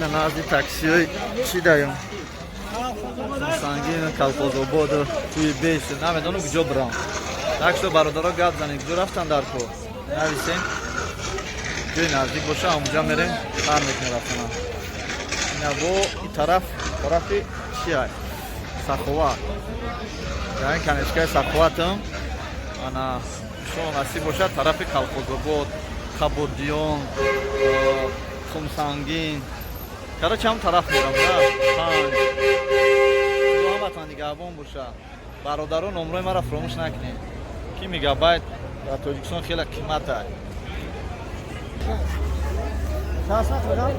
Ина назди таксиҳои чӣ даём? Сангин, Колхозобод, туи беш, намедонам куҷо бирам. Так что, бародаро, гап занед, куҷо рафтан дар кор? Нависем. Ҷои наздик боша, ҳамунҷа мерем, сар мекунем рафтана. Ина бо и тараф, тарафи чи ай? Саховат. Дар ин конечкаи Саховатам. Ана иншоалло, насиб бошад, тарафи Колхозобод, Қабодиён, Хумсангин. Короче, ҳам тараф мерам, да? Панҷ. Худо ҳаматон нигаҳбон боша. Бародарон, номрои маро фуромӯш накунед. Ки мегабайт дар Тоҷикистон хеле қимат аст. Чанд сомат қирған?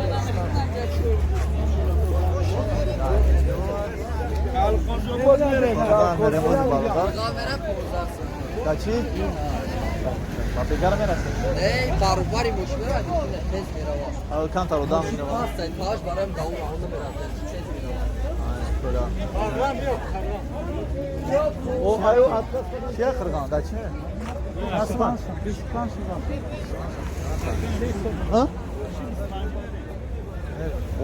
Қирған мерем ози, бародар. Да чӣ? Ба пегара мерасем? Не, баробари мошинара тез меравад. А, камтар одам меравад. Ҳастай, тааш бароям даум аҳона мерасад, тез меравад. О, аю, чия қирған? Да чӣ? Чанд сомат? Ҳа?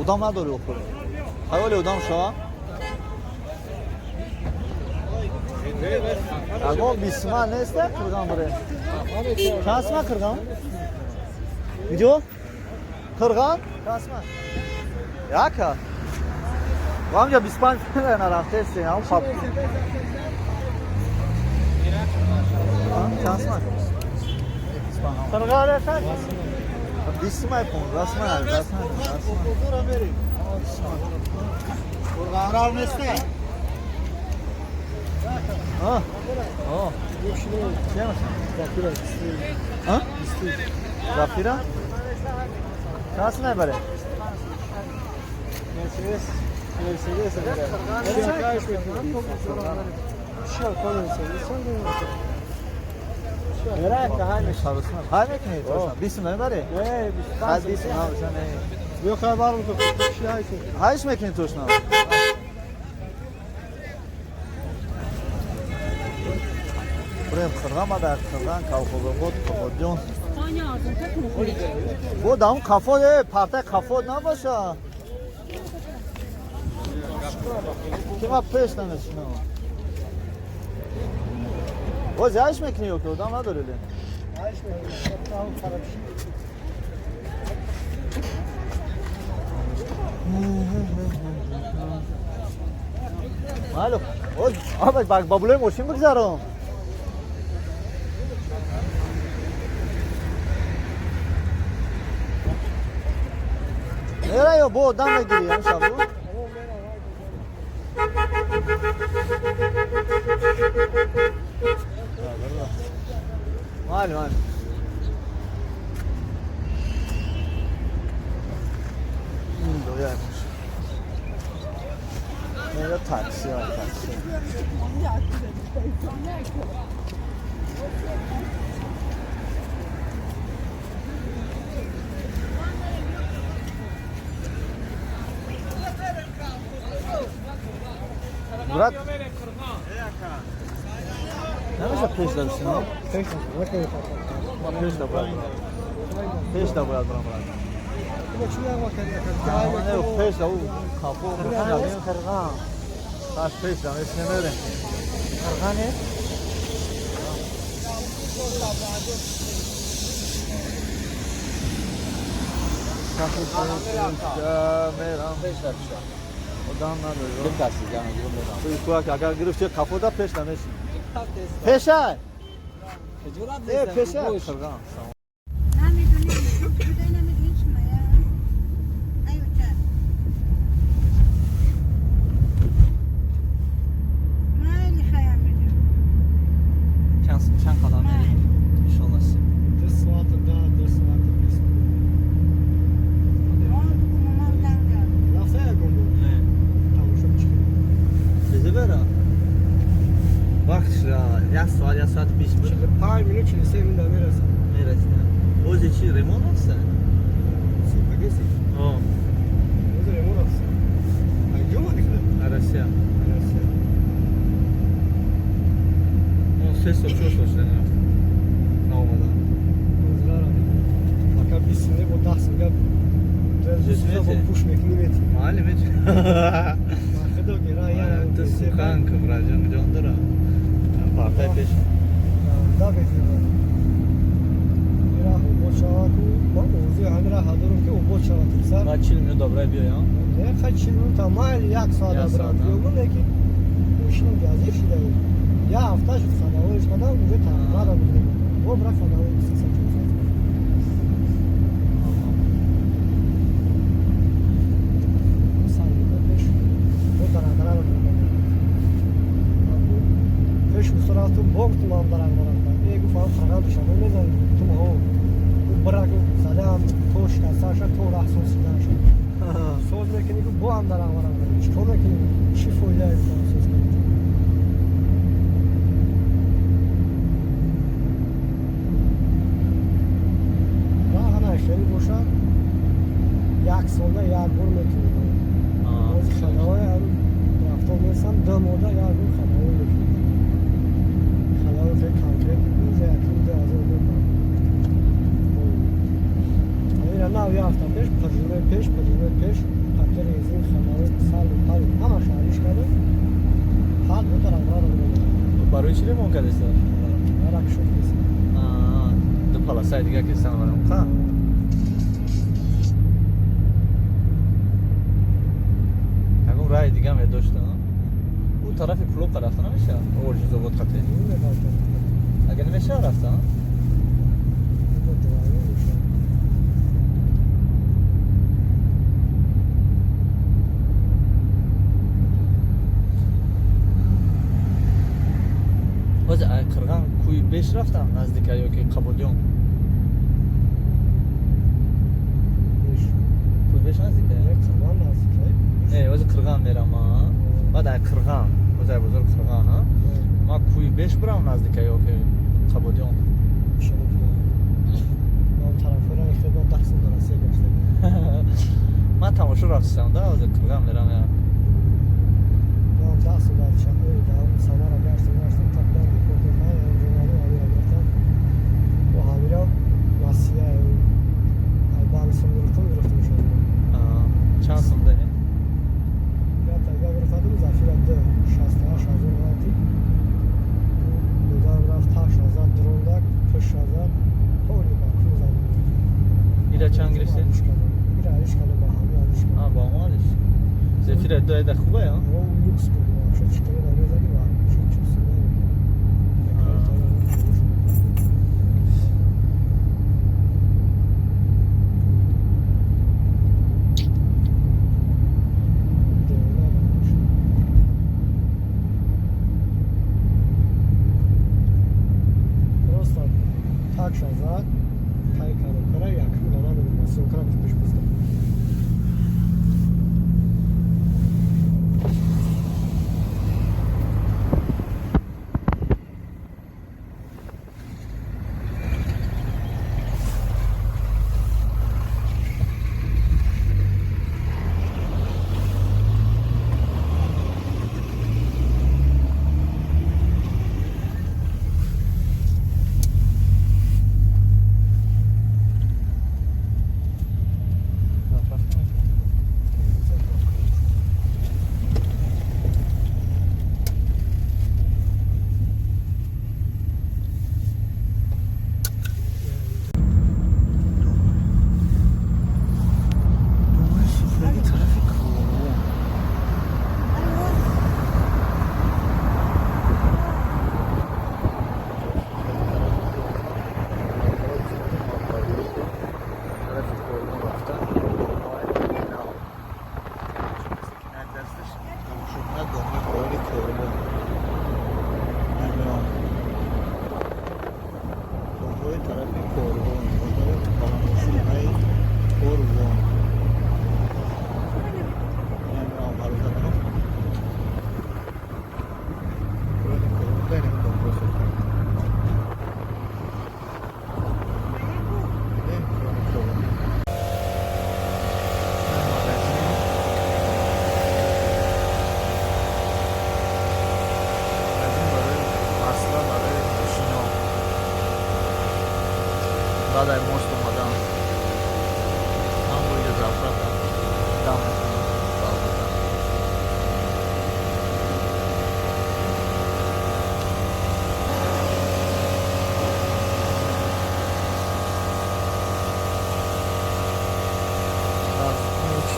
Одам надори охир. Хаёли одам шава? Ягон бисма нест, қирған бире. Чанд сима қирған? Куҷо? Қирған? Чанд сима? Яка. Ҳамҷа 25 нарафтесте, ҳам пап. Чанд сима? Қирған аса? 20 сима, 15 сима, 18 сима. Қирған нест. А? О. Чия машина? А? Зафира? Чанд сима мебаре? Мерседес, Мерседес. Ҳай мекунӣ? 20 сима мебаре? Ҳай, 20 сима, не. Биё, хабар бикун. Чӣ ҳайси? Ҳайш мекунӣ точно? Бурем Қирған, ба дар Қирған, Колхозобод, Қабодиён. Бо даун қафо, э, партай қафо набоша. Ки ма пеш намешинам. Боз ҳайш мекунӣ ё ки одам надорӣ ле? Ҳайш мекунӣ. Там хароб шид. Майли, боз аба ба булои мошин бигзаром. Мера ё бо одам мегирӣ ам шабу? Майли, майли. Ин доя мошин. Мера такси, такси. Брат, намеша пеш да бишинам? Ма пеш да бояд бирам. Пеш да бояд бирам, брат. Не, пеш да, у қафо. Қирған. Таш пеш да мешинем, мерем. Қирған е? Мерам. Пеш да бишав. Одам надорӣ. Дим такси ҷамъ гирам мерам. Ту агар гирифти, қафо да пеш да мешинем. Пешай! Ҷурат Э, пешай, Қирған. نمیدونیم بوده نمیدونیم چی مایه ایو چه مایلی خیام میدونیم. Чанд қадам мерем? Иншолло. 2 соат 10, 2 соат 20. مامان دنگه. Рафта ягон бор? Не. Тамошо чӣ? Чизе бера? Вақт як соат, як соати бист буд. 45 минут, 43 минут мерасам. Мерасидам. Бози чи ремонт аста? Супагеси. О, Бози ремонт аст. Айҷо омадӣ худат? Россия. Россия. О, 3 сол, 4 сол шуда нарафтам. Наомадам. Озирарам. Пока 20 не бо 10 гап. Жесмете? пуш мекунӣ мети. Майли меч. Худо гира я. Ту сухан кубраҷон ҷон дора. Партай пеш. Да бетӣ. Ира обод шава ку. Ма орзуи ҳамира дорам ки обод шава тирсар. Ма 40 минут добрай биёям. Не, хай 40 минут майли як соат Як абрам соат, а? биёмун, лекин мошинам газир шидаи. Я ҳафта шуд хадавоиш кардам, уже тағмада буд. Бо бра хадавои 300 400. Сангика пеш бо дарангара пеш усто рафтум, бо гуфтум ман дарангара. Э, гуфт ам қирған душанбе мезанем. Гуфтум ҳо. Гуфт бира, гуфт задаам то шикасташа, то раҳ соз шидаша. Соз мекунӣ, гуфт бо ҳам дарангара. Чикор мекунӣ? Чӣ фоидае гуфтам соз кунӣ? Раҳ ана хеле бошад, як солда як бор мекунӣ. Бози хадавои ҳам рафтор нестам, ду мода як бор хадавой мекунӣ. Хадавои хеле конкрет уже якум 2000 рубл. Ира нав як ҳафта пеш, прижимаи пеш, қатъи резин, хадавои сару пари ҳамаша алиш кардем. Ҳад бо дарангара додам. Барои чӣ ремонт кардеста? Арак шуд кеса. Ду полосаи дига кестан барам. Қа? Ягон раи дига медошта? Ӯ тарафи клуб рафта намеша? Оржизобод қате. Агар намеша рафта? Ҳозир ай Қирған кӯи беш рафтам наздика ё ки Қабодиён? Кӯи беш наздика? Не, ҳозир Қирған мерам, а? Баъд ай Қирған, ҳозир ай бозори Қирған, а? Ма кӯи беш бирам наздика ё ки Қабодиён? Ман тамошо рафтам да, ҳозир Қирған мерам я. Чанд сум дадем? Ира чанд гирифтед? А, бо ҳамон алиш. Зефира ду айда хубе, а? Люкс буд, вообще чикори намезади ва чуч Просто так шазад, тай коробкара якум дона медонам, съёмкара пеш бистам.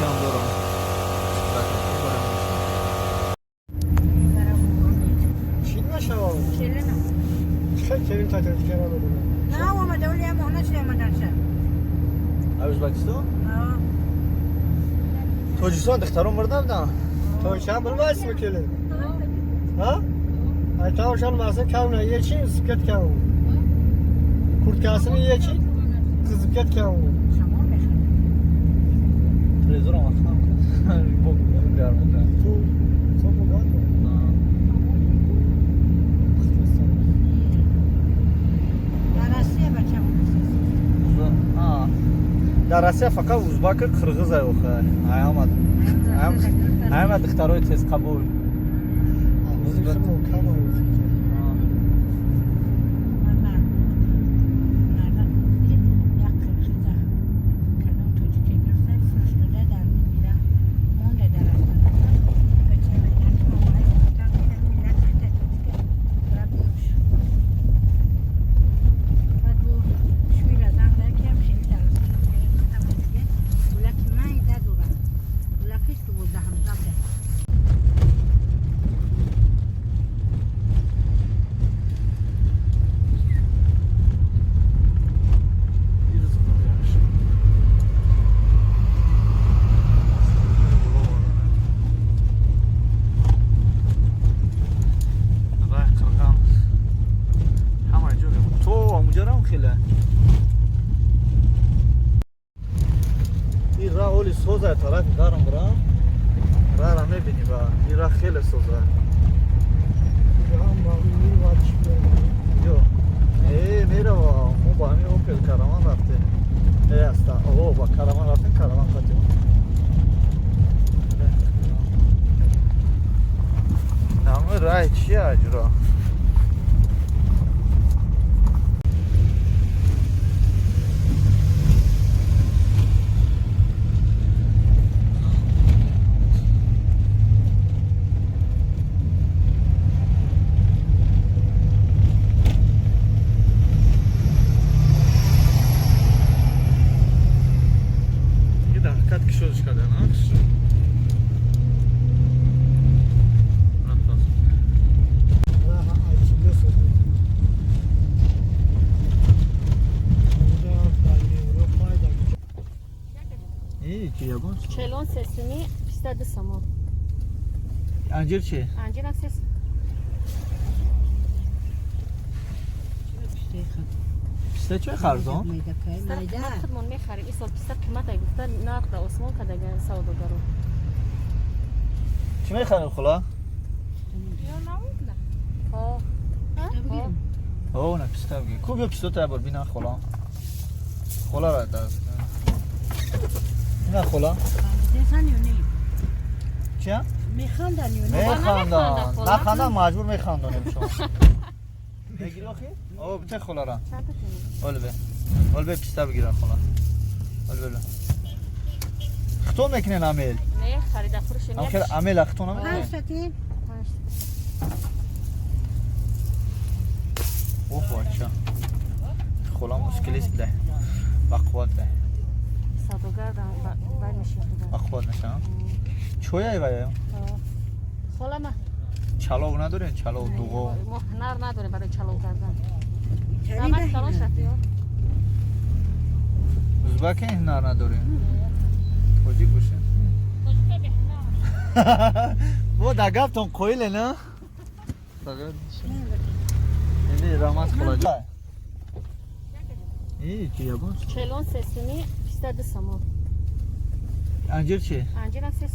ҳам дорам. Чӣ нашавад? Келинам. Чӣ келин таҷриб намедонам. На омада, оли ям она шуда омаданша. А Ӯзбекистон? Тоҷикистон духтарон бурда буданд? Тоҷикистон bilmaysizmi kelin? Ha? Aytamiz narsa kam yeching, qizib ketgan u. Kurtkasini yeching, qizib ketgan u. Шамол мехӯрад. Телевизорам вақтам бо гарм. Ту ту бугат. Дар Россия бача. Дар Россия фақат узбака, қирғиз охе. Аяма. Аяма духтарои тезқабул. Кам. Як қирғиза кадом тоҷике гирифта фурӯш дода, дар мира монда, дар бача миллат тоҷике биёш. Баъд бу шӯира занг зад, ки ҳам хеле дар гулаки майда дорад, гулакиш 12 ҳамза буда. Рай қирған ҳама ҷо то амуҷарам хеле ин ра оли соза, тарафи дарам бирам, рара мебини ба ин ра хеле соза. Ё э мерава, мо ба ҳамин Опел Караван рафтем, э аста о ба Караван рафтем, Караван қатем. Ҳама рай чи аҷро. Дар ҳақиқат кишодиш кардан. Ягон Челон сесуми, писта 2 сомон. Анҷир чи? Анҷирам сес. Писта чӣ арзон? Писта қимат, худмон мехарем. Исол писта қимат ай гуфта, нарх да осмон кадага савдогаро. Чӣ мехарем, хула? Ҳо. О, на писта бигир. Ку биё писта та бор бина хула. Хула ра даст. Ина хула. Чия? Механдан ё не? Механдан. Нахандан маҷбур механдонем шумо. Мегири охи? О, бите хула ра. Чанд та тени? Ол бе. Ол бе писта бигира хула. Ол бе. Хто мекунен амел? Не, харида фурӯшем. Ам хел амел хто намекунен? Панҷ тати. Панҷ. Оҳ, бача. Хула мушкилист да. Ба қувват да. Савдогар да бай мешин худа. Ба қувват мешавам. Чой ай вай? Хола ма. Чалов надорем, чалов дуғо. Мо ҳунар надорем барои чалов кардан. Рамат калон шафти ё. Узбаке ҳунар надорем. Тоҷик бошем. Бо дар гаптон қоиле на? Ини рамат хула. И чи ягон? Челон сесуми, писта 2 сомон. Анҷир чи? Анҷирам сес.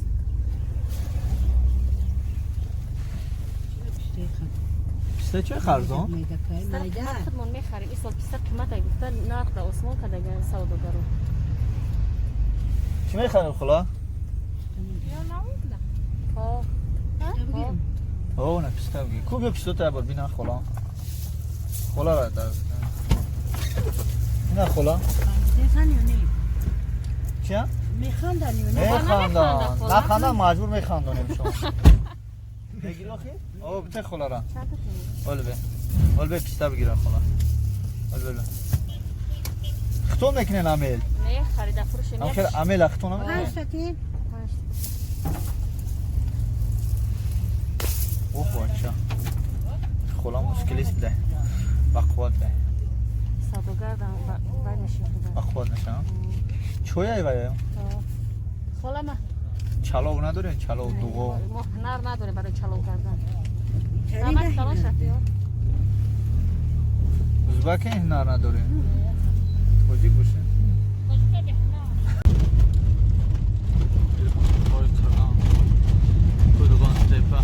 Писта чӣ арзон? Писта қимат, худмон мехарем. Исол писта қимат ай гуфта, нарх да осмон кадага савдогаро. Чӣ мехарем, хула? Ҳо. О, на писта бигир. Ку биё писта та бор бина хула. Хула ра даст. Ина хула. Чия? Механдан ё не? Механдан. Нахандан маҷбур механдонем шумо. Мегири охи? О, бите хула ра. Чанд та тени? Ол бе. Ол бе писта бигира хула. Ол бе. Хто мекунен амел? Не, харида фурӯшем. Ам хел амел хто намекунен? Панҷ тати. Оҳ, бача. Хола мушкилист да. Ба қувват да. Савдогар бай мешин. Ба қувват меша. Чой вай? Хола ма. Чалов надорем, чалов дуғо. Мо ҳунар надорем барои чалов кардан. Намак калон шафиё. Узбаке ҳунар надорем. Тоҷик бошем. Ой, қирғон. Қурғон тепа.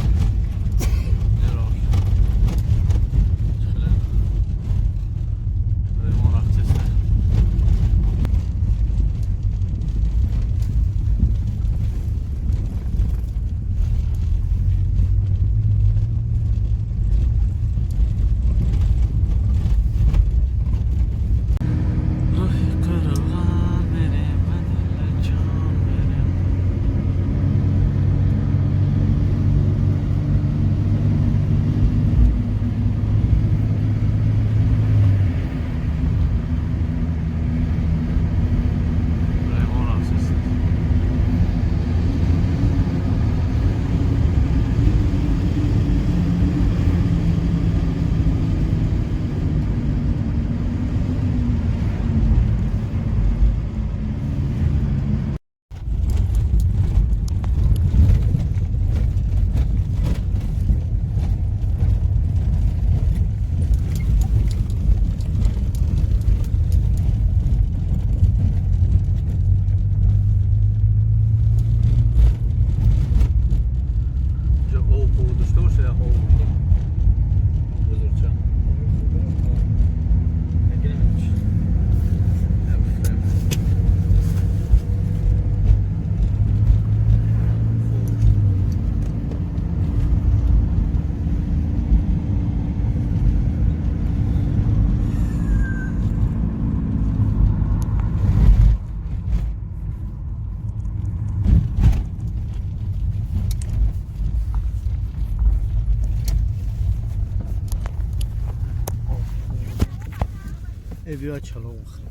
Бیا چلو بخریم.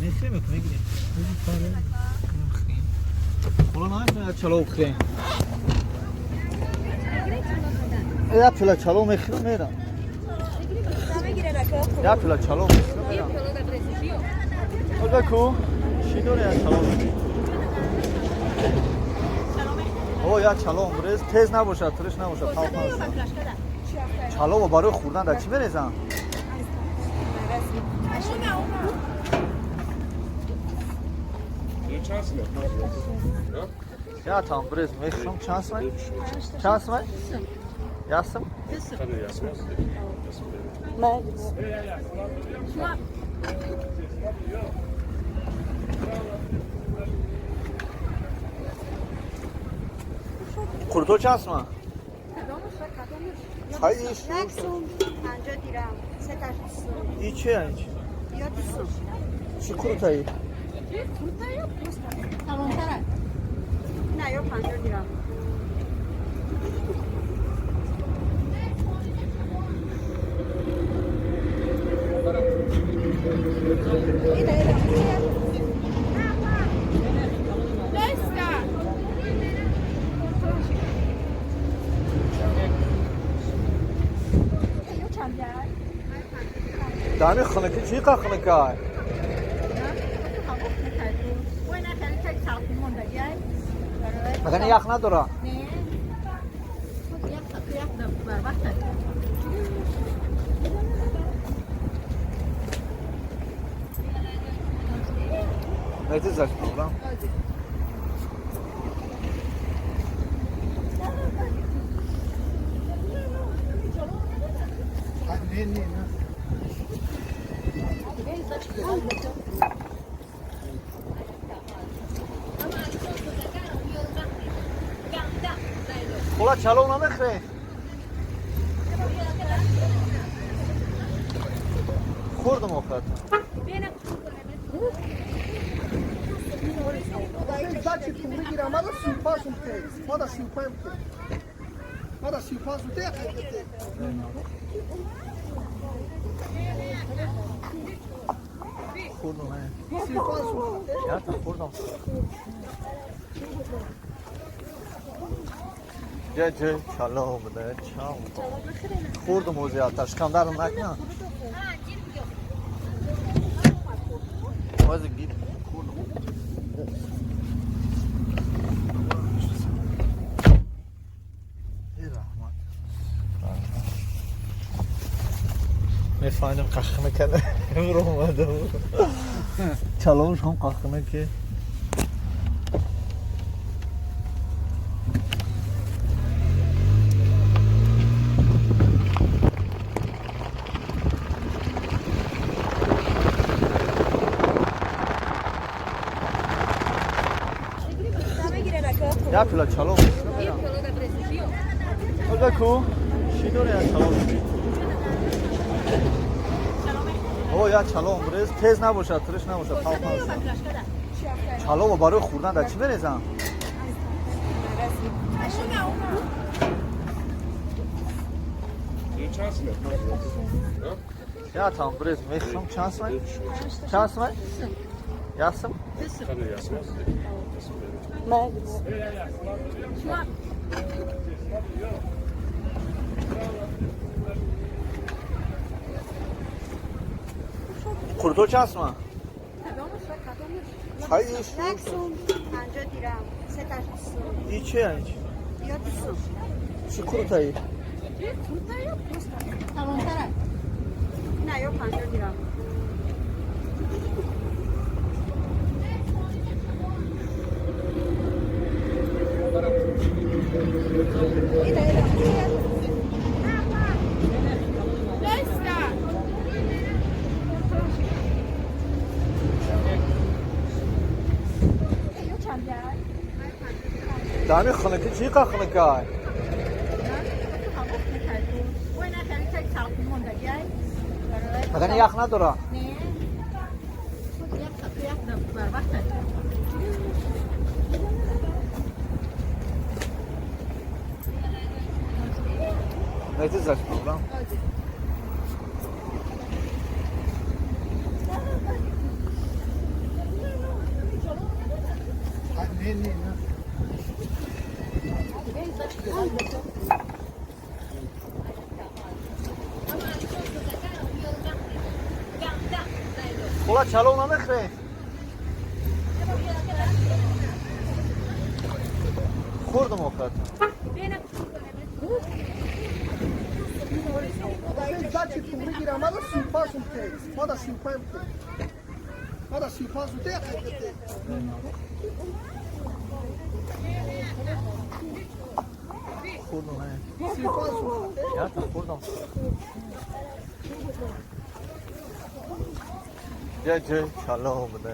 میخریم یا میگیریم؟ میخریم. خلا نمیخریم چلو بخریم. یا پلا چلو میخریم میرم. یا پلا چلو میخریم میرم. آقا کو چی داره یا چلو؟ او یا چلو امروز تیز نباشه، ترش نباشه، تلخ نباشه. چلو برای خوردن در چی بریزم؟ Ya tam brez mexrum чанд сум? Чанд сум? Ясм? Курто чанд сум? Ай иш. 50 дирам, се таш сум. И че ай? Я сум. Чи куртаи? Куртаи просто калонтара. Не, я 50 дирам. دانی خنکی چی کا خنکای؟ مگه یخ نداره؟ نه. یخ بر وقت. نه زش بودم. نه نه نه. хола чалов намехӯред? Хӯрдам охират. Хӯрдам. Хӯрдам. Ҷа чалов буда, чалов. Хӯрдум ҳози ата, шикамдарм накна. Ҳози гид хӯрдум. Эй раҳмат. Мефаҳмидам қахна карда омадам. Чаловш ҳам қахна ки. Я пила чалов. Оза ку? Чӣ дори я чалов? О, я чалов брез, тез набошад, тириш набошад, пав пав. Чалово барои хӯрдан дар чӣ мерезам? Я там брез мехӯрам, чанд сумай? Чанд сумай? Ясм? Курто чанд сумай? Хайш. 50 дирам, се таш сум. И чи яъне чи? Ё сум. Чӣ куртаи? Калонтара. На, ё 50 дирам. Дами хунуки чӣ қа хунукай? Магар ях надора? Найти заш проблем. Хола чалов намехӯрем? Хӯрдум охир. Хӯрдум, ята хӯрдум. Ҷа чалов буда.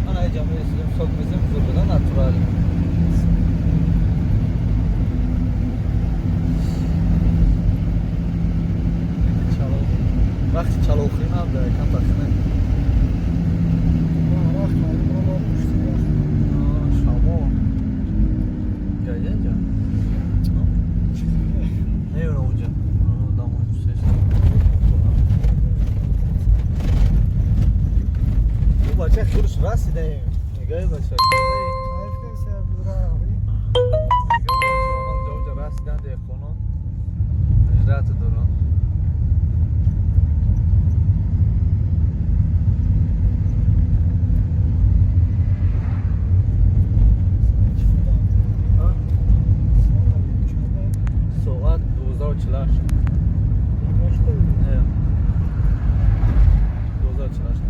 Ана ҷа мересидем, сок мезем, зур буда, натурал. Вақти чаловхӯрӣ набуда, якам тахмин. Шамо. Гаянҷа? Не, унҷа. Ӯ бача хурш расидаем. Нигоҳи бача. Нигоҳ бача расидан деҳқонон. Ҳиҷрат доранд. Соат 12:48. Не. 12:48.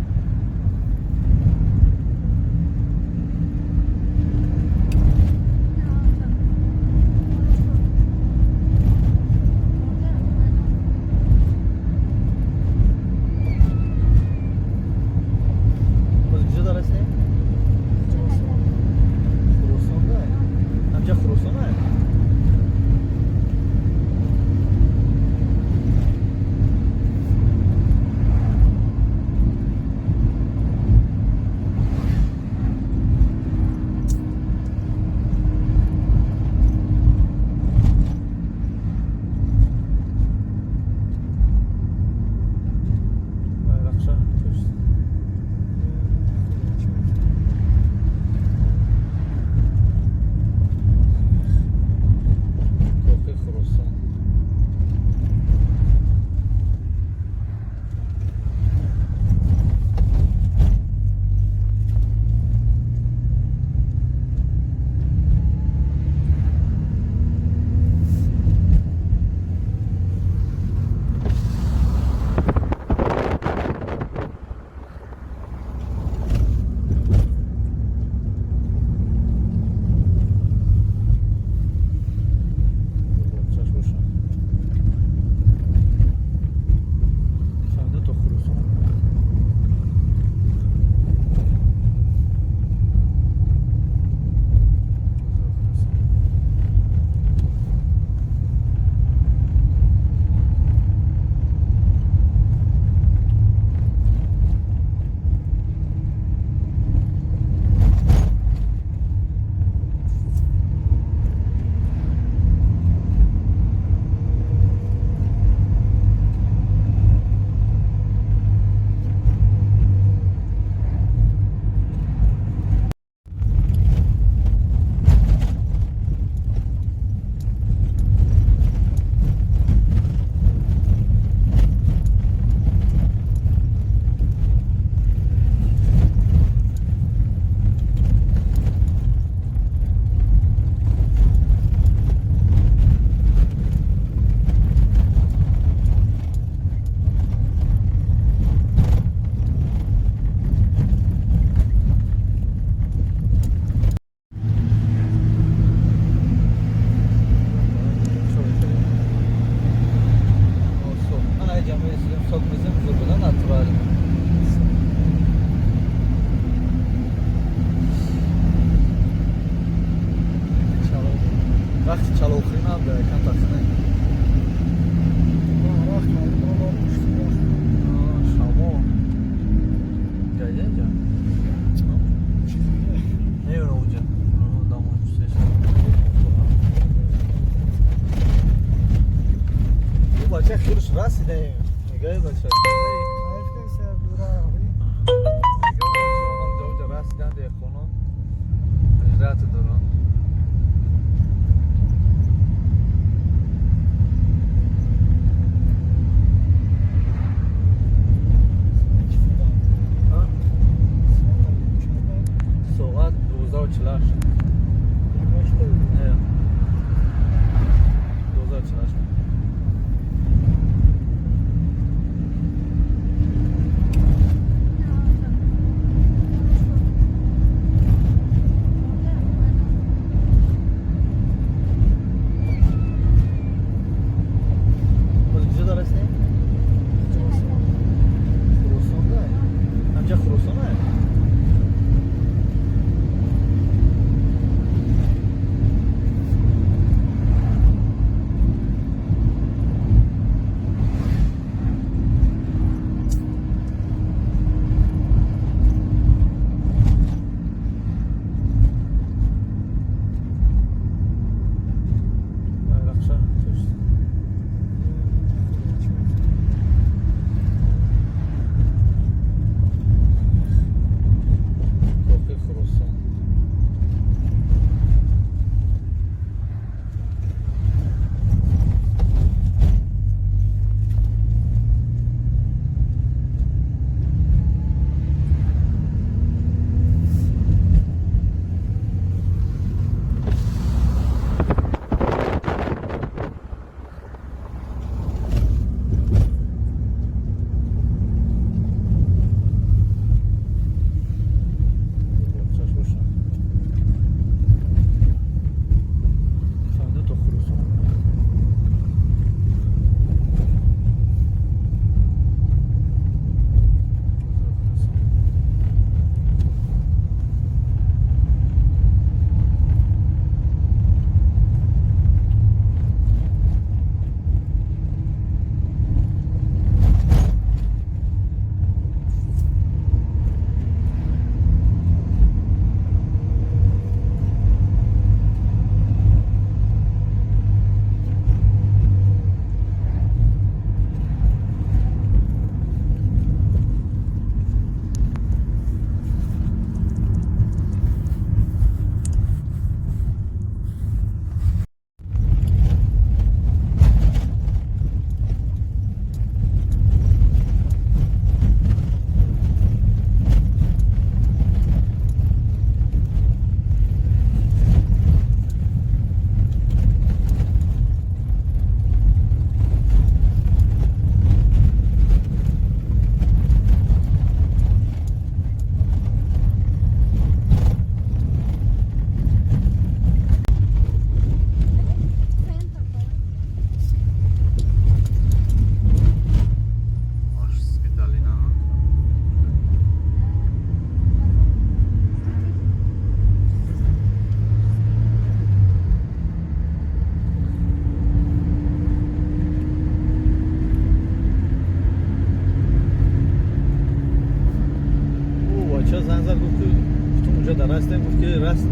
Унҷа дар растем, гуфт ки раст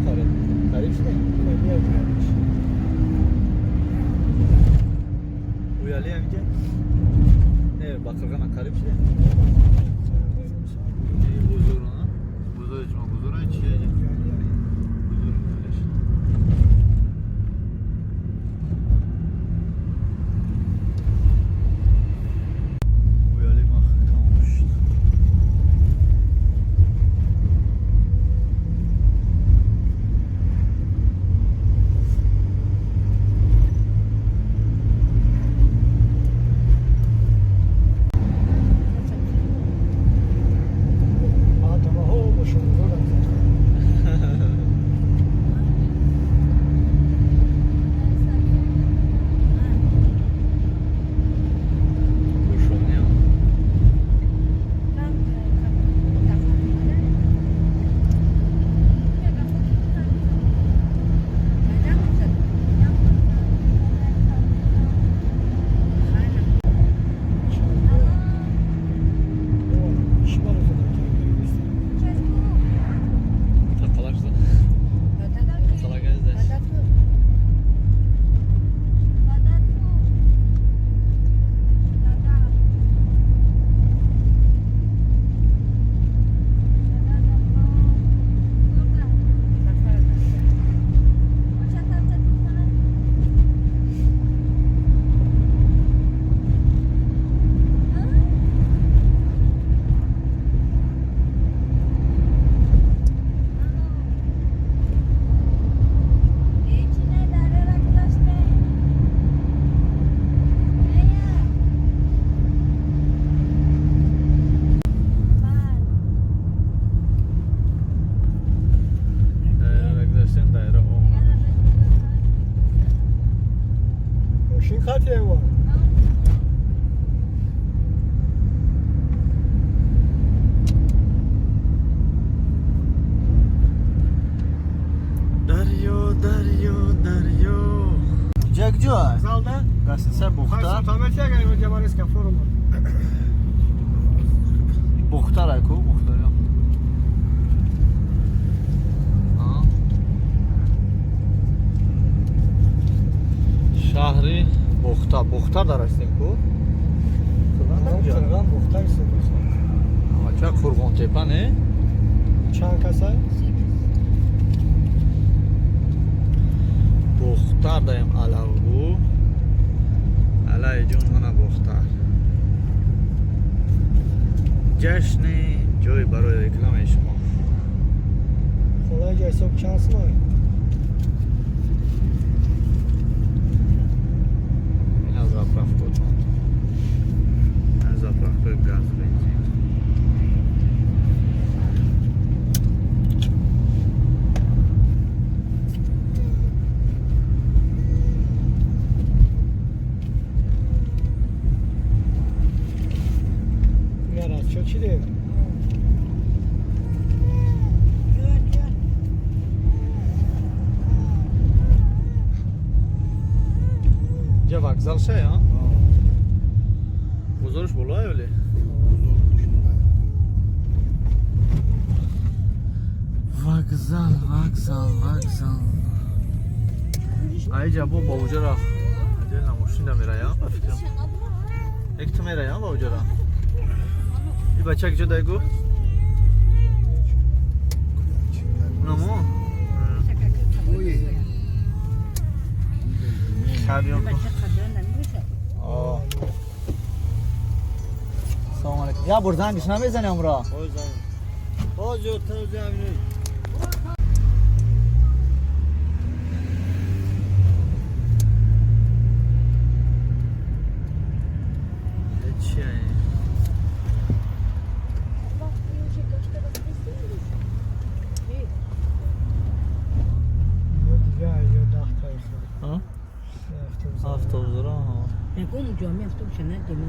қариб қариб шудем. Уяли ҳамиҷа? Не, ба Қирғана қариб шудем. Бузур, бузури шумо бузура чие? Бузур уялиш. Уяли маҳкам шуд. Кушониям. Тақалаш зад. Тақалагаз даш. Даира гузаштем, даира омад. Мошин хати ва. Дарё, дарё, дарё. Ҷа куҷо? Залда? Гостиница Бухтар. Бухтар ку, Бухтар. Шаҳри Бухтар. Бухтар дар ҳастем ку? Қирған Бухтар. Ча Қурғонтепа не? Чанд касай? Бухтар даем алавгу. Алай ҷон, мана Бухтар. Ҷашни ҷой барои рекламаи шумо. Холаи ҷа ҳисоб чанд сумай? Ин аз заправкотон. Аз заправкаи газ, бензин. Ина расчо чӣ дем? Ҷа вокзал шай, а? Бозорш болоя вале? Вокзал, вокзал, вокзал. Аиҷа бо бауҷара отдельно мошина мераям, ба фикрам. Як ту мераям бауҷара. И бача куҷо дай гуфт? Унамо? Хабиён. Салом алейкум. Я бор зангиш намезани амро? Боз ё. Чия? Ё дига ё 10 та ихел. А? Автобусро. Нагум ҷомеа автобуса надем.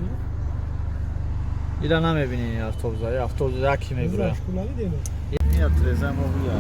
Ира намебини автобуса, автобус яки мебура. Шкул надидем. Я треза мо бия.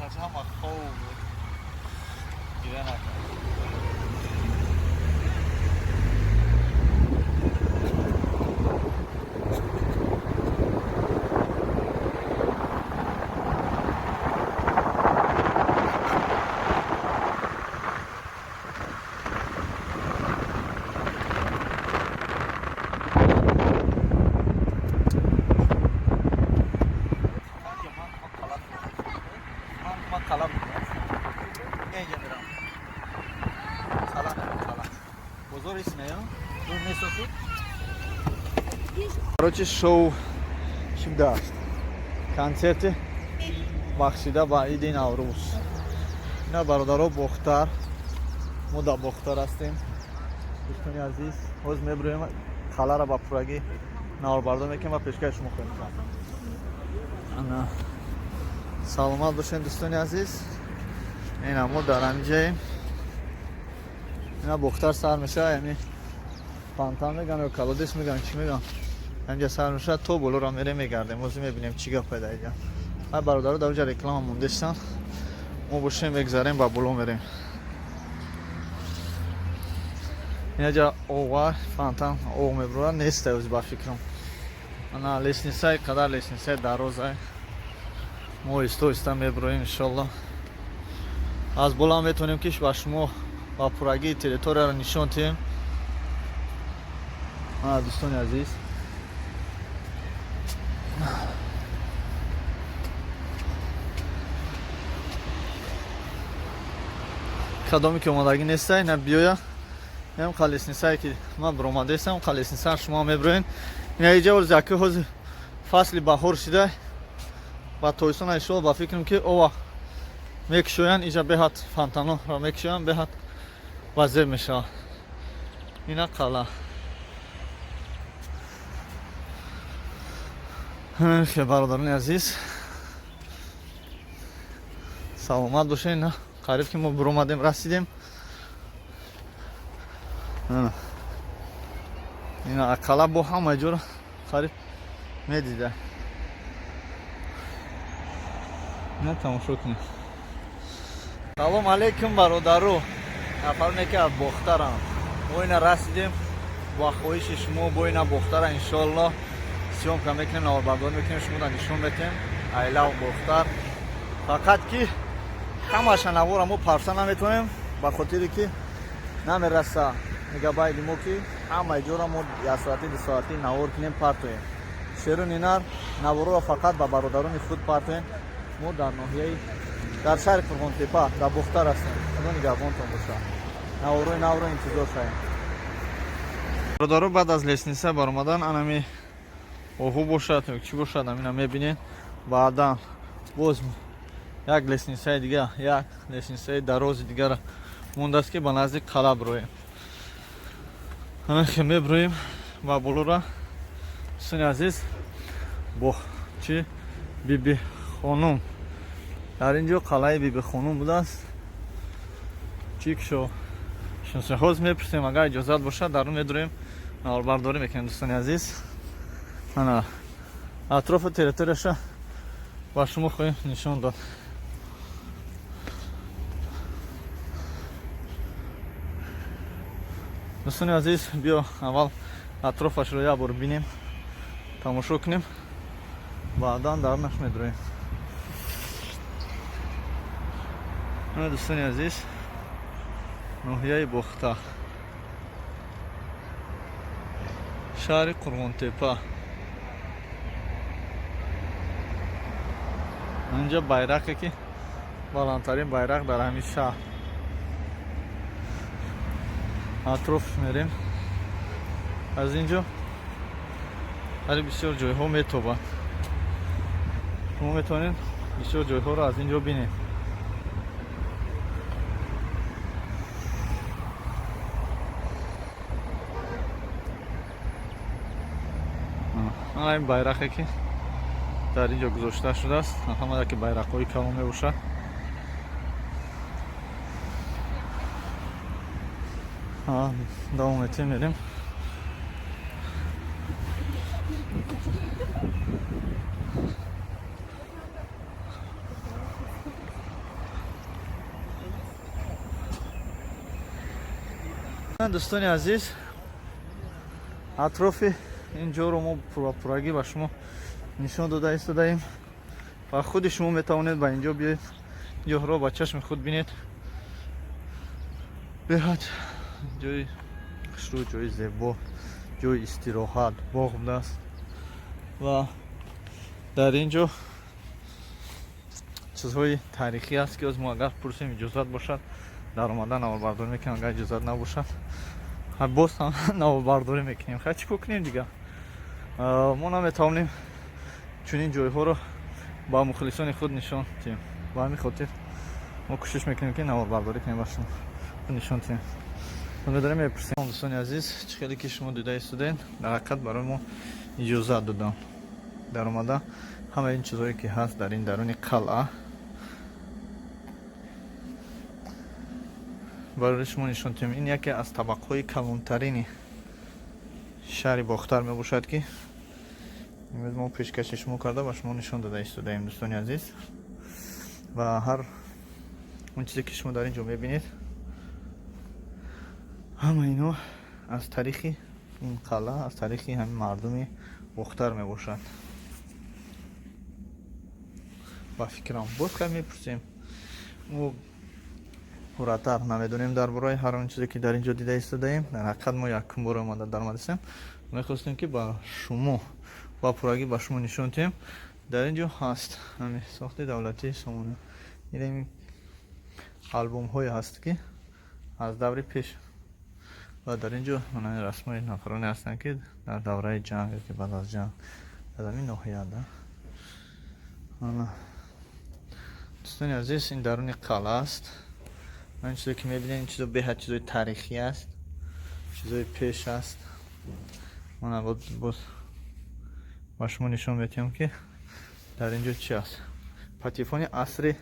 Охарш ҳама хов буд. Гиря накард. Короче, шоу шудааст. Консерти бахшида ба иди Наврӯз. Ина, бародаро, Бохтар. Мо дар Бохтар ҳастем. Дӯстони азиз, ҳоз мебироем, қалара ба пуррагӣ наворбардор мекунем ва пешкаши шумо хоҳем кард. Ана, саломат бошед, дӯстони азиз. Ина, мо дар ҳаминҷаем. Ина, Бохтар сар мешавад, яъне фонтан меган ё колодец меган, чӣ меган. Ҳаминҷа сар мешавад, то болоро мерем, мегардем. Ҳозир мебинем, чӣ гап пайда иҷа. Ай, бародаро дар оҷа реклама мондестан. Мо бошем, мегзарем, ба боло мерем. Инаҷа ова, фонтан об мебурад, нест ҳози, ба фикрам. Ана, лестницаи қадар лестницаи дарозай. Мо оҳиста оҳиста мебуроем, иншолло. Аз боло метавонем, ки ба шумо ба пуррагии территорияро нишон диҳем. Ана, дӯстони азиз. Кадоме ки омадагӣ нестай, на биёя. Ям қа лестницае ки ман биромадаистам, қа лестница шумо мебироен. Ина иҷа оз яки ҳозир фасли баҳор шида, ба тобистон, иншолло, ба фикрам, ки ова мекушоянд, иҷа беҳад фонтанҳоро мекушоянд, беҳад вазеб мешавад. Ина қала. Хе, бародарони азиз, саломат бошед. Ина, қариб ки мо биромадем, расидем. Ина, ақала бо ҳама ҷоро қариб медида. Ина, тамошо кунед. Салом алейкум, бародару, нафароне ки аз Бохтарам. Мо ина расидем ба хоҳиши шумо. Бо ина Бохтара, иншоалло, съёмка мекунем, наворбардорӣ мекунем, шумо нишон метем. Айлав Бохтар. Фақат ки ҳамаша навора мо парса наметавонем, ба хотире ки намераса мегабайти мо, ки ҳамаи ҷора мо як соати, 2 соатӣ навор кунем, партоем. Шеруни нар наворро фақат ба бародарони худ партоем. Мо дар ноҳияи, дар шаҳри Қурғонтепа, дар Бохтар ҳастем. Худо нигаҳбонтон бошад, наворҳои навро интизор шавем. Бародаро, баъд аз лестница баромадан, анами оҳу бошад ё чӣ бошад, амина мебинед. Баъдан боз як лестницаи дига, як лестницаи дарози дигара мондааст, ки ба назди қала бироем. Ҳамин мебироем ба болора. Дӯстони азиз, бо чи Биби Хонум, дар ин ҷо қалаи Биби Хонум будааст. Чӣ кшо ҳоз мепурсем, агар иҷозат бошад, дар он медурем, наворбардорӣ мекунем. Дӯстони азиз, ана, атрофу территорияша ба шумо хоҳем нишон дод. Дӯстони азиз, биё, аввал атрофашро як бор бинем, тамошо кунем, баъдан дарунаш медуроем. Дӯстони азиз, ноҳияи Бохтар, шаҳри Қурғонтепа. Инҷа байрақе, ки баландтарин байрақ дар ҳамин шаҳр. Атроф мерем, аз ин ҷо ҳали бисёр ҷойҳо метобад. Шумо метавонед бисёр ҷойҳоро аз ин ҷо бинед. Ана, ин байрақе, ки дар ин ҷо гузошта шудааст, ҳама яке байрақҳои калон мебошад. Давом метем, мерем. Дӯстони азиз, атрофи ин ҷоро мо пуррапуррагӣ ба шумо нишон дода истодаем ва худи шумо метавонед ба инҷо биёед, ҷоҳро ба чашми худ бинед. Беҳад ҷои хушрӯ, ҷои зебо, ҷои истироҳат, боғ будааст ва дар ин ҷо чизҳои таърихӣ аст, ки оз мо агар пурсем, иҷозат бошад, дар омада наворбардорӣ мекунем, агар иҷозат набошад, боз ҳам наворбардорӣ мекунем. Хай, чӣ кор кунем дигар? Мо наметавонем чунин ҷойҳоро ба мухлисони худ нишон диҳем. Ба ҳамин хотир мо кӯшиш мекунем, ки наворбардорӣ кунем, ба шумо нишон диҳем. Медорем, мепурсем. Дӯстони азиз, чӣ хеле ки шумо дида истодаед, дар ҳақиқат барои мо иҷозат додам дар омада ҳамаи ин чизҳое ки ҳаст дар ин даруни қалъа барои шумо нишон диҳем. Ин яке аз табақҳои калонтарини шаҳри Бохтар мебошад, ки имрӯз мо пешкаши шумо карда, ба шумо нишон дода истодаем, дӯстони азиз. Ва ҳар он чизе ки шумо дар ин ҷо мебинед, ҳама ино аз таърихи ин қалъа, аз таърихи ҳамин мардуми Бохтар мебошад. Ба фикрам, боз кай мепурсем, мо пурратар намедонем дар бораи ҳар он чизе ки дар ин ҷо дида истодаем. Дар ҳақиқат мо якум бор омада даромадастем, мехостем, ки ба шумо ба пуррагӣ ба шумо нишон диҳем. Дар ин ҷо ҳаст ҳамин сохти давлатии Сомона, ин албомҳое ҳаст, ки аз даври пеш, ва дар ин ҷо расмҳои нафароне ҳастанд, ки дар давраи ҷанг ё ки баъд аз ҷанг дар ҳамин ноҳия. Дӯстони азиз, ин даруни қалъа аст. Ин чизе ки мебинед, ин чизо беҳад чизои таърихӣ аст, чизои пеш аст. Мана боз ба шумо нишон медиҳам, ки дар ин ҷо чи аст. Патефони асри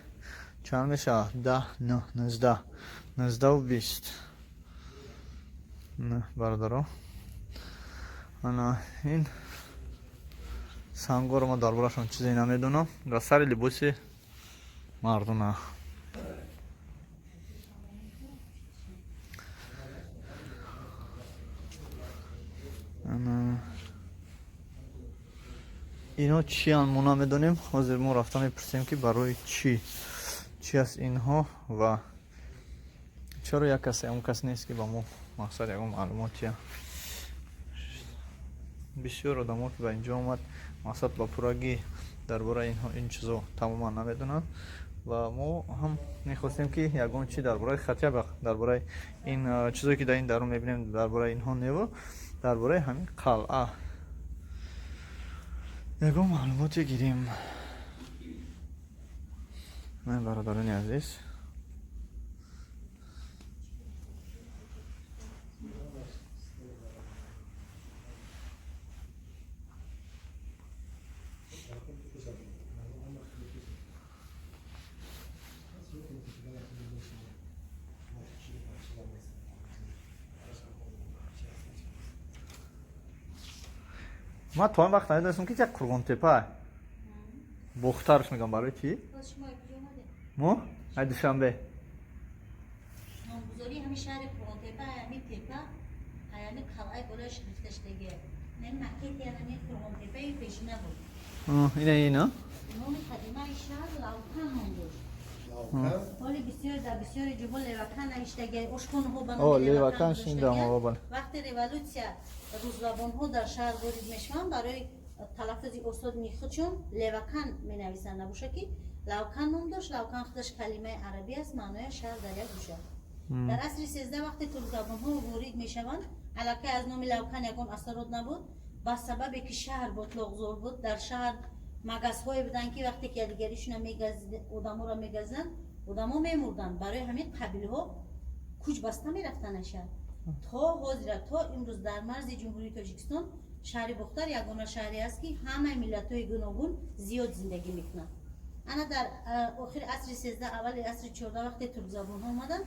чанд мешавад? 10, нӯ, 19, 19-у 20. Бародаро, ана ин сангоро ма дар борашон чизе намедонам. Дар сари либоси мардуна. Ино чиян, мо намедонем. Ҳозир мо рафта мепурсем, ки барои чӣ, чи аст инҳо ва чаро як касе, он кас нест, ки ба мо мақсад ягон маълумотия. Бисёр одамо, ки ба инҷо омад, мақсад ба пуррагӣ дар бораи инҳо, ин чизо тамоман намедонанд ва мо ҳам мехостем, ки ягон чи дар бораи хатия, дар бораи ин чизое ки дар ин дарун мебинем, дар бораи инҳо неву дар бораи ҳамин қалъа ягон маълумоте гирем. Бародарони азиз. Ман то он вақт намедонистам, ки як Қурғонтепа Бохтарш мегам. Барои чӣ? Мо ай Душанбе. Номгузории ҳамин шаҳри Қурғонтепа, ҳамин тепа, ҳамин қалъаи болояш гирифташудагия. Ин макети ҳамин Қурғонтепаи пешина буд. Ина, ина. Номи қадимаи шаҳр Лавкан ном дошт. Ҳоли бисёр дар бисёри ҷоҳо Левакан навиштагия, ошхонаҳо ба номи Левакан шунидам. Вақте революсия, русзабонҳо дар шаҳр ворид мешаванд, барои талаффузи осони худшон Левакан менависанд. Набоша ки Лавкан ном дошт. Лавкан худаш калимаи арабӣ аст, маънояш шаҳр дар як гӯша. Дар асри 13 вақте туркзабонҳо ворид мешаванд, аллакай аз номи Лавкан ягон асарот набуд. Ба сабабе ки шаҳр ботлоқзор буд, дар шаҳр магазҳое буданд, ки вақте ки якдигаришона одаморо мегазиданд, одамо мемурданд. Барои ҳамин қабилҳо кӯч баста мерафтанд аз шаҳр. То ҳозира, то имрӯз дар марзи Ҷумҳурии Тоҷикистон шаҳри Бохтар ягона шаҳре аст, ки ҳамаи миллатҳои гуногун зиёд зиндагӣ мекунанд. Ана дар охири асри 13, аввали асри 14 вақте туркзабонҳо омаданд,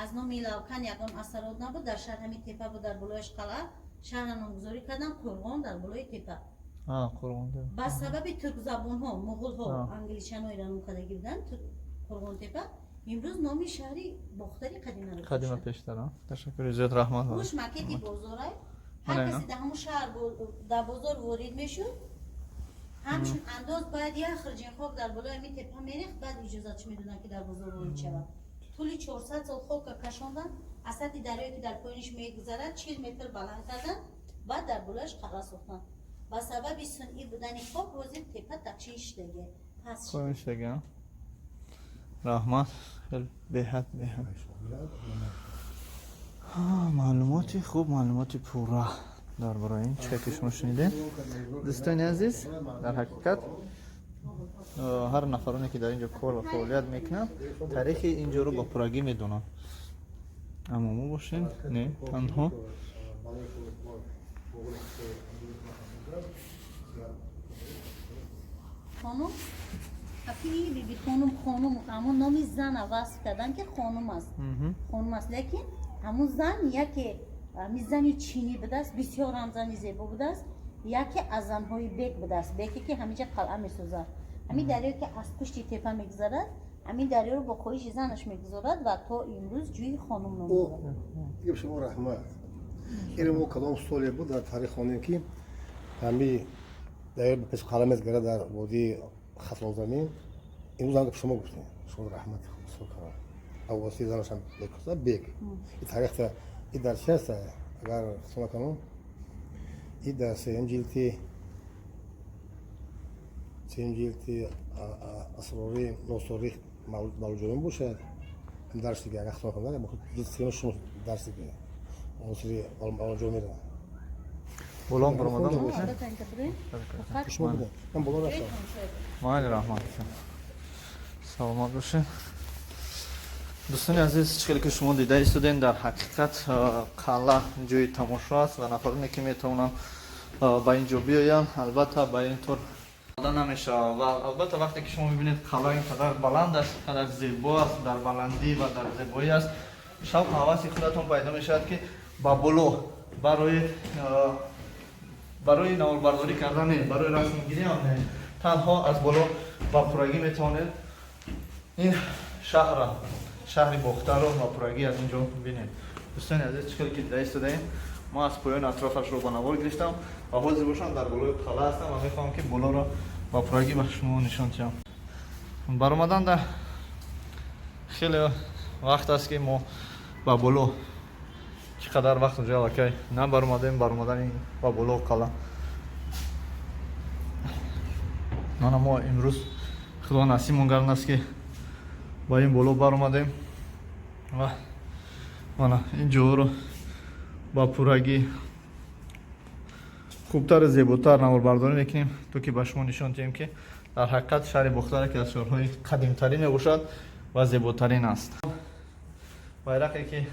аз номи Лавкан ягон асарот набуд. Дар шаҳр ҳамин тепа буд, дар болояш қалъа. Шаҳрра номгузорӣ карданд Қурғон дар болои тепа. Ба сабаби туркзабонҳо, муғулҳо, англичанҳо ира ном кардагӣ буданд Қурғонтепа. Имрӯз номи шаҳри Бохтари қадима Қадима пештара. Ташаккури зиёд, раҳмат. Хуш макети бозорай. Ҳар касе дар ҳамун шаҳр дар бозор ворид мешуд, ҳамчун андоз бояд як хирҷин хок дар болои ҳамин тепа мерехт, баъд иҷозатш медоданд, ки дар бозор ворид шавад. Тӯли 400 сол хока кашондан, аз сатҳи дарёе ки дар поёниш мегузарад 40 метр баланд кардан, баъд дар болояш қалъа сохтанд. Ба сабаби сунъӣ будани хок ҳозир тепа тақчин шудагия, паст шуда. Поён шудагия. Раҳмат, хеле беҳад беҳад маълумоти хуб, маълумоти пурра дар бораи ин чизе ки шумо шунидем. Дӯстони азиз, дар ҳақиқат ҳар нафароне ки дар ин ҷо кор ва фаъолият мекунанд, таърихи ин ҷоро ба пуррагӣ медонанд. Аммо мо бошем, не танҳо Хонум афи биби хонум, хонум ҳамун номи зана васф кардан, ки хонум аст, хонум аст, лекин ҳамун зан яке ҳамин зани чинӣ будааст, бисёр ҳам зани зебо будааст, яке аз занҳои бек будааст, беке ки ҳаминҷа қалъа месозад. Ҳамин дарёе ки аз пушти тепа мегузарад, ҳамин дарёро бо хоҳиши занаш мегузорад ва то имрӯз ҷӯи хонум ном дорад. Дигар шумо раҳмат. Ин мо кадом соле буд дар таърих хонем, ки ҳами дарё ба пеш қалъа мезгара дар водии Хатлонзамин. Имрӯз ҳам шумо гуфтем, шумо раҳмат сур кардам. Аввасии занашам бек, бек. И таърихта и дар чи аст, агар хато накунам, и дар сеюм ҷилди асрори носорих мавлуҷонӣ бошад, дарс дига, агар хато накунам, ҷилди сеюм шумо дарс дига онсири мавлуҷонӣро. Болон баромадан. Шумо будем, ман боло рафтам. Майли, раҳмат, саломат бошед. Дӯстони азиз, чӣ хеле ки шумо дида истодем, дар ҳақиқат қалъа ҷои тамошо аст ва нафароне ки метавонанд ба ин ҷо биёянд, албатта ба ин тур намешавад. Ва албатта вақте ки шумо мебинед, қалъа ин қадар баланд аст, ин қадар зебо аст, дар баландӣ ва дар зебоӣ аст, шавқу ҳаваси худатон пайдо мешавад, ки ба боло барои наворбардорӣ кардан не, барои расмгирӣ ҳам не, танҳо аз боло ба пуррагӣ метавонед ин шаҳра, шаҳри Бохтарро ба пуррагӣ аз ин ҷо бинед. Дӯстони азиз, чӣ хеле ки дида истодаем, мо аз поёни атрофашро ба навор гирифтам ва ҳозир бошам дар болои қалъа ҳастам ва мехоҳам, ки болоро ба пуррагӣ ба шумо нишон диҳам. Баромадан дар хеле вақт аст, ки мо ба боло чӣ қадар вақт уже аллакай набаромадем. Баромадани ба боло қалъа мана мо имрӯз Худо насибмон гардонаст, ки ба ин боло баромадем ва мана ин ҷоҳоро ба пуррагӣ хубтару зеботар наворбардорӣ мекунем, то ки ба шумо нишон диҳем, ки дар ҳақиқат шаҳри Бохтар яке аз шаҳрҳои қадимтарин мебошад ва зеботарин аст. Байрақе ки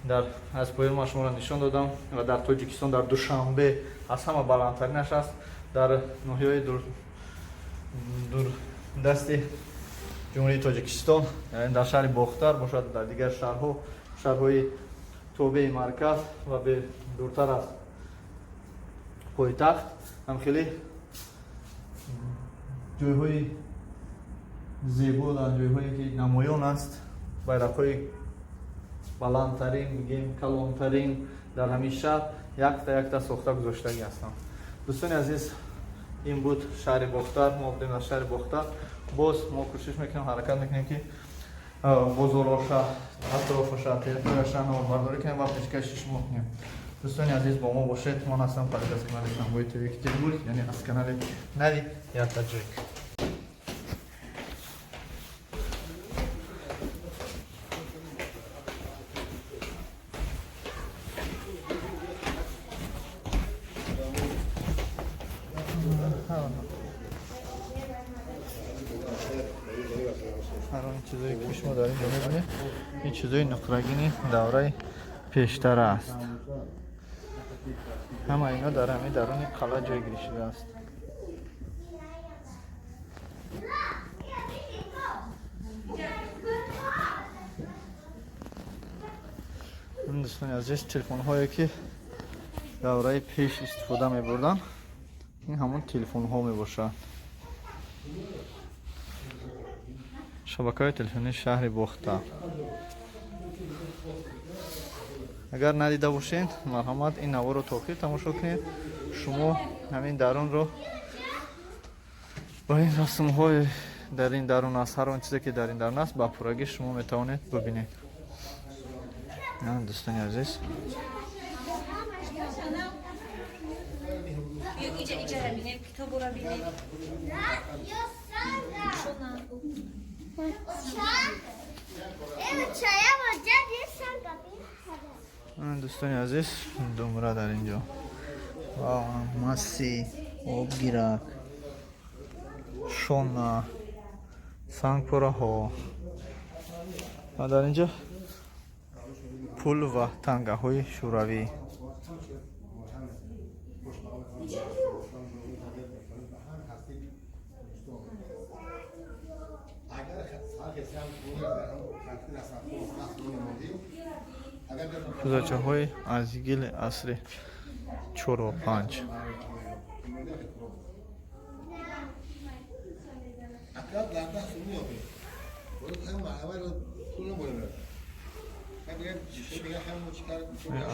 дар аз поён ман шуморо нишон додам ва дар Тоҷикистон, дар Душанбе аз ҳама баландтаринаш аст, дар ноҳияҳои дурдасти Ҷумҳурии Тоҷикистон, яъне дар шаҳри Бохтар бошад, дар дигар шаҳрҳо, шаҳрҳои тобеи марказ ва дуртар аз пойтахт ҳам хеле ҷойҳои зебо, дар ҷойҳое ки намоён аст, байрақҳои баландтарин, бигем, калонтарин дар ҳамин шаҳр якта якта сохта гузоштагӣ ҳастанд. Дӯстони азиз, ин буд шаҳри Бохтар. Мо будем дар шаҳри Бохтар. Боз мо кӯшиш мекунем, ҳаракат мекунем, ки бозороша, атрофаша, территорияша наворбардорӣ кунем ва пешкаши шумо кунем. Дӯстони азиз, бо мо бошед. Ман ҳастам Фарид аз канали Самбои ТВ Екатеринбург, яъне аз канали нави Я Таджик. Ҳар он чизое ки шумо дар ин ҷо мебинед, ин чизои нуқрагини давраи пештара аст. Ҳама ино дар ҳамин даруни қалъа ҷойгирӣ шудааст. Дӯстони азиз, телефонҳое ки давраи пеш истифода мебурданд, ин ҳамон телефонҳо мебошад. Шабакаҳои телефонии шаҳри Бохтар. Агар надида бошед, марҳамат, ин наворро то охир тамошо кунед. Шумо ҳамин дарунро ба ин расмҳои дар ин дарун аст, ҳар он чизе ки дар ин дарун аст, ба пуррагӣ шумо метавонед бибинед. Дӯстони азиз, дӯстони азиз, думра дар ин ҷо, маси, обгирак, шона, сангпораҳо ва дар ин ҷо пул ва тангаҳои шӯравӣ. Кӯзачаҳои аз гили асри чору панҷ.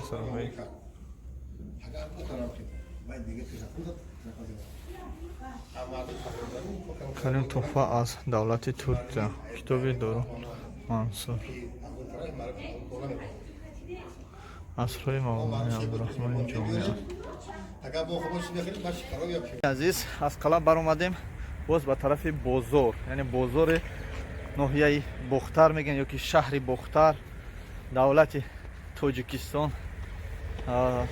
Асарҳои калим, туҳфа аз давлати Туркия, китоби Дору Мансур, асрҳои Мавлони Абдураҳмони Ҷомӣ. Азиз, аз қалъа баромадем боз ба тарафи бозор, яъне бозори ноҳияи Бохтар мегӯянд ё ки шаҳри Бохтар, давлати Тоҷикистон.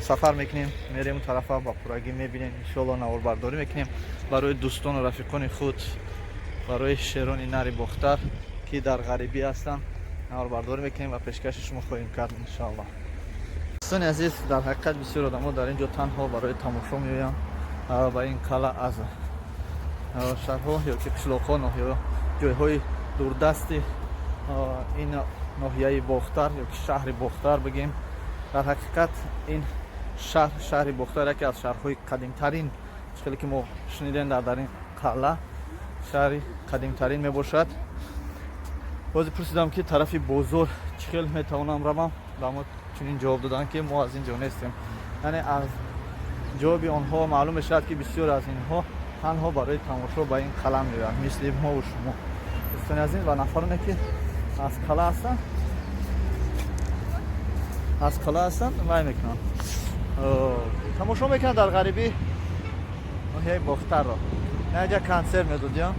Сафар мекунем, мерем он тарафа, ба пуррагӣ мебинем, иншоалло наворбардорӣ мекунем барои дӯстону рафиқони худ, барои шерони нари Бохтар, ки дар ғарибӣ ҳастанд, наворбардорӣ мекунем ва пешкаши шумо хоҳем кард, иншоалло. Дӯстони азиз, дар ҳақиқат бисёр одамо дар ин ҷо танҳо барои тамошо меоянд ба ин қалъа аз шаҳрҳо ё ки қишлоқҳо, ноҳияҳо, ҷойҳои дурдасти ин ноҳияи Бохтар ё ки шаҳри Бохтар бигем. Дар ҳақиқат ин шаҳр, шаҳри Бохтар, яке аз шаҳрҳои қадимтарин, хеле ки мо шунидем дар ин қалъа, шаҳри қадимтарин мебошад. Бозе пурсидам, ки тарафи бозор чӣ хел метавонам равам, ба мо чунин ҷавоб доданд, ки мо аз ин ҷо нестем. Яъне аз ҷавоби онҳо маълум мешавад, ки бисёр аз инҳо танҳо барои тамошо ба ин қалъа меоянд, мисли мову шумо, дӯстони азиз. Ва нафароне ки аз қалъа ҳастанд, вай мекунанд, тамошо мекунанд дар ғарибӣ ноҳияи Бохтарро. Наҷа консерт медодиям.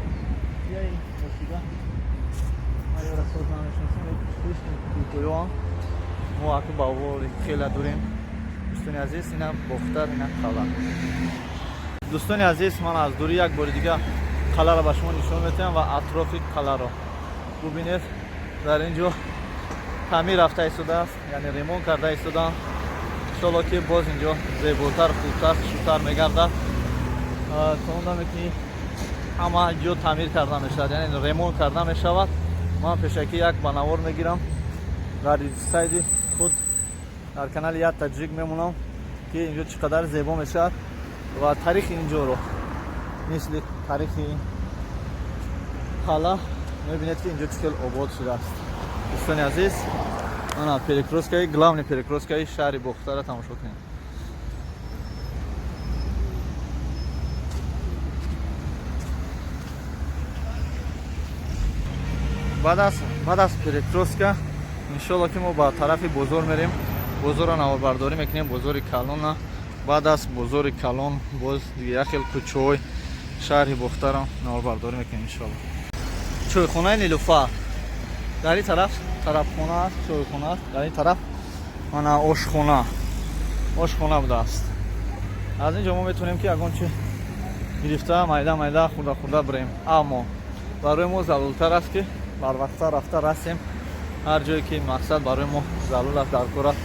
Мо аку ба овори хела дурем, дӯстони азиз. Ина Бохтар, ина қалъа. Дӯстони азиз, ман аз дурӣ як бори дига қалъаро ба шумо нишон метиҳам ва атрофи қалъаро бубинед. Дар ин ҷо таъмир рафта истодааст, яъне ремонт карда истодаанд. Иншоалло, ки боз инҷо зеботар, хубтар, хушрӯтар мегардад. То он даме ки ҳама ҷо таъмир карда мешавад, яъне ремонт карда мешавад, ман пешакӣ як банавор мегирам, дар сайти худ, дар канали Як Таҷик мемонам, ки инҷо чӣ қадар зебо мешавад ва таърихи инҷоро, мисли таърихи ин қалъа, мебинед, ки инҷо чӣ хел обод шудааст. Дӯстони азиз, ана перекрёсткаи, главный перекрёсткаи шаҳри Бохтара тамошо кунед. Баъд аз перекрёстка, иншолло, ки мо ба тарафи бозор мерем, бозорро наворбардорӣ мекунем, бозори калона. Баъд аз бозори калон боз як хел кӯчаҳои шаҳри Бохтарро наворбардорӣ мекунем, иншолло. Чойхонаи Нилуфар дар ин тараф, тарабхона аст, чойхона аст дар ин тараф, мана ошхона будааст. Аз ин ҷо мо метавонем, ки ягон чи гирифта, майда майда, хурда хурда бирем, аммо барои мо заруртар аст, ки барвақттар рафта расем ҳар ҷое ки мақсад барои мо зарур аст, дар кор аст,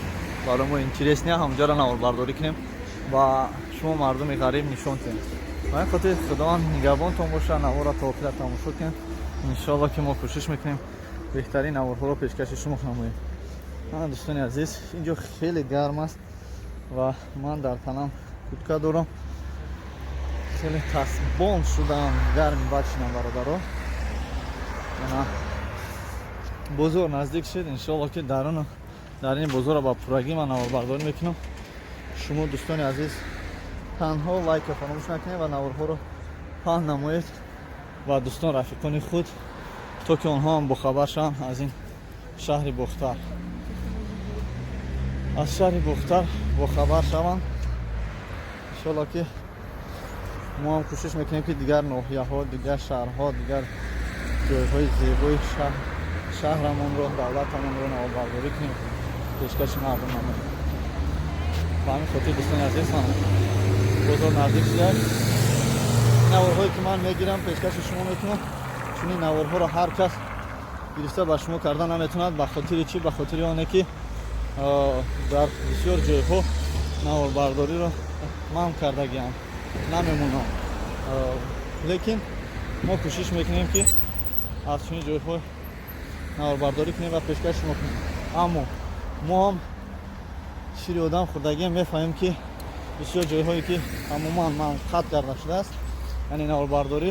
барои мо интересный, ҳамҷоро наворбардорӣ кунем ва шумо мардуми ғариб нишон диҳем. Ба ин хотир Худованд нигаҳбонтон боша. Наворро то охира тамошо кунед. Иншоалло, ки мо кӯшиш мекунем беҳтарин наворҳоро пешкаши шумо намоем. Дӯстони азиз, инҷо хеле гарм аст ва ман дар танам куртка дорам, хеле тасбон шудам, гарми бад шудам, бародаро. Ана. Бозор наздик шуд, иншоалло ки даруну дар ин бозорро ба пуррагӣ ман наворбардорӣ мекунам. Шумо, дӯстони азиз, танҳо лайка фаромӯш накунед ва наворҳоро паҳн намоед ва дӯстон, рафиқони худ, то ки онҳо ҳам бохабар шаванд аз ин шаҳри Бохтар, аз шаҳри Бохтар бохабар шаванд. Иншоалло ки мо ҳам кӯшиш мекунем, ки дигар ноҳияҳо, дигар шаҳрҳо, дигар ҷойҳои зебои шаҳрамонро, давлатамонро наворбардорӣ кунем, пешкаши мардум намоем. Ба ҳамин хотир, дӯстони азиз, ҳам бозор наздик шудааст. Наворҳое ки ман мегирам, пешкаши шумо мекунам, чунин наворҳоро ҳар кас гирифта ба шумо карда наметавонад. Ба хотири чӣ? Ба хотири оне ки дар бисёр ҷойҳо наворбардориро манъ кардагиам, намемонам. Лекин мо кӯшиш мекунем, ки аз чунин ҷойҳо наворбардорӣ кунем ва пешкаш шумо кунем. Аммо мо ҳам шири одам хӯрдагиам, мефаҳмем, ки бисёр ҷойҳое ки тамоман манъ қатъ карда шудааст, яъне наворбардорӣ,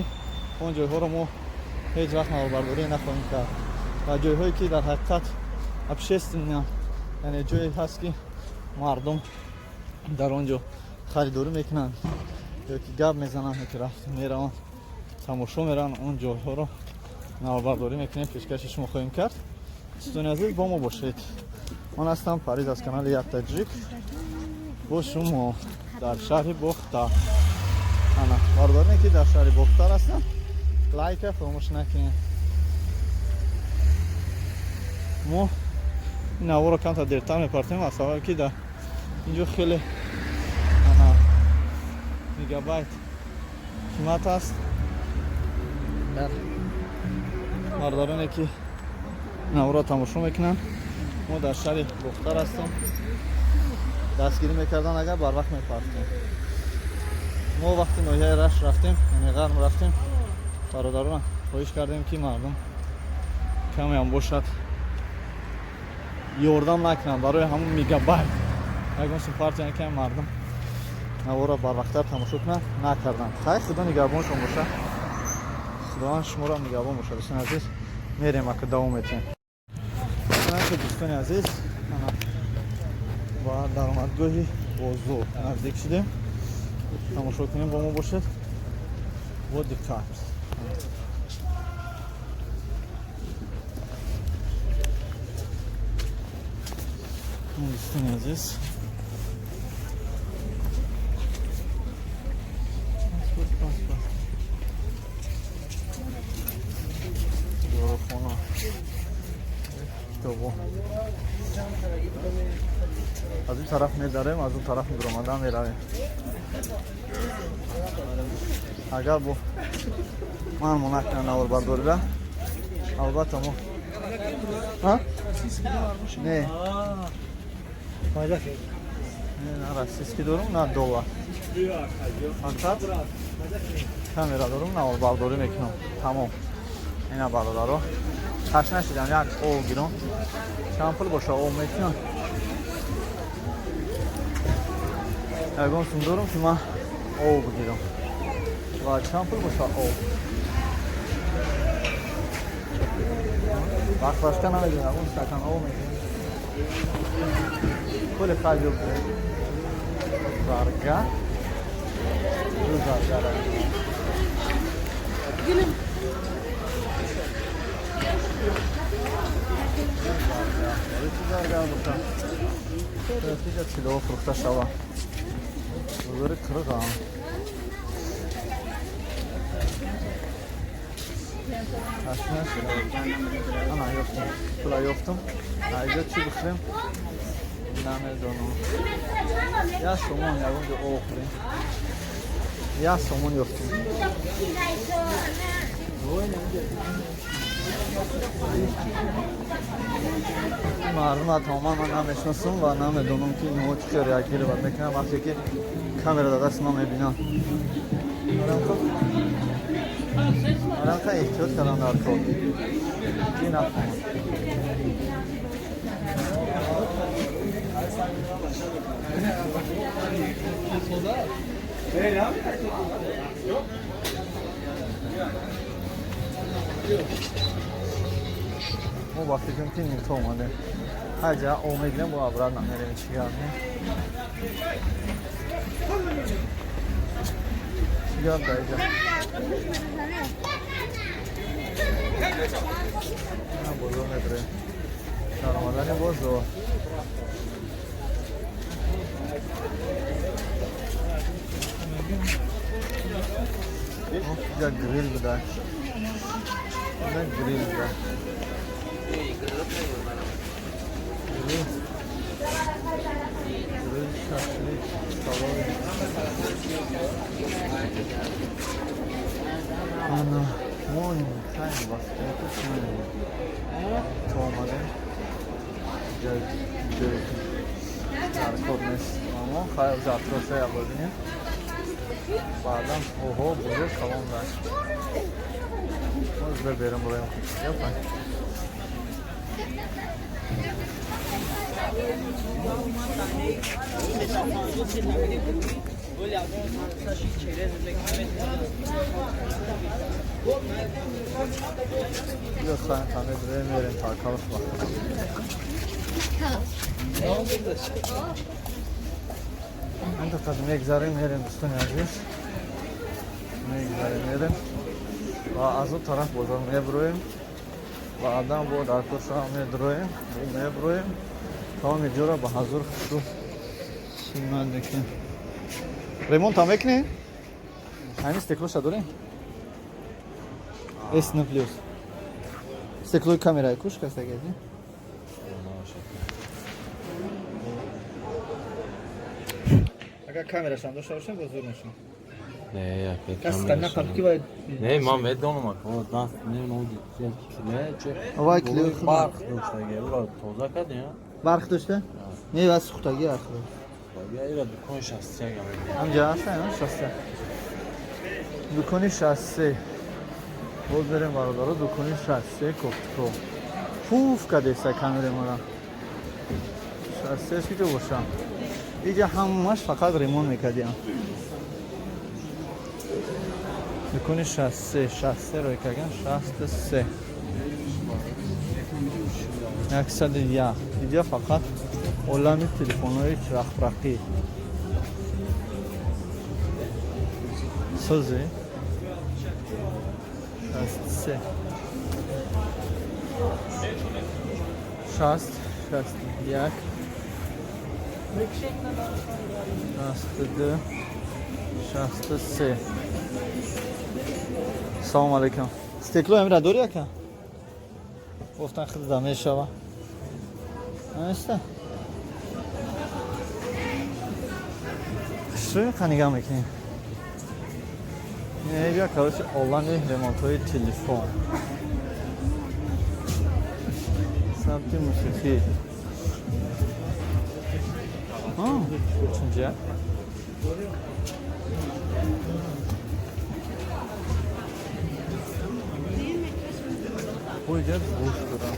он ҷойҳоро мо ҳеҷ вақт наворбардорӣ нахоҳем кард. Ва ҷойҳое ки дар ҳақиқат общественный, яъне ҷое ҳаст, ки мардум дар он ҷо харидорӣ мекунанд ё ки гап мезананд, ё ки рафт мераванд, тамошо мераванд, он ҷойҳоро наворбардорӣ мекунем, пешкаши шумо хоҳем кард. Дӯстони азиз, бо мо бошед. Ман ҳастам Париз аз канали Як Таҷик, бо шумо дар шаҳри Бохтар. Ана, бародароне ки дар шаҳри Бохтар ҳастанд, лайка фаромӯш накунед. Мо ин наворро камтар дертар мепартем, аз сабабе ки дар инҷо хеле ана мегабайт қимат аст. Дар бародароне ки наворро тамошо мекунанд, мо дар шаҳри Бохтар ҳастем, дастгирӣ мекардан, агар барвақт мепартем. Мо вақти ноҳияи Рашт рафтем, яъне Ғарм рафтем, бародарона хоҳиш кардем, ки мардум камеам бошад ёрдам накунанд барои ҳамун мегабайт, ягон сум партиян, ки мардум наворро барвақттар тамошо кунанд. Накарданд. Хайр, Худо нигаҳбоншон бошад, Худованд шуморо нигаҳбон бошад. Дӯстони азиз, мерем, ака давом метиҳем. Дӯстони азиз, ба даромадгоҳи бозор наздик шудем. Тамошо кунем, бо мо бошед бо диққат. Дӯстони азиз, паспорт, дорухона, китобо. Аз ин тараф медарем, аз он тараф мебиромада меравем. Агар бо ман мо накунам наворбардорира, албатта мо не не, на российский дорум, на доллар, фақат камера дорум, наворбардорӣ мекунам, тамом. Ина, бародаро, ташна шидам, як об гирам. Чанд пул боша об мекунам? Ягон сум дорум, ки ман об бигирам? Ва чанд пул боша об? Баклажка намегирам, ягон стакан об мегирам. Пули хаҷ зарга, ду заргара. Барои чӣ заргар боша? Инҷа тиллоҳо фурӯхта шава. Бозори қирғам. Ташна шудам. Ана, ёфтам, пула ёфтам. Инҷо чӣ бихӯрем, намедонам. 1 сомон, ягон ҷо об хӯрем. 1 сомон ёфтем. Мардума тамоман ман намешиносам ва намедонам, ки инҳо чӣ хел реагировать мекунанд, вақте ки камера дар дасти ман мебинанд. Арамка эҳтиёт кардам дар кор, ки нафаҳмам. Мо ба фикрам ки нито омадем. Ҳаҷа о мегирем, бо обратно мерем, чӣ гап не? Чӣ гап дар иҷа? Бозор медорем. Дар омадани бозор. Як грил буда. Як грил буда. Грил. Грил, шашлик, столовый. Ана, мон, хайм вақт, то омадем. Ҷой, ҷой. Дар кор нест. Аммо хайр, завтра я бибинем. Баъдан оҳо, бузург калон дашт. Боз биберем буроем. Япа. Биё сайм таме дуроем, мерем таркалаш вақт. Ин мегзарем, мерем, дӯстони азиз. Мегзарем, мерем. Ва аз он тараф бозор мебуроем. Баъдан бо дар курса медуроем, мебуроем. Тамоми ҷоро ба ҳазур хушу симат мекунем. Ремонт ҳам мекунем? Ҳамин стеклоша дорем? S плюс. Стеклои камераи куш кастагади? Агар камерашам дошта бошем, боз зур мешавам. Не, як Кас на қабки вай. Не, ман медонам, ака, даст не, ну, не, че. Вай клеи худ. Барқ доштаги, ура тоза кардем. Барқ дошта? Не, вас сухтаги ахир. Я ира дукони 61 гам. Ҳамҷа ҳаста, 63. Дукони 63. Боз берем бародаро, дукони 63 кофтко. Пуф кадеса камере мора. 63 ки ҷо бошам. Иҷа ҳамаш фақат ремонт мекардиам. Дукони 63, 63 рой кардам, 63. 101. Иҷа фақат олами телефонҳои чирақбарқӣ. Созӣ? 63. 60, 61. 62, 63. Салом алейкум. Стекло амира дори ака? Гуфтан хидда мешава. Аста. Шуи қанига мекунем. Бия, короче, олами ремонтҳои телефон. Сабти мусиқӣ. Чунҷа? Бо иҷа гӯшт дорам.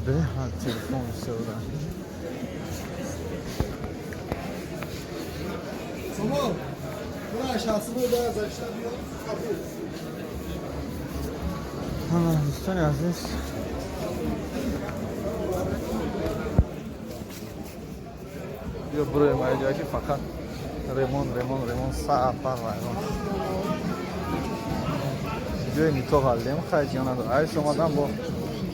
Беҳад телефон истифода. Дӯстони азиз, биё буроем аҷа ки фақат ремон, ремон, ремон, саапар вайрон. Ҷои нито ғалдем, хай ҷиён надорад. Айш омадан бо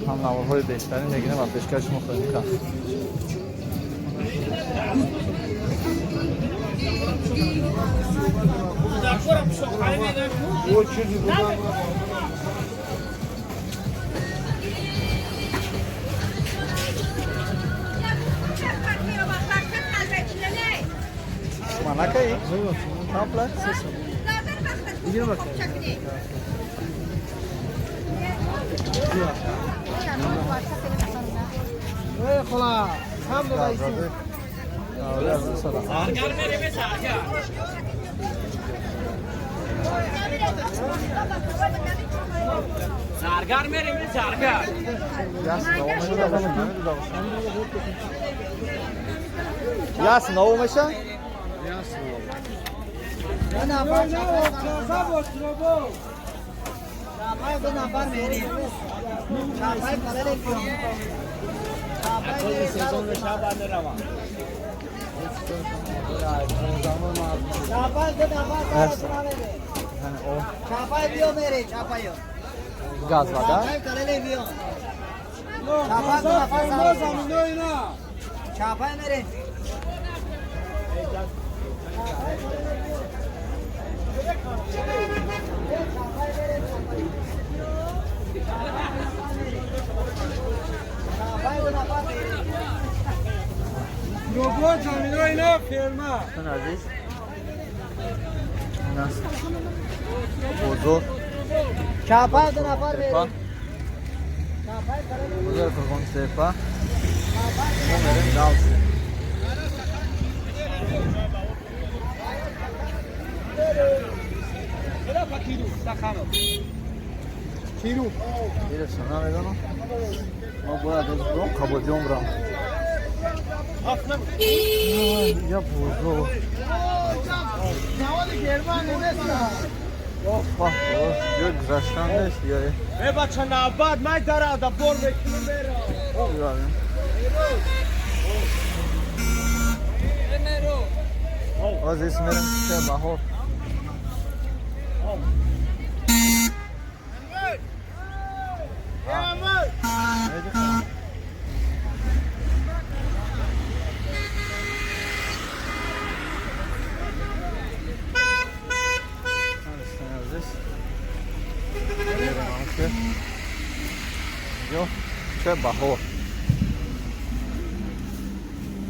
ҳамнаворҳои беҳтарин мегирем ва пешкаши шумо хоҳем кард. Manakayı? Tam Zargar merimi zargar. Ясно, умеша? Газ вода? Азиз, бозор бозори Қурғонтепа. Мо мерем дальше. Гирифтам, намедонам. Мо бояд аз буром Қабодиён бурам. Я бозор. Ҷой гузаштан нест дигаре. Бача навбат май дарада бор мекунем меро. Ҳозир мерем кӯчаи Баҳор. Кӯчаи Баҳор.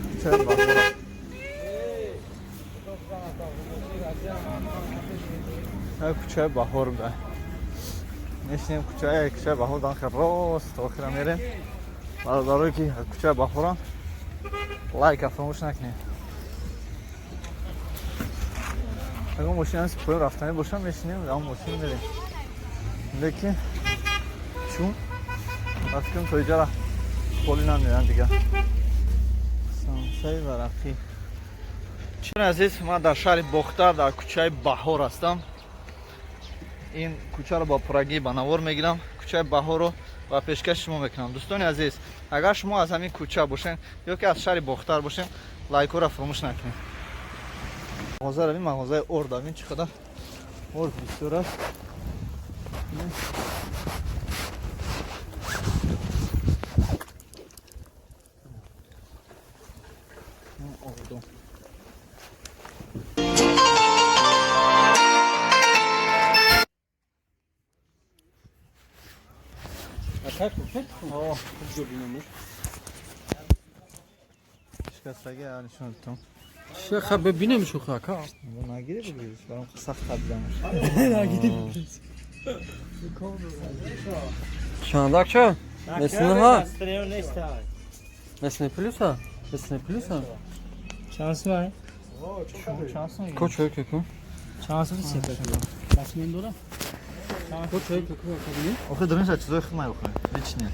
Кӯчаи Баҳор. Кӯчаи Баҳор буда. Мешинем кӯчаи Баҳор дан хел рост то охира мерем. Бародарое ки кӯчаи Баҳоранд, лайка фаромӯш накунед. Агар мошин ҳаст поён рафтанӣ бошам, мешинем дар он мошин мерем. Лекин чун ба фикрам то иҷара холӣ намеоянд дигар. Самсаи варақӣ. Чун азиз, ман дар шаҳри Бохтар дар кӯчаи Баҳор ҳастам. Ин кӯчаро бо пуррагӣ ба навор мегирам. Кӯчаи Баҳорро ба пешкаши шумо мекунам. Дӯстони азиз, агар шумо аз ҳамин кӯча бошед ё ки аз шаҳри Бохтар бошед, лайкҳоро фаромӯш накунед. Мағоза равем, мағозаи орд равем, чӣ қадар орд бисёр аст. Орду. Шикастагӣ нишон дитон. Шеха бибинем шуха ка. Нагири бигириш, барам сахт табидамаш. Нагири бигириш. Чандак ча? Несинаха? Несине плюса? Несине плюса? Шанс май? Кочой кеку? Шанс сепа. Басмин дора? Кочой кеку кабини? Охи дуринша чизои худ май охи. Личне.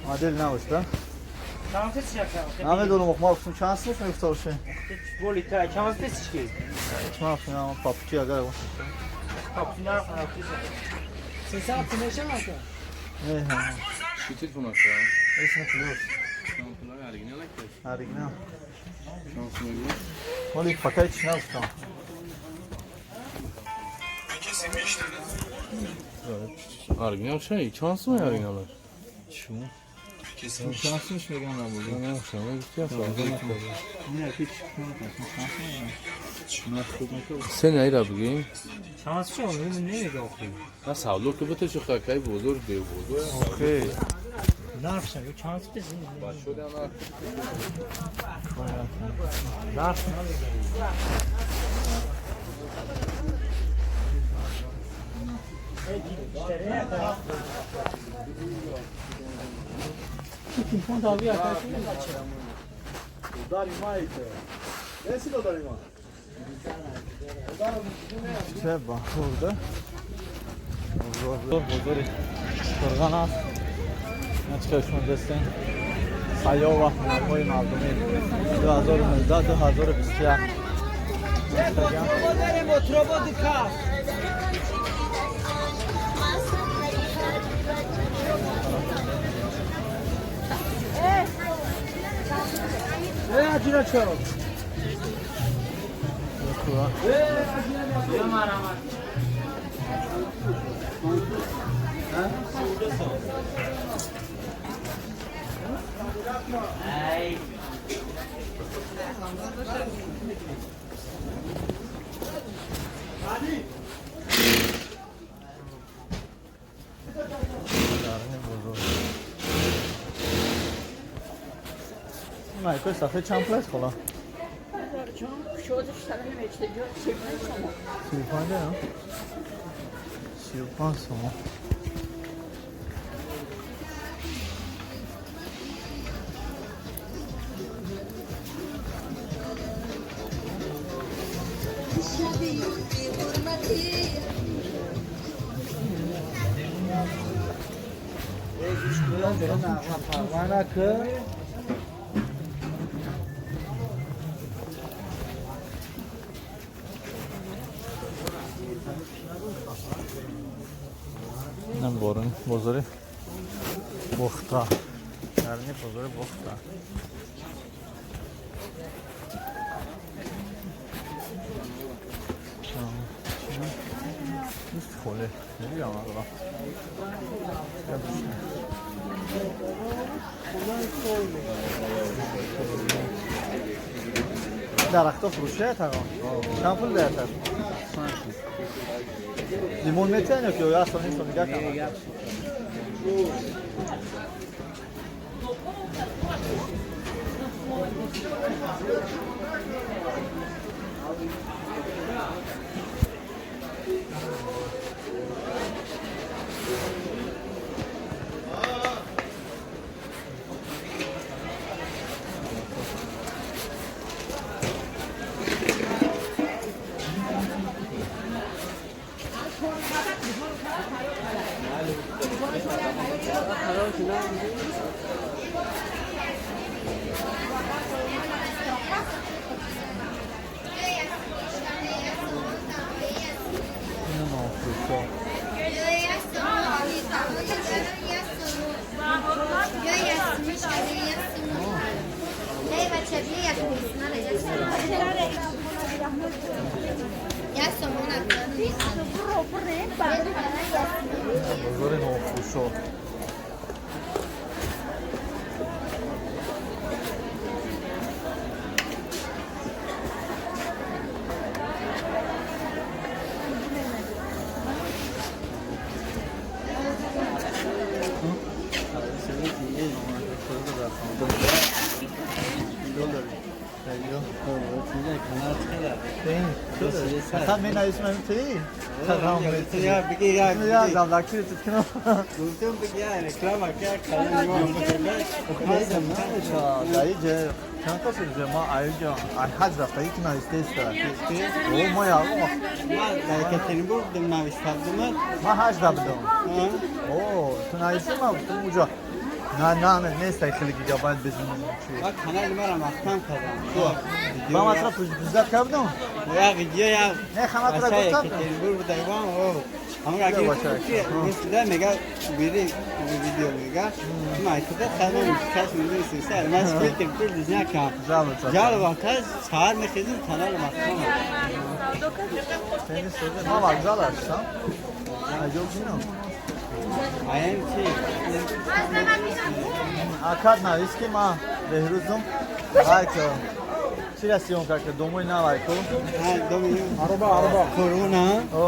Модель набош, да? Намедонам, ох, ма гуфтам чанд сум мегуфта боше? Боли та, чанд тысячки? Ман гуфтам, папчи агар боше. Папчи нарх Сесат мешавад? Не, Чӣ телефон аст? Эсна плюс. Оригинал аст? Оригинал. Чанд сум мегӯяд? Моли пока ҳеч нагуфтам. Оригинал чӣ? Чанд сум оригиналаш? Чун? Чанд сумш мегӯям набуда? Не, шумо гуфтӣ Не, ҳеч Се наира бигӯем? Чанд сум? Намегӯям охи. На савдо ки бите чӣ хакай бозор бе бозор. Охи. Нарх ша, чанд сум? Бачо да нарх. Нарх намегӯям. Кӯчаи Баҳор да? Бозор, бозори Қурғон аст. Ина чӣ қадр шумо дастен? Сайёҳ ва ҳунарҳои мардумӣ 2019-2021. Майкои сафед чанд пул аст, хола? 35, а? 35 сомон. Инам борун бозори Бохта. Дарни бозори Бохта. Нест холе. Набиям ала. Дарахто фурӯшият ҳаго? Чанд пул даятад? Лимон метиҳанд ё ки ё асло нест, нигаҳ кунам. Бозори нонфурӯшо. اصلا من اسم تی چند تا چیز ما ایجا حج رفته یکی نوشته است او ما یا ما حج رفتم او تو نوشته ما گفتم اونجا نه نه نیست خیلی گیگابایت بزنیم چی ما کانال مرا محکم کردم ما مطلب پوزده کردم یا ویدیو یا نه خمت را گفتم تلگرام بود ایوان او همون اگه که میگه ویدیو میگه ما کده خانم کس میدونی سر ما فیلتر پول دیزنیا کم جال واقعا چهار میخیزم کانال محکم ما وگزال هستم عجب اینو ایم چی акад навис ки ма беҳрӯзум айко чӣ ра съёмка ка домои нав айко ароба ароба корона о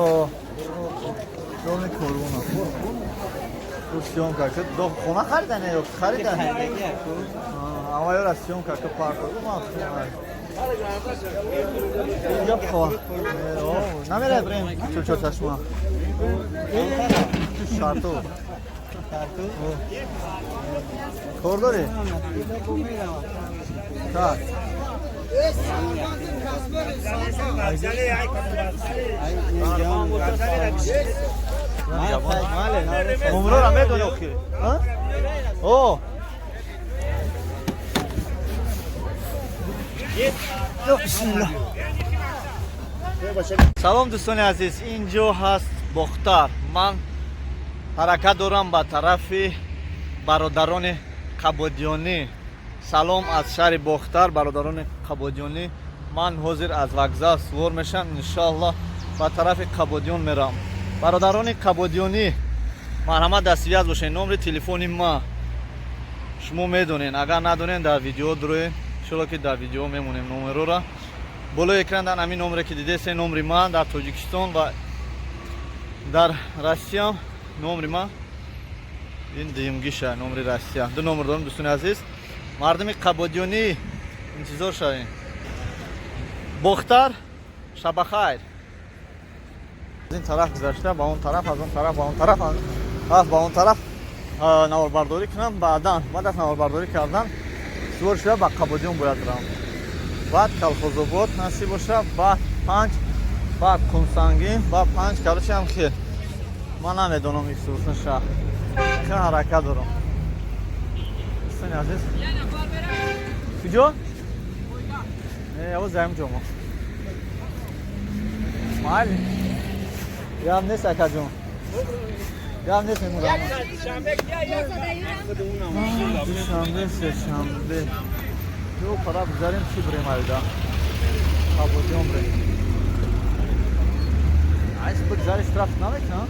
доми корона ӯ съёмка ка до хона харидан ё харидан аввал съёмка ка парк ма инҷо хо намера брем чӯчо чашма шарту кор дорӣ? Так. Умрора медони охир? О! Бисмиллоҳ. Салом, дӯстони азиз, ин ҷо ҳаст Бохтар. Ман ҳаракат дорам ба тарафи бародарони қабодиёнӣ. Салом аз шаҳри Бохтар, бародарони қабодиёнӣ. Ман ҳозир аз вокзал сувор мешавам, иншоаллоҳ ба тарафи Қабодиён мерам. Бародарони қабодиёнӣ, марҳамат, дар связь бошед. Номери телефони ма шумо медонед, агар надонед, дар видео дуроед, иншоалло ки дар видео мемонем номерора болои экран. Дар ҳамин номере ки дидесе, номери ман дар Тоҷикистон ва дар Россия. Номери ман ин дуюмгиша, номери Россия. Ду номер дорам, дӯстони азиз. Мардуми қабодиёнӣ, интизор шавем. Бохтар, шабахайр. Аз ин тараф гузашта ба он тараф, аз он тараф ба он тараф, аз ба он тараф наворбардорӣ кунам. Баъдан, баъд аз наворбардорӣ кардан, сувор шуда ба Қабодиён бояд равам, баъд Калхозобод насиб боша, баъд Панҷ, баъд Кумсангин, баъд Панҷ. Короче, ам хел ман намедонам, иксусн шаҳр хел ҳаракат дорам. Дӯстони азиз, куҷо? Не, явоз заем ҷомо. Майли, гап нест, акаҷон, гап нест, мемурам. Душанбе, сешанбе ду пара бизарем, чӣ бирем? Айда Қабодиён бирем. Айс бигзари, штраф намекунам.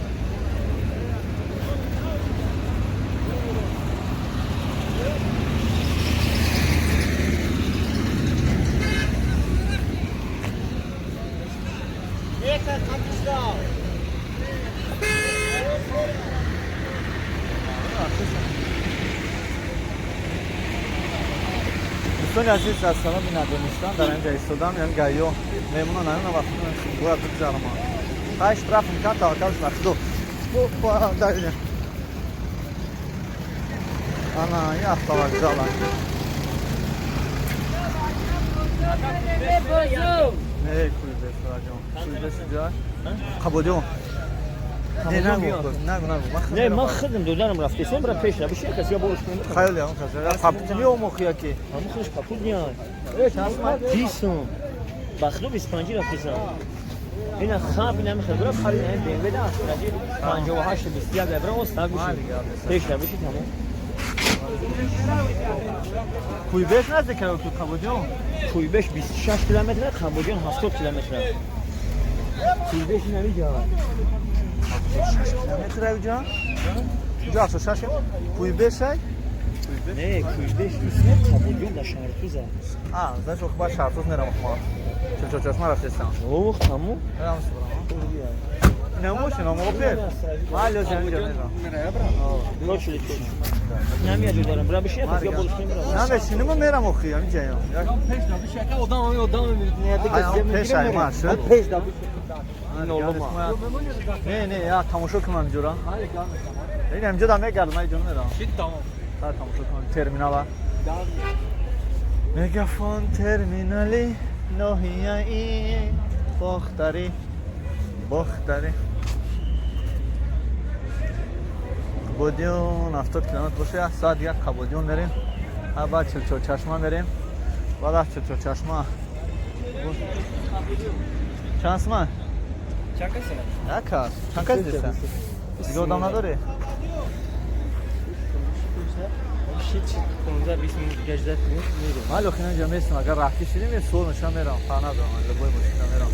Дӯстони азиз, аз сабаби надонистан дар инҷа истодам, яъне гаё мемонан, ҳамин вақт бояд бигзарам. Хай, штраф мекунам, таваккалш ба Худо. Ана ин автовокзала. Не, куйбеш, раҷон, куйбеш ҷа Қабодиён. Не, нагу, нагу, нагу. Не, ман худам додарам рафтесем, бра пеш набиши, кас я борш кунам. Хайли, он кас. Папутни омохи яки. Ҳаму худаш папут не. Бисум. Ба худу 25 рафтесам. Ина хаб ина мехад бра хари BMW да раҷи 58 21 бра он стаг биши. Пеш набиши, тамом. Куйбеш наздик ту Қабодиён? Куйбеш 26 километр, Қабодиён 70 километр. Куйбеш намиҷа. 6 километр авҷа? Куҷо 76 Куйбешай? Не, Куйбеш исме, Қабодиён дар Шаҳртуза. А, значит, ба Шаҳртуз мерам ма. Чилчорчашма рафтестам. Ох, тамом. Мерам субрам. Намошин, ам опер. Майли, ҷанҷа мерам. Точно, точно. Намия додарам, бра биши, кас я борш кунам. Намешиним, мерам охи, ам ҷаям. Пеш набиши, ака одам ами одам не дигар пеш ай ма шуд. Пеш набиши. Не, не, я тамошо кунам инҷора. Ин инҷо да мегардам, ай ҷон мерам. Шит, тамом. Та тамошо кунам терминала. Мегафон терминали ноҳияи Бохтари. Бохтари. Қабодиён 70 километр боша, як соат дигар Қабодиён мерем. Баъд Чилчорчашма мерем. Баъд аз Чилчорчашма. Чанд суман? Чанд кас? Як кас. Чанд кас диса? Дига одам надорӣ? Шит 15 20 минут гаждат мерем. Ман охир инҷа местам, агар рафтӣ шидем, суол мешам, мерам. Фарқ надорам, любой мошина мерам.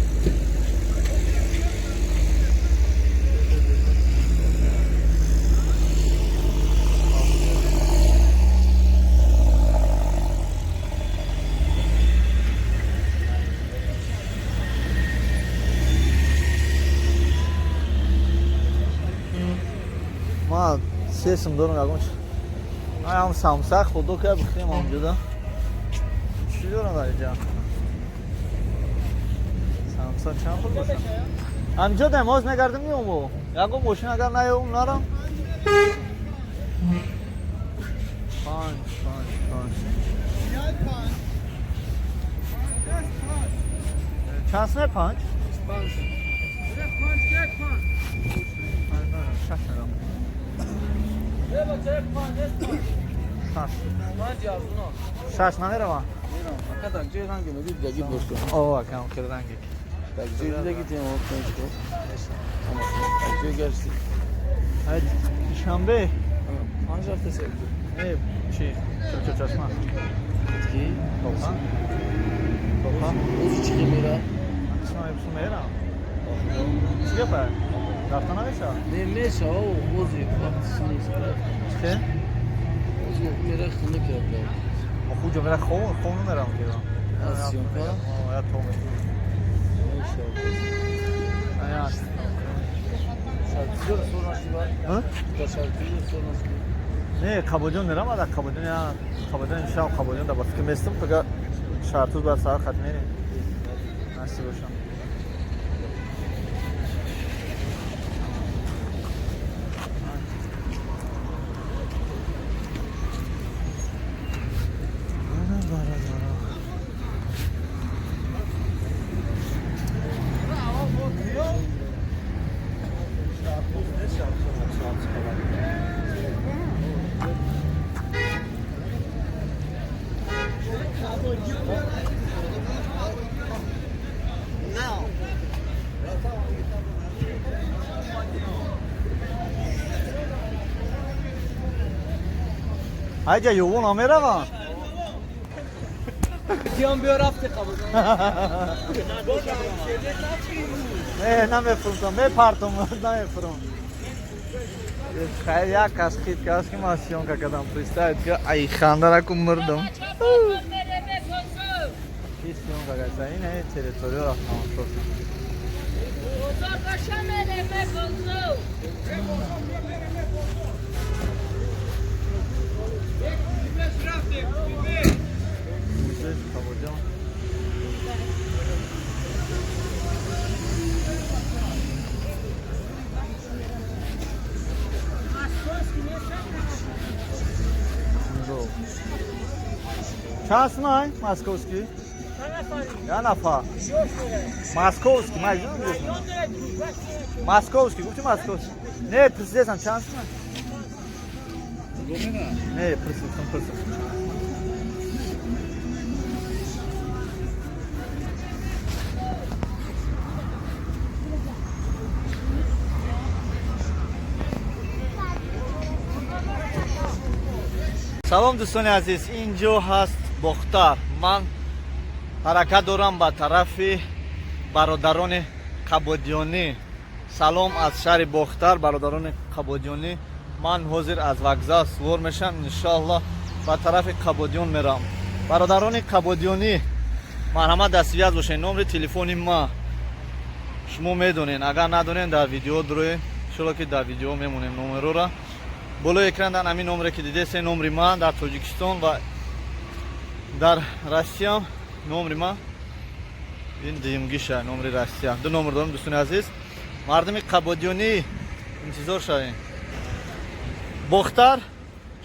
Ма сесм дорам, ягон ам самса худо ка бихем онҷода. Чӣ дорам дар инҷа? Самса чанд пул боша? Ҳамҷо дам ҳоз мегардим, меом. Ягон мошин агар наём, нарам. Панҷ, панҷ, панҷ. Чанд сме панҷ? Шаш мерам. Шаш. Шаш намеравам. Ака так ҷои ранги медид гаги бошто. О, акам хел ранги. Так ҷои дидаги тем пенчко. Так ҷои гашти. Ай душанбе. Панҷ ҳафта се. Э, чи? Чо чашма. Ки? Тоқа. Тоқа. Ози чи мера? Чашма епсу мера. Чи гапа? Рафта намеша? Не меша, о, ози вақт нест. Чи? Ози мера хунук карда. Оху мера хов, хов намерам ки. Аз съёмка? О, я то ме. Меша. Ая. Шартизор сор нашиба? Ҳа? Да шартизор сор нашиба. Не, Қабоҷон мерам, ада Қабоҷон я Қабоҷон шав Қабоҷон да баски местам, тага шартуз бар сар хат мерем. Насиб бошам. Айҷа ювон омеравам. Киён биё рафти қабул. Не, намефурам, мепартам, намефурам. Хайр, як кас хит кас ки ман съёмка кардам, представить ки ай хандараку мурдам. Ки съёмка кардам, ин ай территория рафтам шуд. Чанд сумай московский? Я нафар. Московский, май Московский, гуфти московский. Не, президентам чанд сумай? Не, присутством, присутством. Салом дӯстони азиз, инҷо ҳаст Бохтар. Ман ҳаракат дорам ба тарафи бародарони Қабодиёнӣ. Салом аз шаҳри Бохтар, бародарони Қабодиёнӣ. Ман ҳозир аз вокзал сувор мешам, иншоаллоҳ ба тарафи Қабодиён мерам. Бародарони Қабодиёнӣ, марҳамат дастсвяз бошед. Номери телефони ма шумо медонед, агар надонед дар видео дуроед, иншоаллоҳ ки дар видео мемонем номерора. Болои экран дар ҳамин номере ки дидед, се номери ман дар Тоҷикистон ва дар Россия номери ман ин дуюмгиша номери Россия. Ду номер дорам дӯстони азиз. Мардуми Қабодиёнӣ интизор шавед. Бохтар,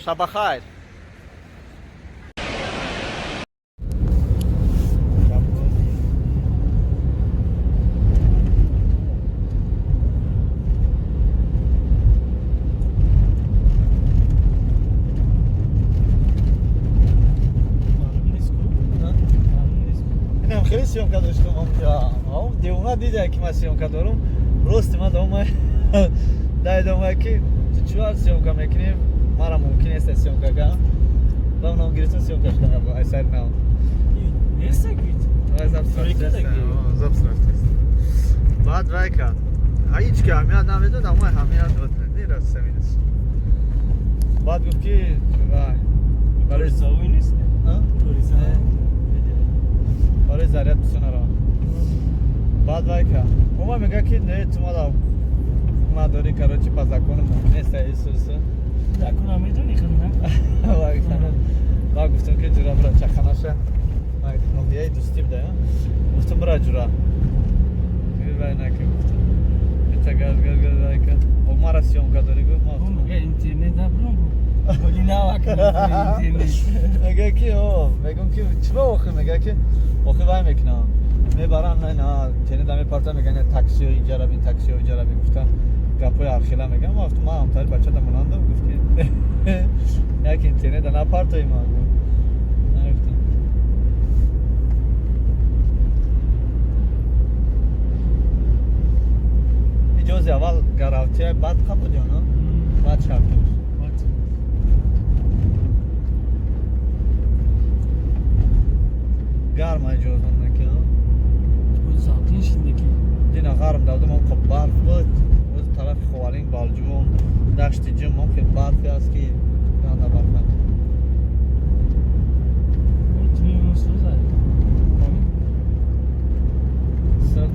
шабахайр. Инам хеле съёмка доштам онҷа. Девона дида ки ман съёмка дорам. Рости ман дома дай дома ки ту чӣ съёмка мекунӣ? Мара мумкин нест съёмка кардам. Ба ном гирифтам съёмка шудам ай сар нав. Баъд вай кард. Ҳеҷ ки аҳамият намедод, аммо аҳамият дод. Нераст саминас. Баъд гуфт ки вай барои барои заряд бисёр наравам. Баъд вай кард. Ома мега ки не, ту мада надорӣ, короче, по закону мумкин нест исус. Закона медонӣ худ, на? Ба гуфтам ки ҷура бира чаханаша. Ноҳияи дӯстӣ буда, гуфтам бира ҷура. Вай нака гуфтам. Бита газ газ газ вай кард. О мара съёмка дорӣ гуфт, ма гуфтам. Интернет набром. Оли навак интернет. Мега ки о, мегум ки чиба охир мега ки охир вай мекунам. Мебарам на на интернет мепартам меган таксио иҷара бин, таксио иҷара бин гуфтам. Гапои архила мегам. Ма гуфтам ман ҳамтари бача монандам гуфт ки як интернет напартои ман гуфт. Нагуфтам. Рӯзи аввал гаравтия, баъд қабудиён, баъд Шартуз. Гарм аҷозон накино. Завқин шидаки. Дина гарм давдум, он қо барф буд. Оз тарафи Ховалинг, Балҷувон, дашти Ҷим, он хел барфе аст ки ганда барф.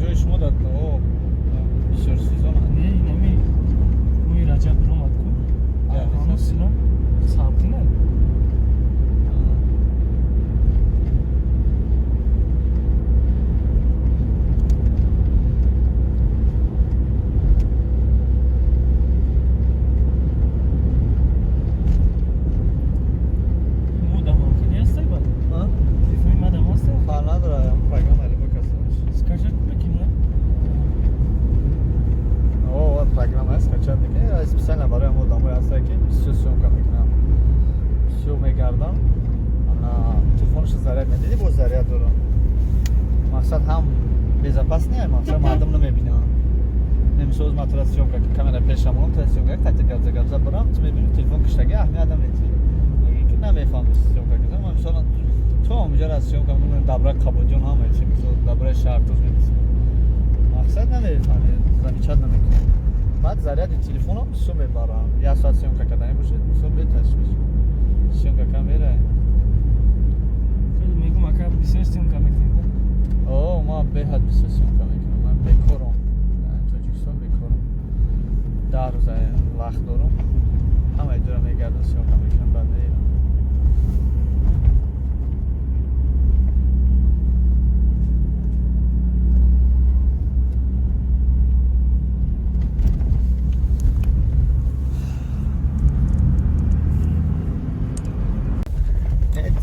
Ҷои шумо дар бисёр сезон. Не, инами моҳи Раҷаб биромад ку. Ҳанӯз сино сабқина. Специально барои ҳам одамое ҳастанд, ки бисёр съёмка мекунам, бисёр мегардам, телефонашо заряд медиди, бо заряд дорам. Мақсад ҳам безопасный, мақсад мардум намебинанд. Немисоз ман тура съёмка, камера пешам, тура съёмка қати гапза гапза барам, ту мебини, телефон киштаги, аҳамиятам метиҳӣ, ки намефаҳми съёмка кардам. Ман мисол то ҳаминҷоро съёмка мекунам, дабра Қабудиён ҳама чи, мисол дабраи Шаҳртуз мебисем, мақсад намефаҳми, замечать намекунӣ. Баъд заряди телефонам бисёр мебарам. Як соат съёмка кардани бошед, мисол беташвиш съёмка кам мерай. Мегум, ака, бисёр съёмка мекунед? О, ман беҳад бисёр съёмка мекунам. Ман бекорам, Тоҷикистон бекорам, 10 рӯза вақт дорам, ҳамаи ҷора мегардам, съёмка мекунам, баъд мерам.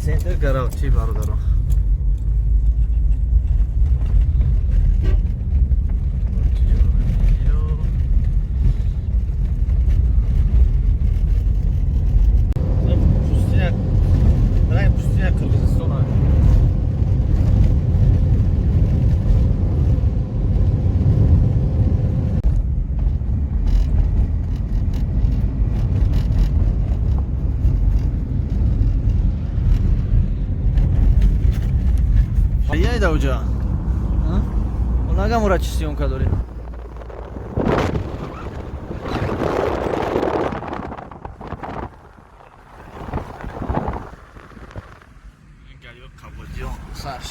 Центр Гаравчи, бародаро. Пустыня, пустыня Қирғизистон. Яйда уҷа. Онага мура чӣ съёмка дорем? Галиё Қабудиён сарш.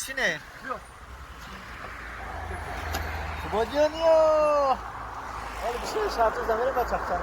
Бишине. Қубодиёниё. Ҳоли бишине шарту замира ба чақчақ.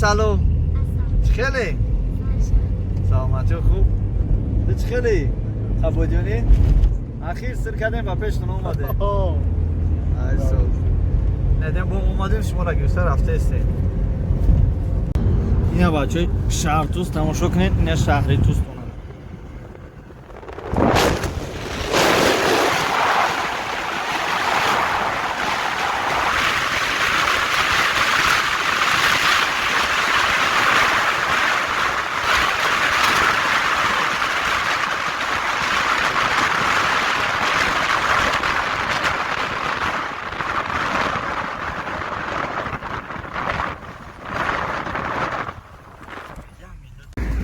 Салом. Чӣ хеле? Саломатӣ хуб. Ту чӣ хеле? Қабодиёнӣ? Ахир сир кардем ба пештон омадем. Ай соз. Недем бо омадем шуморо гирифта рафтаестем. Ина бачаҳои шаҳртуз тамошо кунед, ина шаҳри Тузтона.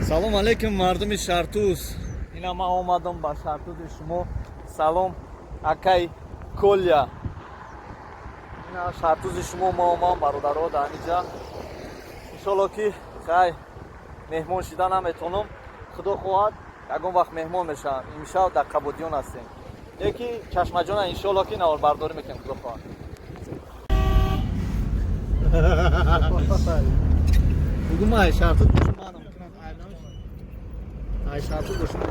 Салом алейкум мардуми Шартуз. Ина ман омадам ба Шартузи шумо. Салом акай Коля. Ина Шартузи шумо ма омадам бародаро дар инҷа. Иншолло ки хай меҳмон шида наметонам. Худо хоҳад ягон вақт меҳмон мешавам. Имшаб дар Қабодиён ҳастем. Леки чашмаҷона иншолло ки наворбардорӣ мекунем худо хоҳад. Бугу ман Шартуз бошам манам ай Шартуз бошам.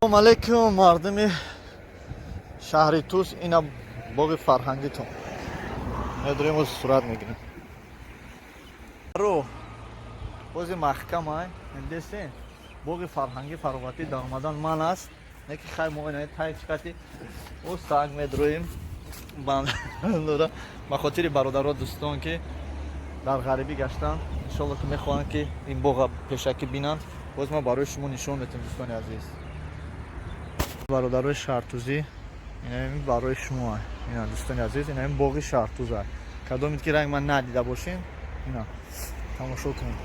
Салом алейкум, мардуми шаҳри Тус, ина боғи фарҳангитон. Медорем, оз сурат мегирем. Ро бози маҳкам ай, десен боғи фарҳангӣ фароғатӣ дар омадан ман аст. Не ки хай мо ина тай чикати оз так медроем. Бандора ба хотири бародаро дӯстон ки дар ғарибӣ гаштанд, иншолло ки мехоҳанд ки ин боға пешакӣ бинанд. Боз ман барои шумо нишон медиҳам, дӯстони азиз. Бародарои шаҳртузӣ, ин барои шумо, ина дӯстони азиз, ина ин боғи шаҳртуз аст. Кадомед ки ранг ман надида бошем, ина тамошо кунед.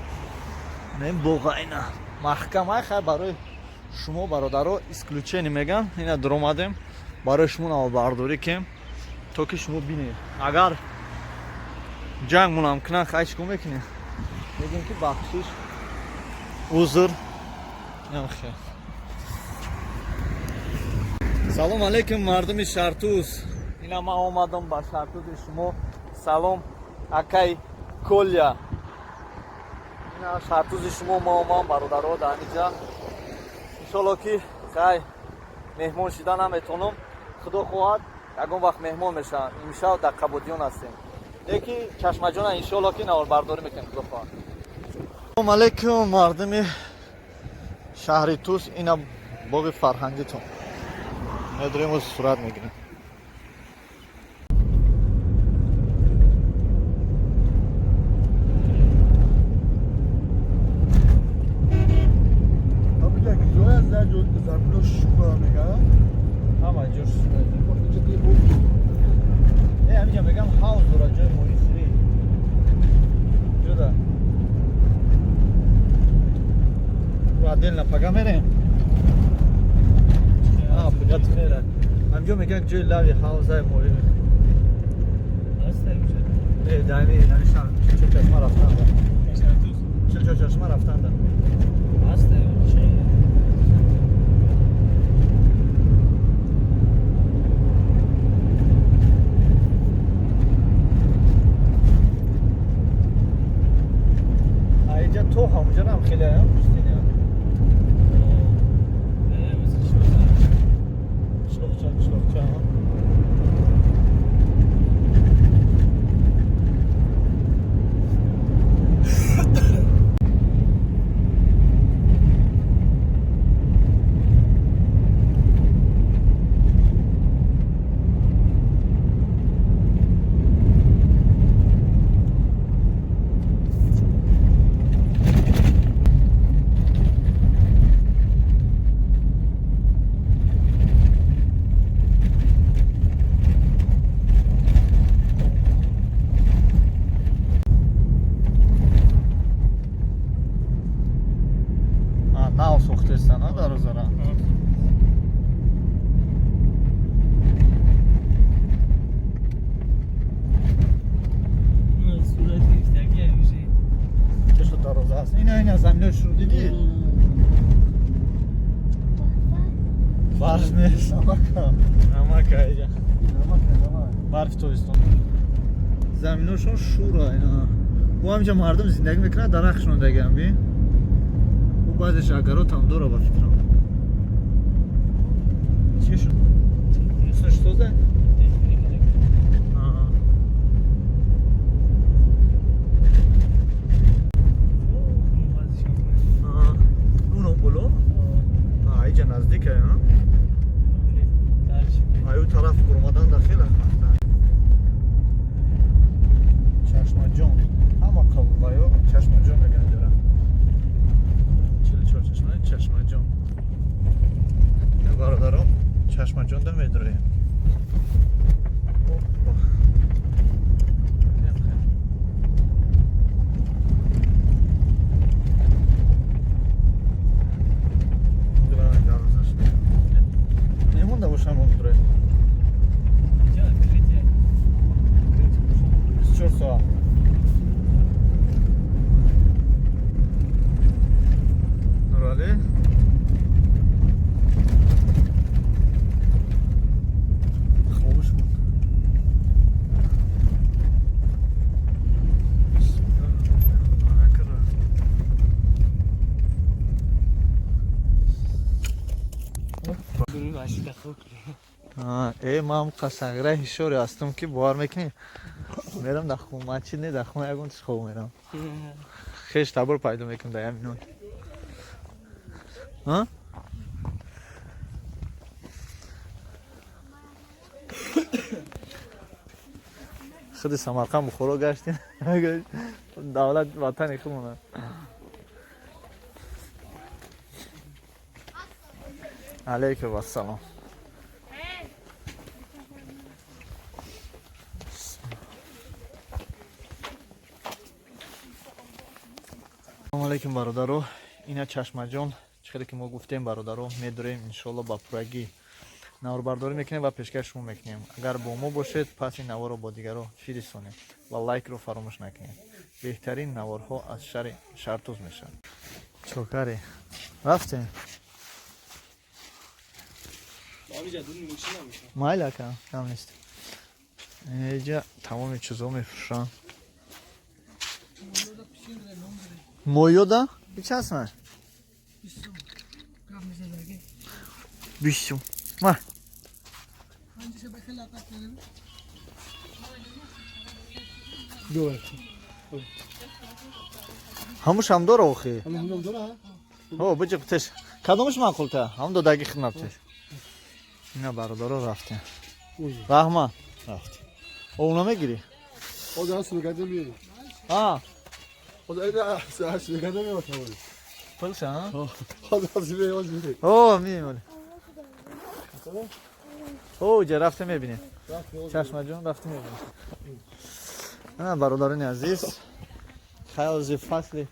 Ина ин боға, ина маҳкам ай, хай барои шумо бародаро исключение меган. Ина дуромадем барои шумо навбардорӣ кем, то ки шумо бинед. Агар ҷанг мунам кунан, хай чикор мекунем? Мегӯем ки бахшиш, узр. Инам хел. Салом алейкум, мардуми Шартуз. Ина ман омадам ба Шартузи шумо. Салом, акай Коля. Ина Шартузи шумо ма омам, бародаро, дар инҷа. Иншолло ки хай меҳмон шида наметонам. Худо хоҳад, ягон вақт меҳмон мешавам. Имшаб дар Қабодиён ҳастем. Леки Чашмаҷона иншолло ки наворбардорӣ мекунем, худо хоҳад. Салом алейкум, мардуми шаҳри Тус, ина боғи фарҳангитон. Медорем, оз сурат мегирем. Ҳама ҷош э ҳамиҷа мегам ҳавз дорад, ҷои моҳихӯрӣ. Ҷуда. Отдельно пага мерем. А, пага хера. Ҳамҷо меган ҷои лави ҳавзаи моҳӣ. Э, дайми, навиштан, чил чашма рафтанда. Чил чашма рафтанда. Аиҷа то ҳамҷарам хеле ам пустиня. Қишлоқча, қишлоқча. А, нав сохтестан, а, дарозара. Чӣ шуд дароза аст? Ина ина замино шуд дидӣ? Барф нест, намака. Намака иҷа. Барф тобистон. Заминошон шура ина. Бо ҳамҷа мардум зиндагӣ мекунад, дарахтшон дагам би. Ӯ баъзеш агарот ҳам дора ба фикрам. Чӣ шуд? Что за? Уно боло? А, иҷа наздик е, а? Аю тараф бурмадан да хеле Чашмаҷон. Ҳама қабулаю Чашмаҷон меган ҷора. 44 чашма, Чашмаҷон. Бародарон, Чашмаҷон да медроем. Опа. Мемонда бошам он дроем. 24 соат. Нуралӣ? Хомӯш Ман қасағира ҳишоре ҳастам, ки бовар мекунӣ, мерам дар хона чи не, дар хона ягон чиз хоб мерам, хеш табор пайдо мекунам дар яминон. Худи Самарқанд, Бухоро гаштем, давлат ватани худмона. Алейкум ассалом. Салому алейкум, бародаро. Ина Чашмаҷон, чӣ хеле ки мо гуфтем, бародаро, медурем, иншоалло, ба пуррагӣ наворбардорӣ мекунем ва пешкаш шумо мекунем. Агар бо мо бошед, пас ин наворро бо дигарро фиристонем ва лайкро фаромӯш накунед. Беҳтарин наворҳо аз шаҳри Шартуз мешавад. Чокаре, рафтем. Майли, ака, кам нест. Инҷа тамоми чизо мефурӯшанд. Моёда часма 20 сум. Ма ҳамушам дора охи. О, биҷиқ теш, кадомаш маъқулта? Ҳам додаги хидмат теш. Ина, бародаро, рафтем. Раҳмат, рафтем. О, уна мегирӣ? А пулша. О, мемонӣ. О, ҷа рафтем, мебинем. Чашмаҷон, рафтем, мебинем. Ана, бародарони азиз, хаёзи фасли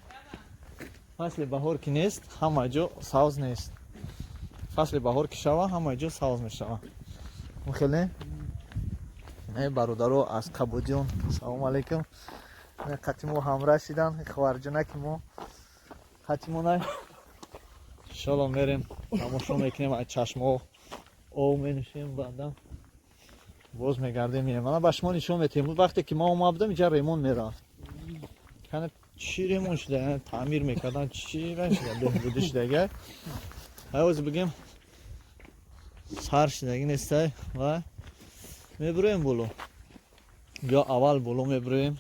баҳор ки нест, ҳама ҷо савз нест. Фасли баҳор ки шава, ҳама ҷо савз мешава. Хеле не, бародаро аз Қабудиён, салому алейкум. Қати мо ҳамроҳ шидан, ховарҷонаки мо қати мо най. Иншолло, мерем, тамошо мекунем, аз чашмао об менӯшем, баъдан боз мегардем, меем. Мана, ба шумо нишон метиҳем. Вақте ки ма омада будам, инҷа ремонт мерафт. Кане, чӣ ремонт шуда, таъмир мекардан, чӣ шуда, беҳбудӣ шудага. Ҳайози бигем, сар шудагӣ нестай ва мебуроем боло. Биё, аввал боло мебуроем,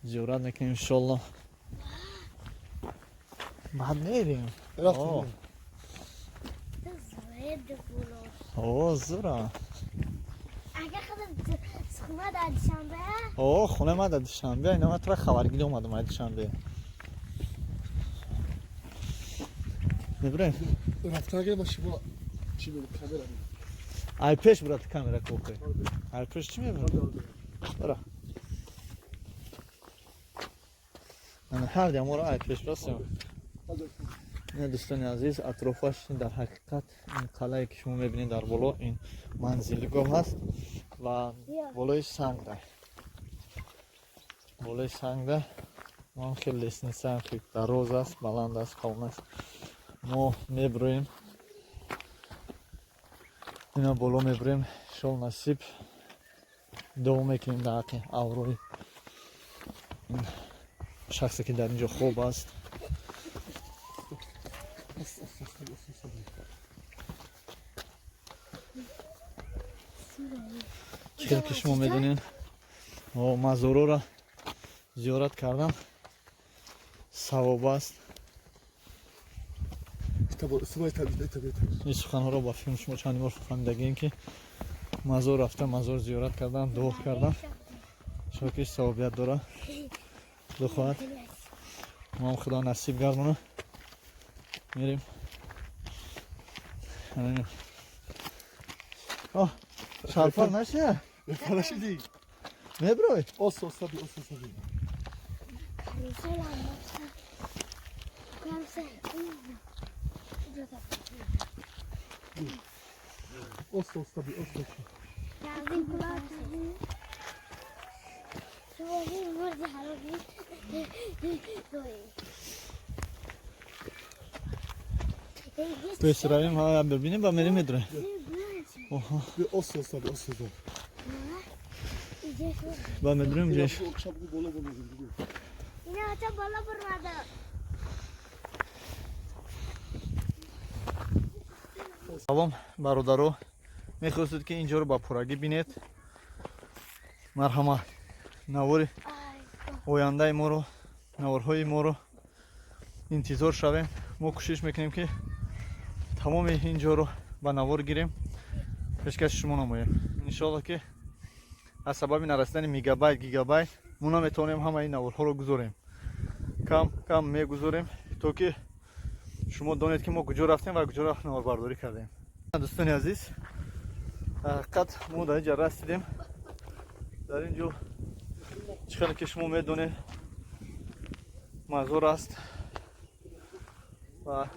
зиёрат мекунем, иншолло, баъд мерем. О, зура. О, хона ма дар Душанбе. Ина, ма тура хабаргирӣ омадам аз Душанбе. Мебурем. Ай пеш брат, камера кохе. Ай пеш чӣ мебурам? Бара. Ана, ҳар даморо ай пеш растем. Ина, дӯстони азиз, атрофаш дар ҳақиқат ин қалъае ки шумо мебинед дар боло, ин манзилгоҳ аст ва болои сангда, болои сангда ман хеле лестница хеле дароз аст, баланд аст, калон аст. Мо мебуроем, ина боло мебурем, иншолло, насиб, дуо мекунем дар ҳаққи аврои шахсе ки дар ин ҷо хоб аст. Чӣ хел ки шумо медонед, мазороро зиёрат кардан савоб аст. Ин суханҳоро ба филм шумо чанди бор фаҳмидагием, ки мазор рафта, мазор зиёрат кардан, дуо кардан шоки савобият дорад. Худо хоҳад, моам Худо насиб гардона, мерем. Шалфар наша? Меброй? Осо, саби, осо, саби. Осо, саби, осо. Пеш равем, ҳа, бибинем ба мерем, медурем. Осо, саби, осо. Ба медурем ҷеш. اینا بالا برماده. Салом, бародаро. Мехостед, ки ин ҷоро ба пуррагӣ бинед, марҳамат, навори ояндаи моро, наворҳои моро интизор шавем. Мо кӯшиш мекунем, ки тамоми ин ҷоро ба навор гирем, пешкаши шумо намоем. Иншоалло, ки аз сабаби нарасидани мегабайт, гигабайт мо наметавонем ҳамаи ин наворҳоро гузорем. Кам кам мегузорем, то ки шумо донед, ки мо куҷо рафтем ва куҷоро наворбардорӣ кардем. Дӯстони азиз, ҳақиқат, мо дар инҷа расидем. Дар ин ҷо, чӣ хеле ки шумо медонед, мазор аст ва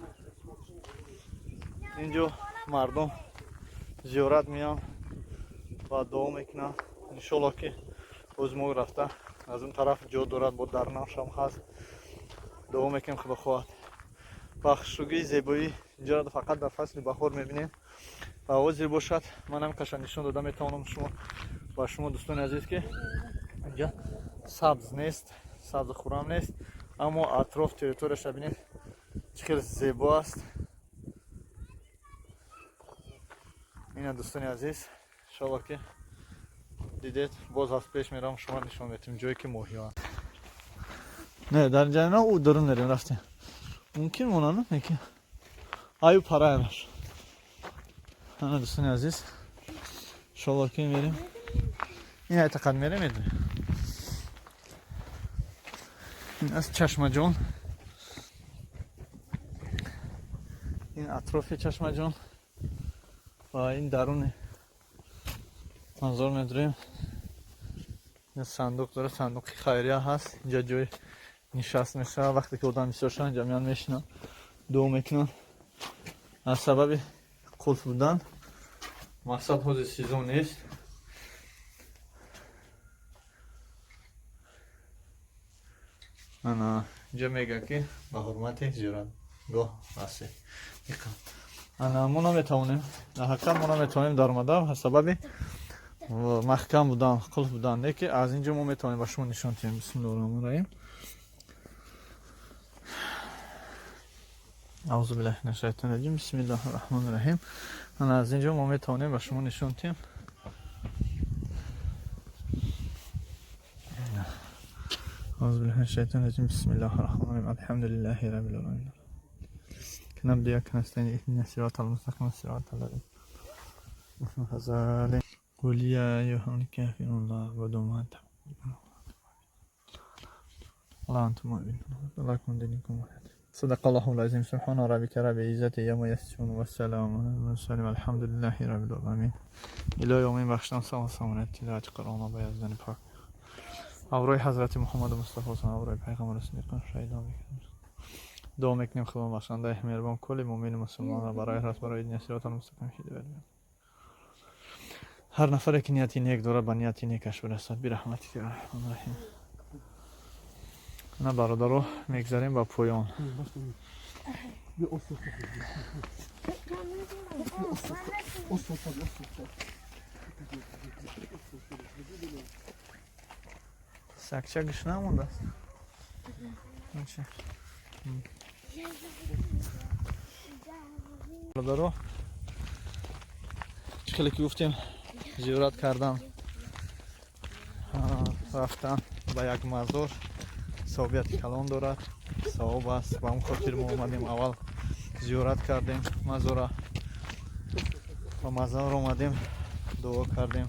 ин ҷо мардум зиёрат меянд ва дуо мекунанд. Иншоалло, ки боз мо рафта, аз он тараф ҷо дорад, бо дарнавшам ҳаст, дуо мекунем, худо хоҳад. Ва хушрӯгии зебоӣ инҷоро фақат дар фасли баҳор мебинем. Ва ҳозир бошад, манам каша нишон дода метавонам шумо ба шумо, дӯстони азиз, ки инҷа сабз нест, сабзу хуррам нест, аммо атроф, территорияша бинед, чӣ хеле зебо аст. Ина, дӯстони азиз, иншоалло, ки дидед. Боз аз пеш мерам, шумо нишон метем ҷое, ки моҳиҳо. Не, дар инҷа на, ӯ дарун мерем. Рафтем, мумкин монанд неки аю параяраш. Ана, дӯстони азиз, иншоалло, ки мерем, ин айтақад мерем, медонем. Ин аст Чашмаҷон, ин атрофи Чашмаҷон ва ин даруни манзор медорем. Ин сандуқ дора, сандуқи хайрия ҳаст. Инҷа ҷои нишаст мешавад. Вақте ки одам бисёр шавад, инҷа меян, мешинанд, дуо мекунанд. Аз сабаби қулф будан, мақсад, ҳозир сезон нест. Ана инҷа мегӯяд, ки ба ҳурмати зиёратгоҳ ҳастед. Ана, мо наметавонем, дар ҳақиқат мо наметавонем даромада, аз сабаби маҳкам будан, қулф будан. Не ки аз ин ҷо мо метавонем ба шумо нишон диҳем. Бисмиллоҳи роҳмони раҳим. Аузу биллаҳи минаш шайтони раҷим. Бисмиллоҳи роҳмони раҳим. Ана, аз ин ҷо мо метавонем ба шумо нишон диҳем. Аузу биллаҳи минаш шайтони раҷим. Бисмиллоҳи роҳмони раҳим. Алҳамдулиллаҳи роббил оламин. نعبد وإياك نستعين اهدنا الصراط المستقيم صراط الذين أنعمت عليهم. قل يا أيها الكافرون لا أعبد ما تعبدون ولا أنتم عابدون لكم دينكم ولي. صدق الله العظيم. سبحان ربك رب العزة عما يصفون والسلام على المرسلين والحمد لله رب العالمين. Илоҳи омин бахшидан савол самонат тиловати Қуръон ба Яздани пок аврои ҳазрати Муҳаммаду Мустафо, аврои пайғамбари сидиқон, шаҳидон бикунем. Дуо мекунем, Худо бахшандаи меҳрубон кулли муъмину мусулмонро барои рост, барои дини сироти мустақим ҳидоят кунад. Ҳар нафаре, ки нияти нек дорад, ба нияти некаш бирасад, бираҳматика раҳмон раҳим. На, бародаро, мегзарем ба поён. Сакча гӯш намондааст. Бародаро, чӣ хеле ки гуфтем, зиёрат кардан, рафтан ба як мазор савобияти калон дорад, савоб аст. Ба он хотир мо омадем, аввал зиёрат кардем мазора, ба мазор омадем, дуо кардем.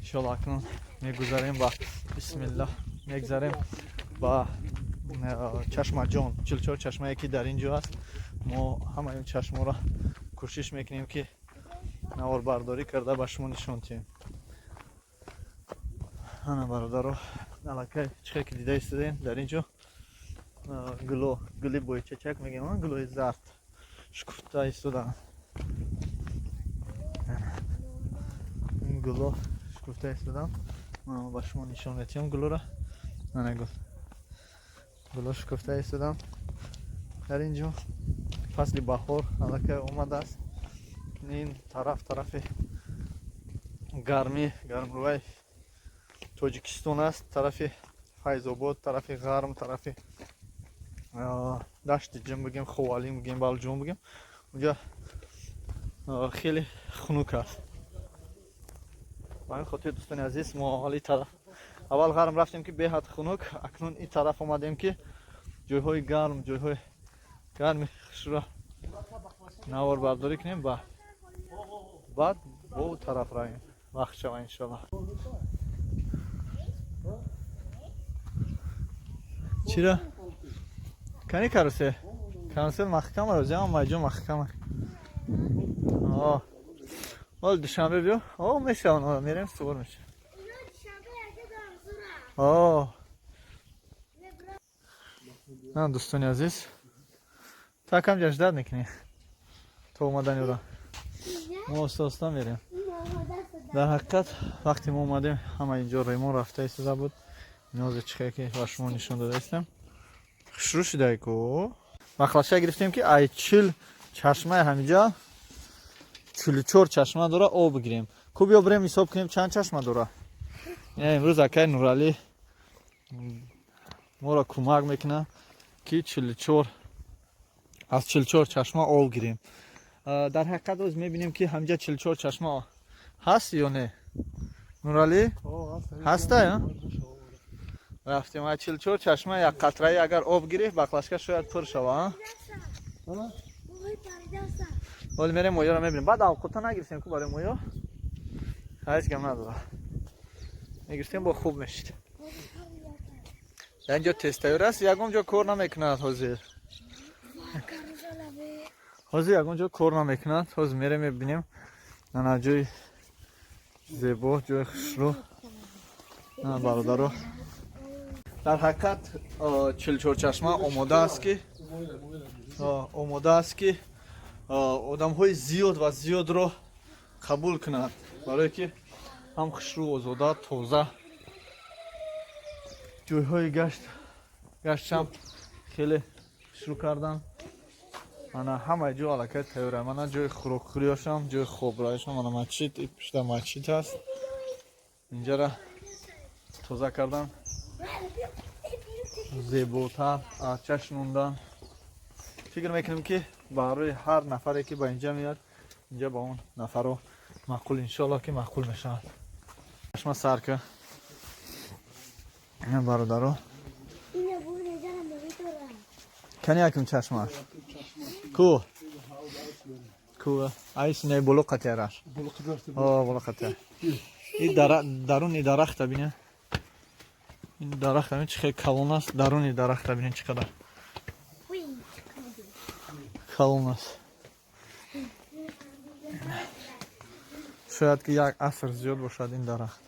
Иншоалло, акнун мегузарем ба, бисмиллаҳ, мегзарем ба Чашмаҷон. 44 чашмае, ки дар ин ҷо аст, мо ҳамаи он чашморо кӯшиш мекунем, ки наворбардорӣ карда ба шумо нишон диҳем. Ана, бародаро, аллакай чӣ хел ки дида истодаем, дар ин ҷо гуло, гули бойчачак мегӯям, гулои зард шукуфта истодаанд. Ин гуло шукуфта истодаанд. Ман ба шумо нишон медиҳам гулоро. Ана, гул, гуло шукуфта истодаанд дар ин ҷо. Фасли баҳор аллакай омадааст. Ин тараф, тарафи гармӣ, гармрӯи Тоҷикистон аст, тарафи Файзобод, тарафи ғарм, тарафи Дашти Ҷим бигем, Ховалин бигем, Балҷум бигем, унҷа. Хеле хунук аст. Ба ҳамин хотир, дӯстони азиз, мо ҳоли тараф аввал ғарм рафтем, ки беҳад хунук, акнун ин тараф омадем, ки ҷойҳои гарм, ҷойҳои гарми хушро навор бардорӣ кунем, ба баъд бо тараф равем, вақт шава, иншоалло. Чира кани карусел, карусел маҳкама, розиам майҷо маҳкама. Ҳол Душанбе биё, о мешаван, мерем, сувор меша. На, дӯстони азиз, та кам ҷаждат мекунем то омадани ӯро. Мо оста оста мерем. Дар ҳақиқат, вақте мо омадем, ҳама инҷо ремон рафта истода буд. Нозе чихе ки ба шумо нишон дода истем, хушрӯ шудай ку. Махлаша гирифтем, ки ай 40 чашмаи ҳамиҷа, 44 чашма дора, об бигирем. Ку биё бирем, ҳисоб кунем, чанд чашма дора. Имрӯз акай Нуралӣ моро кӯмак мекунад, ки 44 аз 44 чашма об гирем. Дар ҳақиқат, оз мебинем, ки ҳамиҷа 44 чашма ҳаст ё не. Нуралӣ, ҳаста? Рафтем, аз 44 чашма як қатраи агар об гирифт, баклажка шояд пур шава. Ҳоли мерем, моёро мебинем. Баъд авқота нагирифтем ку барои моё, ҳеҷ гам надора, мегирифтем, бо хуб мешид. Дар инҷо тезтайёр аст, ягон ҷо кор намекунад ҳозир. Ҳозир ягон ҷо кор намекунад. Ҳозир мерем, мебинем. Ана ҷои зебо, ҷои хушрӯ. На, бародаро, дар ҳақиқат 44 чашма омода аст, ки одамҳои зиёд ва зиёдро қабул кунад, барое ки ҳам хушрӯ, озода, тоза, ҷойҳои гаштшам хеле хушрӯ кардан. Ана ҳамаи ҷо аллакай тайёра. Мана ҷои хӯрокхӯриёшам, ҷои хобраишам, ана масҷид, пушта масҷид ҳаст. Инҷара тоза кардан, зеботар арча шинондан. Фикр мекунем, ки барои ҳар нафаре, ки ба инҷа меяд, инҷа ба он нафаро маъқул, иншоалло, ки маъқул мешавад. Чашма сарка, бародаро. Кани якум чашмаш ку? Ку айс не, боло қатиараш, боло қатиар. И даруни дарахта бине, ин дарахта бин, чӣ хел калон аст. Даруни дарахта бинен, чӣ қадар калон аст. Шояд ки як аср зиёд бошад ин дарахт.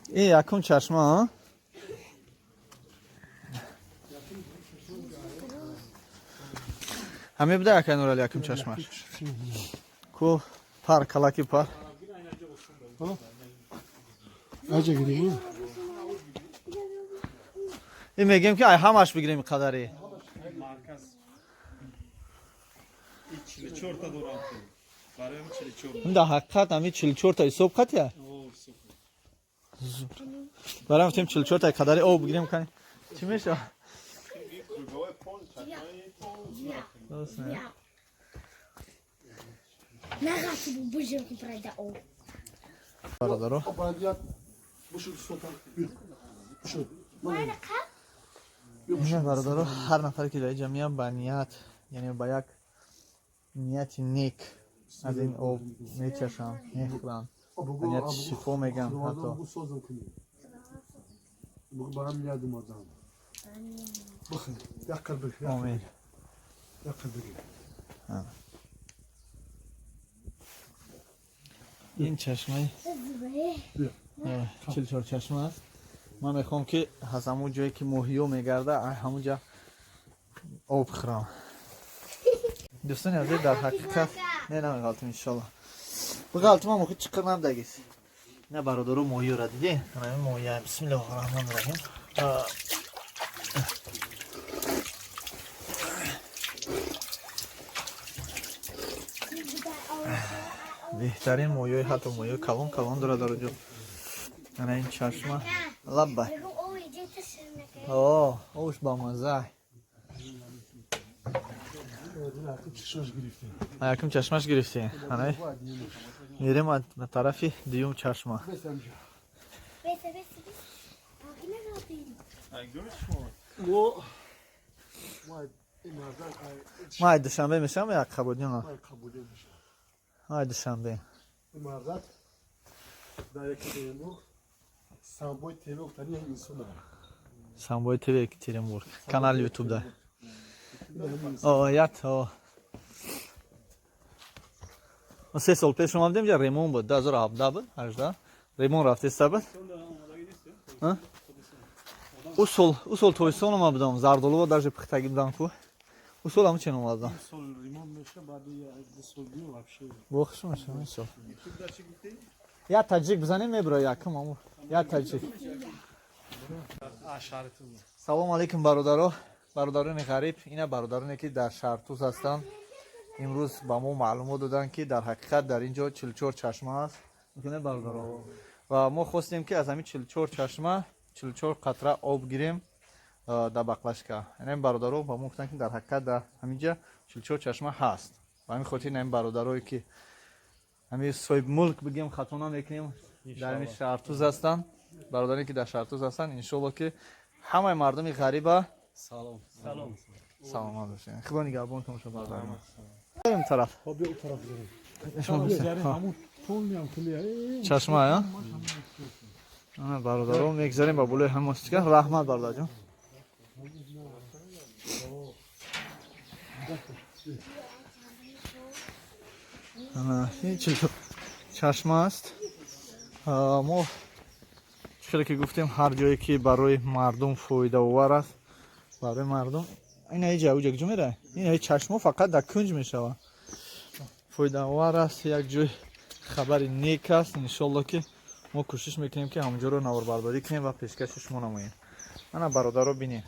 Ин якум чашма. Ҳаме буда, якай Нурали, якум чашмаш ку? Пар, калаки пар. Аҷа гирем. Ин мегем, ки ай ҳамаш бигирем қадари. Марказ. 44-та дорам. Барои 44. Ин дар ҳақиқат ҳами 44-та ҳисоб қатия. Барам гуфтем, 44-та қадари об бигирем, кани чӣ мешавад? Круговой пол, чашмаи Дуруст не? Нағати бу бужим ки прайда об. Бародаро, Бушуд сота. Бушуд. ина бародаро, ҳар нафаре ки дар инҷа меяд, ба ният, яъне ба як нияти нек аз ин об мечашанд, мехӯранд, ба нияти шифо мегӯянд ҳатто. Созам кунем. Бугу барам ният омадам. Бихӯр. Як қал бихӯр. Омин. Як қал бигир. Ин чашмаи 44 чашма аст. Ман мехоҳам, ки аз ҳамон ҷое, ки моҳиё мегарда, ай ҳамон ҷа об хӯрам. Дӯстони азиз, дар ҳақиқат не, намеғалтим, иншолло. Биғалтимам, охи чиқир набдагис. На, бародаро, моҳиёра диде? Ана моҳия. Бисмиллоҳи раҳмони раҳим. Беҳтарин моҳиёи, ҳатто моҳиёи калон калон дорад дар ҷо. Ана ин чашма. Лаббай. О, ош бамаза. Якум чашмаш гирифтем. Ана мерем ба тарафи дуюм чашма. Ма Душанбе мешам я Қабудиён? Ма Душанбе. Самбой ТВ гуфтани як инсон дорам. Самбой ТВ Екатеринбург. Канал YouTube да. О, ят, о. Мо 3 сол пеш омадем, ҷа ремон буд, 2017 буд, 18. Ремон рафтеста буд. У сол тобистон омад будам, зардолуба даже пухтагӣ будам ку. У сол ҳам чен омадам. Сол ремон меша, баъди ду сол биё вообще. Бохш меша, ин сол. Я таҷик бизанем мебро якум аму. Я таҷик. Салом алейкум бародаро, бародарони ғариб, ина бародароне ки дар Шаҳртуз ҳастанд. Имрӯз ба мо маълумот доданд ки дар ҳақиқат дар ин ҷо 44 чашма аст. Мекунед бародаро? Ва мо хостем ки аз ҳамин 44 чашма 44 қатра об гирем дар баклашка. Яъне бародаро ба мо гуфтанд ки дар ҳақиқат дар ҳамин ҷа 44 чашма ҳаст. Ба ҳамин хотир ин бародарое ки ҳамин соҳибмулк бигем хато намекунем дар ҳамин Шаҳртуз ҳастанд. Бародаре ки дар Шаҳртуз ҳастанд, иншоалло ки ҳамаи мардуми ғариба Салом. Салом. Саломат бошед. Худо нигаҳбонтон бошад бародарам. Берем тараф. Хоб биё, у тараф бизанем. Шумо чашма, а? Ана бародаро мегзарем ба болои ҳамон стика. Раҳмат бародарҷон. Ана ин чашма аст. Мо хеле ки гуфтем ҳар ҷое ки барои мардум фоидаовар аст, барои мардум ина иҷа уҷа куҷо мерай? Ина чашмо фақат дар кунҷ мешавад. Фоидаовар аст, як ҷой хабари нек аст. Иншоалло ки мо кӯшиш мекунем ки ҳамонҷоро наворбардорӣ кунем ва пешкаши шумо намоем. Ана бародаро бинем.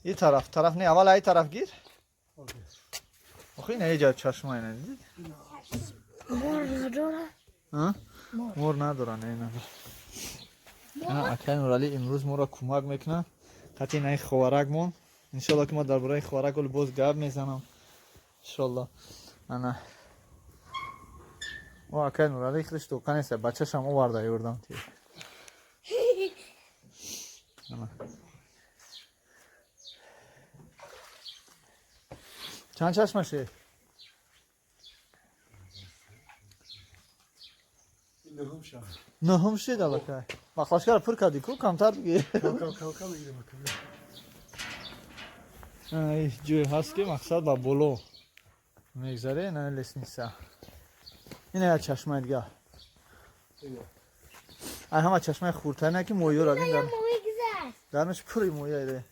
И тараф, тараф не, аввал ай тараф гир. Охи ина иҷа чашма ина дидед? Мор надора? Мор надора, не надора. Ана акай Нуралӣ имрӯз моро кӯмак мекунад. Қатъи инаи ховаракмон. Иншоалло ки мо дар бораи ховарак ҳоло боз гап мезанам. Иншоалло. Ана о акай Нуралӣ худаш тоқа нест, бачашам оварда ёрдам ти. Ана. Чанд чашмаше? Нӯҳум шид аллакай. Баклашкаро пур кардӣ ку камтар бигир. Ҷое ҳаст ки мақсад ба боло мегзаре, на лестница. Ина як чашмаи дигар. Ай ҳама чашмаи хурдтарина ки моҳиёро бин дар дарнаш пури моҳия ире.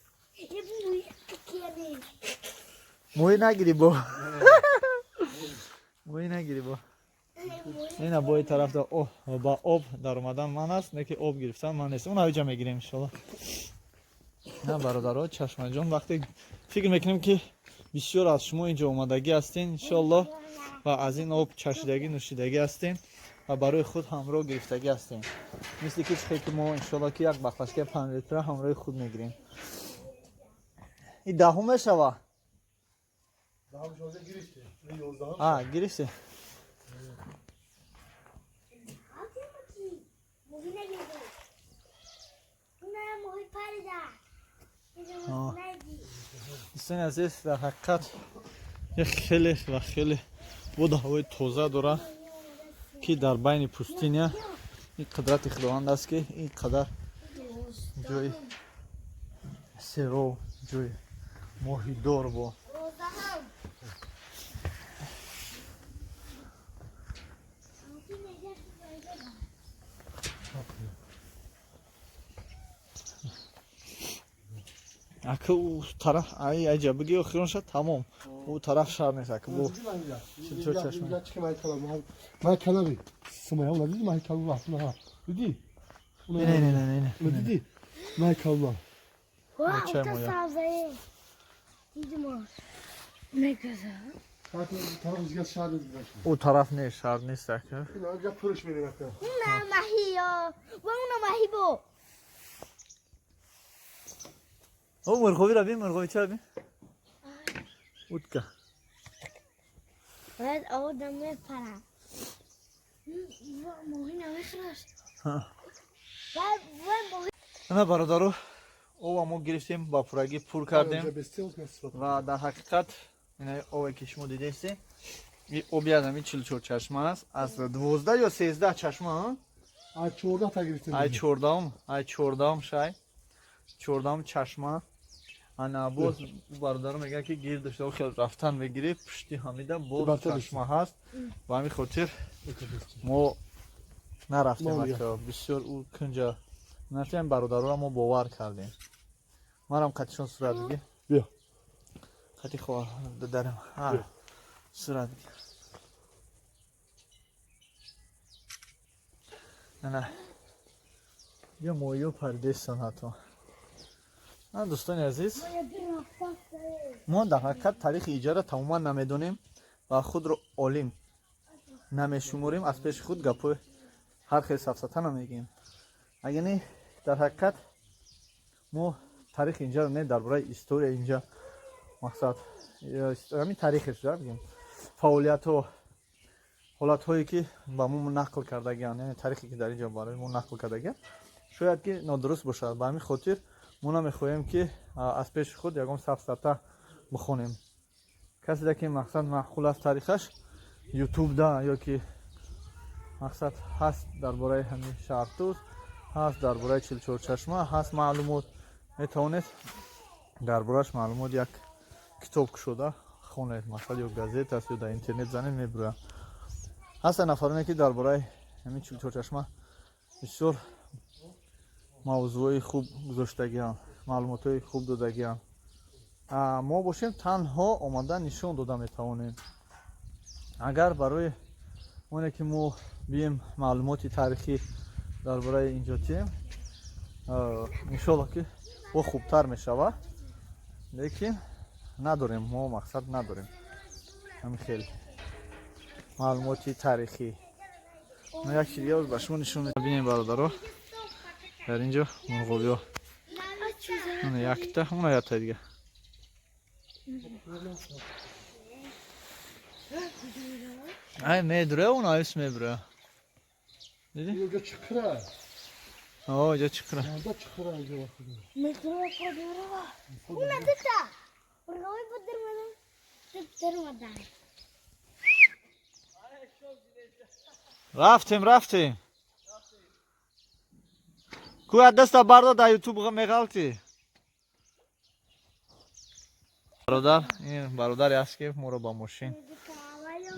Моҳӣ нагирӣ бо. Моҳӣ нагирӣ бо. Ина бо ин тараф ба об даромадан ман аст, не ки об гирифтан ман нест. Он ҳавиҷа мегирем иншоалло. На бародаро, чашмаҷон, вақте фикр мекунем ки бисёр аз шумо инҷо омадагӣ ҳастен иншоалло ва аз ин об чашидагӣ, нӯшидагӣ ҳастен ва барои худ ҳамроҳ гирифтагӣ ҳастем. Мисли ки чихе ки мо иншоалло ки як баклашкаи 5 литра ҳамроҳи худ мегирем. Ин даҳум мешава? Гирифте. Дӯстони азиз, дар ҳақиқат як хеле ва хеле боду ҳавои тоза дорад ки дар байни пустиня ин қудрати худованд аст ки ин қадар ҷои сероб, ҷои моҳидор бо. Ака у тараф ай айҷа бигӣ охирон шад тамом. У тараф шаҳр нест ака бо чилчор чашма. Ман канали сумая уна диди ман калула уна диди? Не не не не не. Уна диди? Ман калула. Чай моя. У тараф не шаҳр нест ака. Инҷа пурш мерем ака. Уна маҳиё, ва уна маҳи бо. О, мурғовиро бин, мурғовичаро бин. Утка. Бояд одам мепарам. Моҳӣ намехӯраш. Ана бародаро, ова мо гирифтем, ба пуррагӣ пур кардем ва дар ҳақиқат ина ове ки шумо дидесте, и оби аз ҳамин 44 чашма аст, аз 12 ё 13 чашма, Ай 14 та гирифтем. Ай 14-ум, ай 14-ум шай. 14-ум чашма. Ана боз бародаро мегӯянд ки гирдаш хел рафтан мегирӣ, пушти ҳамида боз чашма ҳаст. Ба ҳамин хотир мо нарафтем, ака, бисёр ӯ кунҷа нарафтем, бародароро мо бовар кардем. Манам қатишон сурат бигир. Биё. Қати хоҳар дарем. Ҳа. Сурат бигир. Ана. Ё моҳиё паридестан ҳатто. На дӯстони азиз, мо дар ҳақиқат таърихи иҷара тамоман намедонем ва худро олим намешуморем, аз пеши худ гапҳои ҳар хел сафсата намегӯем. Агар не, дар ҳақиқат мо таърихи инҷаро не, дар бораи история инҷа мақсад ҳамин таърихеш бигем, фаъолиятҳо, ҳолатҳое ки ба мо нақл кардагианд, яъне таърихе ки дар инҷо барои мо нақл кардагианд, шояд ки нодуруст бошад. Ба ҳамин хотир мо намехоҳем ки аз пеши худ ягон сафсата бихонем. Каседа ки мақсад маъқул аст таърихаш, ютубда ё ки мақсад ҳаст дар бораи ҳамин шаҳртуз, ҳаст дар бораи чилчорчашма, ҳаст маълумот, метавонед дар борааш маълумот як китоб кушода хонед, мақсад ё газет аст ё дар интернет занед мебирояд. Ҳастанд нафароне ки дар бораи ҳамин чилчорчашма бисёр мавзӯъҳои хуб гузоштагианд, маълумотҳои хуб додагианд. Мо бошем танҳо омада нишон дода метавонем. Агар барои оне ки мо бием маълумоти таърихӣ дар бораи инҷо тием, иншолло ки бо хубтар мешавад, лекин надорем, мо мақсад надорем ҳамин хел маълумоти таърихӣ. Мо як чиз дига ба шумо нишон бинем, бародаро. Дар инҷо мурғобиҳо якта, уна якта дига. Ай медуре, уна айс мебуре. Диди? Инҷо чиқира. О, инҷо чиқира. Инҷо чиқира инҷо вақт. Мехӯра подурова. Уна дута. Мурғоби будирмадам. Дирмадан. Рафтем, рафтем. Ку аз даста бардор, дар ютуб меғалтӣ. Бародар, ин бародаре аст ки моро ба мошин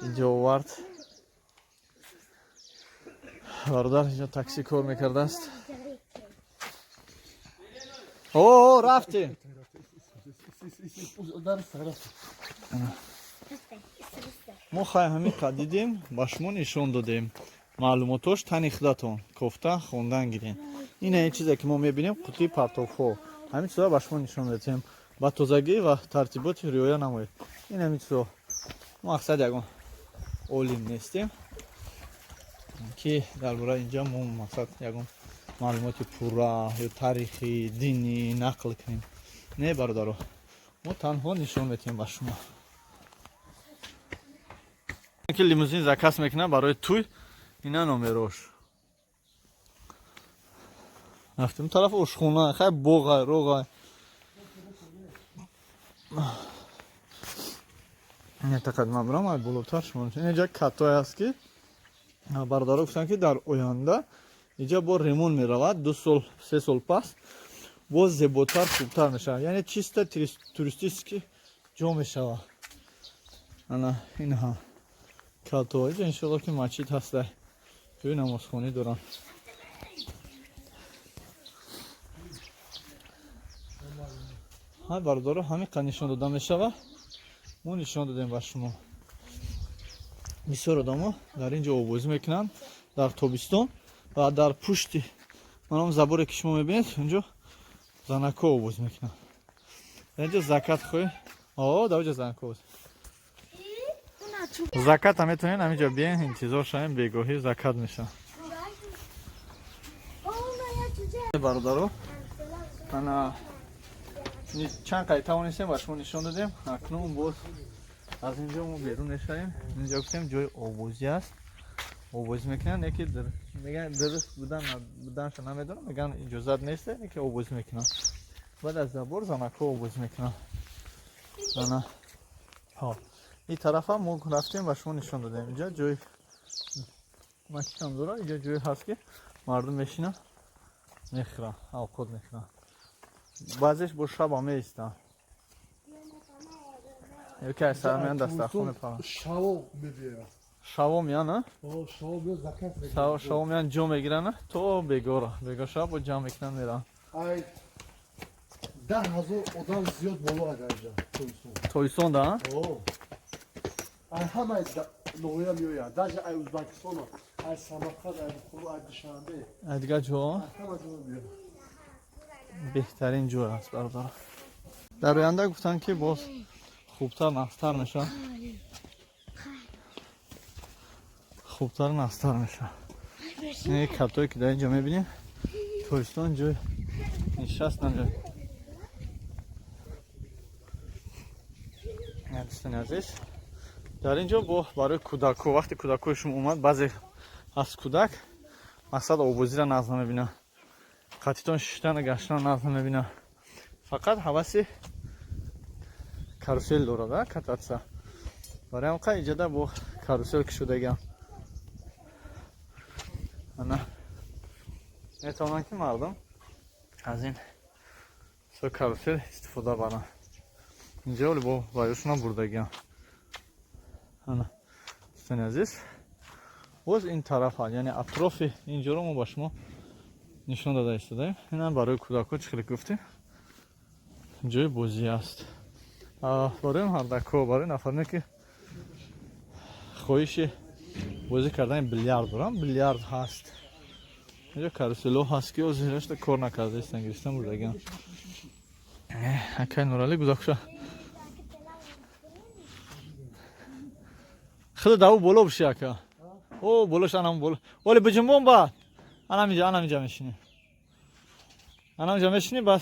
инҷо овард. Бародар инҷо такси кор мекардааст. О, рафтем. Мо хай ҳамин қад дидем, ба шумо нишон додем. Маълумотош тани худатон кофта хондан гирем. Ин ин чизе ки мо мебинем, қутии партовҳо. Ҳамин чизҳо ба шумо нишон медиҳем. Ба тозагӣ ва тартиботи риоя намоед. Ин ҳамин чизҳо. Мо мақсад ягон олим нестем ки дар бораи инҷа мо мақсад ягон маълумоти пурра ё таърихӣ, динӣ нақл кунем. Не, бародаро, мо танҳо нишон медиҳем ба шумо. Ки лимузин заказ мекунам барои туй, ина номерош. Рафтем тараф ошхона, хай боғай, роғай. Не тақад ман бирам, ай болотар шумо. Инҷа катое аст ки бародаро гуфтанд ки дар оянда инҷа бо ремонт меравад, 2 сол, 3 сол пас боз зеботар, хубтар мешавад. Яъне чисто туристически ҷо мешавад. Ана инҳа като инҷа иншоалло ки масҷид ҳаст, ҷои намозхонӣ доранд. Ҳай бародаро, ҳамин қад нишон дода мешавад. Мо нишон додем ба шумо. Бисёр одамо дар ин ҷо овозӣ мекунанд дар тобистон ва дар пушти манам заборе ки шумо мебинед, унҷо занако овоз мекунанд. Дар инҷо закат хоҳед. О, дар инҷо занако овоз. Закат ҳам метавонед ҳамин ҷо биен, интизор шавем, бегоҳӣ закат мешавад. Бародаро, ана чанд қай тавонистем ба шумо нишон додем. Акнун боз Аз инҷо мо берун мешавем. Инҷо гуфтем ҷои овозӣ аст. Овозӣ мекунанд, яке мегӯянд дуруст будан буданша намедонам, мегӯянд иҷозат нест, яке овозӣ мекунанд. Баъд аз забор занакҳо овозӣ мекунанд. Ана. Ҳо. Ин тарафа мо рафтем ва шумо нишон додем. Инҷо ҷои масҷидам дорад, инҷо ҷое ҳаст ки мардум мешинанд, мехӯранд, авқот мехӯранд. Баъзеш бо шаба меистанд. Яке аз сар меян дастархон мепаранд. Шаво мебиёяд. Шаво меян, а? Шаво меяд, заказ мекунад. Шаво меян, ҷо мегиранд, то бегора. Бего шаб бо ҷамъ мекунанд, мераванд. Ай 10 000 одам зиёд боло агар инҷа Тоисон. Тоисон да, а? Ай ҳамаи ноҳия меояд, даже ай Узбекистона, ай Самарқанд, ай Бухоро, ай Душанбе. Ай дигар ҷо? Ҳама ҷо меояд. Беҳтарин ҷой аст, бародар. Дар оянда гуфтанд ки боз хубтар, нағзтар мешавад. Хубтар, нағзтар мешавад. Ин кабтое ки дар инҷо мебинем, Тоистон ҷои нишаст намеояд. Дӯстони азиз, дар ин ҷо бо барои кӯдакҳо, вақте кӯдакҳои шумо омад, баъзе аз кӯдак мақсад овозиро нағз намебинад, қатитон шиштану гаштан нағз намебинад, фақат ҳаваси карусел дорад, кататса. Барои ҳам қай иҷода бо карусел кушодагиам. Ана метавонанд ки мардум аз ин со карусел истифода баранд. Инҷо оли бо ваюшона бурдагиам. Ана дӯстони азиз, боз ин тараф, яъне атрофи инҷоро мо ба шумо нишон дода истодаем. Инам барои кӯдакҳо, чӣ хеле гуфтем, ҷои бозӣ аст. Барои мардакҳо, барои нафароне ки хоҳиши бозӣ кардани билярд доранд, билярд ҳаст. Инҷо каруселҳо ҳаст ки озирашта кор накарда истан, гирифтан бурдагиам. Акай Нуралӣ гузашта. Худо даву боло биши ака. О, болош анам боло. Оле биҷунбон баъд. Анам инҷа, анам инҷа мешинӣ. Анам инҷа мешинӣ баъд.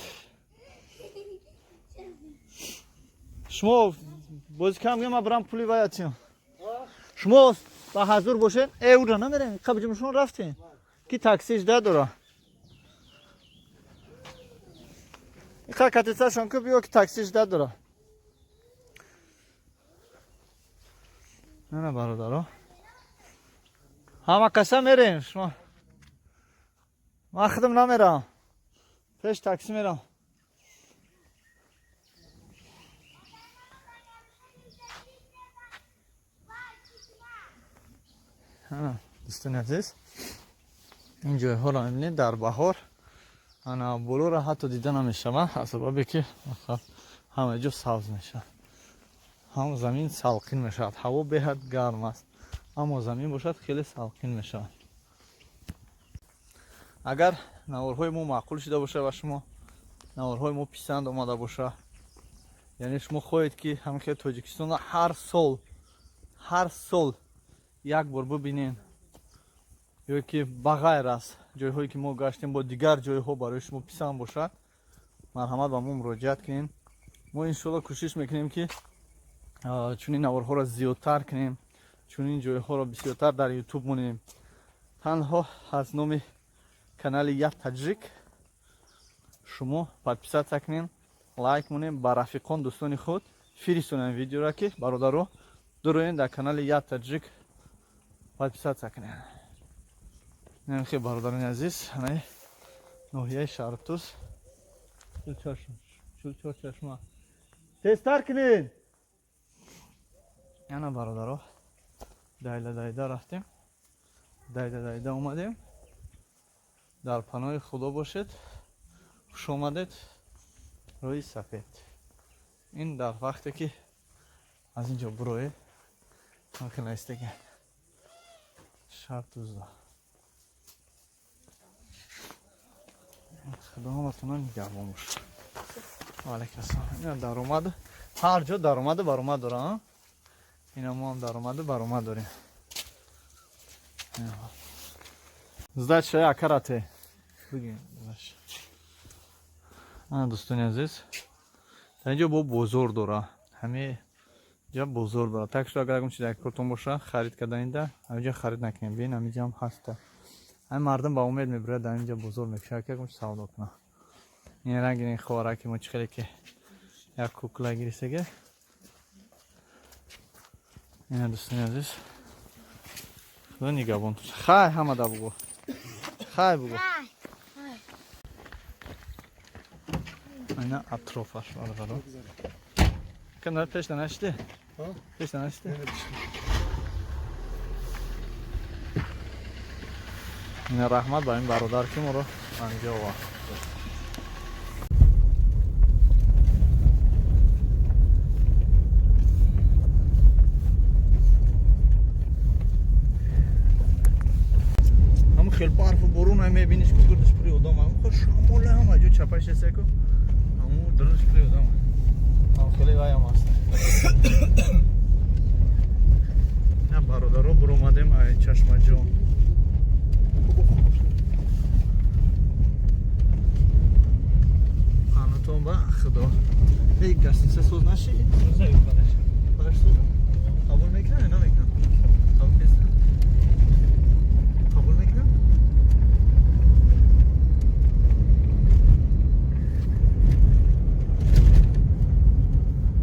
Шумо бозӣ кам мегӯям, ман барам пули вай атиям. Шумо ба ҳазур бошед, ура намерем. Қа биҷунбон шумо рафтем. Ки такси жда дора. Қа катицашон ку биё ки такси жда дора. На бародаро. Ҳама каса мерем шумо. Ман худам намерам. Пеш такси мерам. Дӯстони азиз, ин ҷойҳоро мебинед дар баҳор. Ана болоро ҳатто дида намешавад, аз сабабе ки ҳама ҷо сабз мешавад. Ҳам замин салқин мешавад. Ҳаво беҳад гарм аст, аммо замин бошад хеле салқин мешавад. Агар наворҳои мо маъқул шуда бошад ва шумо наворҳои мо писанд омада бошад, яъне шумо хоҳед ки ҳамин хел Тоҷикистонро ҳар сол як бор бибинед, ё ки ба ғайр аз ҷойҳое ки мо гаштем бо дигар ҷойҳо барои шумо писанд бошад, марҳамат ба мо муроҷиат кунед. Мо иншоалло кӯшиш мекунем ки чунин наворҳоро зиёдтар кунем, чунин ҷойҳоро бисёртар дар ютуб монем. Танҳо аз номи канали Як Таҷик шумо подписаться кунем, лайк монем, ба рафиқон, дӯстони худ фиристонем видеоро, ки бародаро дуроен дар канали Як Таҷик подписаться кунем. Хе бародарони азиз, ана ноҳияи Шаҳртуз, Чулчор чашма. Тезтар кунед. Ана бародаро, дайда дайда рафтем, дайда дайда омадем. Дар паноҳи Худо бошед. Хуш омадед. Рӯи сафед. Ин дар вақте ки аз инҷо буроед, наистага Шаҳртузда. Худо ҳаматона нигаҳбон бошад. Ва алайкум ассалом. Ина даромад, ҳар ҷо даромаду баромад дора. Ина мо ҳам даромаду баромад дорем. Сдача акарате. Бигин. Ана дӯстони азиз, дар инҷо бо бозор дора. Ҳамаи Ҷа бозор дорад. Так что агар ягон чиз дар кортон боша, харид карданида, ҳаминҷа харид накунем. Бин, ҳаминҷаам ҳаста. Ҳамин мардум ба умед мебурад, дар инҷа бозор мекушад, ки ягон чиз савдо кунад. Ин ранги ин ховараки мо чӣ хеле ки як кукла гирифтага. Ина, дӯстони азиз. Худо нигаҳбон. Хай ҳамада бугӯ. Хай бугӯ. Ина атрофаш бародаро. Кана пешта нашти? Пешта нашти? Ина, раҳмат ба ин бародар, ки моро анҷо овард. Ҳамун хел барфу борон мебиниш ку, гурдаш пури одам, ҳамун хел шамоле, ҳама ҷо чапаш есе ку, ҳамун дурунаш пури одам. Ҳам хеле ваям аст. На, бародаро, буромадем ай Чашмаҷон. Панотон ба Худо. Эй, гостиница соз наши? Параш соза? Қабул мекунам ё намекунам? Қабул кардам? Қабул мекунам?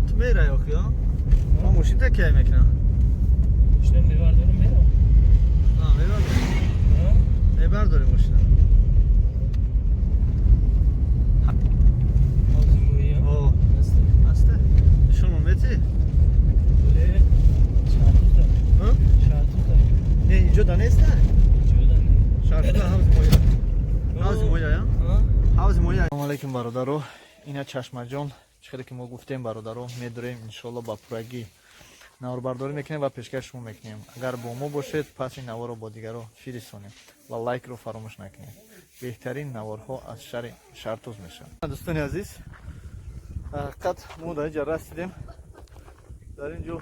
Ту мерай охи, а? Ман мошинта кай мекунам? Мошина мебардорам, мерам. А, мебардорӣ? Мебардорӣ мошина? О, ҳаста? Нишонмон метӣ? Не, иҷода неста? Шартуда ҳавзи моя. Ҳавзи моя, я? Ҳавзи моя. Ассалому алайкум, бародаро. Ина Чашмаҷон, чӣ хеле ки мо гуфтем, бародаро, медурем, иншоалло, ба пуррагӣ наворбардорӣ мекунем ва пешкаш шумо мекунем. Агар бо мо бошед, пас ин наворро бо дигарро фиристонем ва лайкро фаромӯш накунед. Беҳтарин наворҳо аз шаҳри Шартуз мешаванд. Дӯстони азиз, ҳақиқат мо дар инҷа расидем. Дар ин ҷо,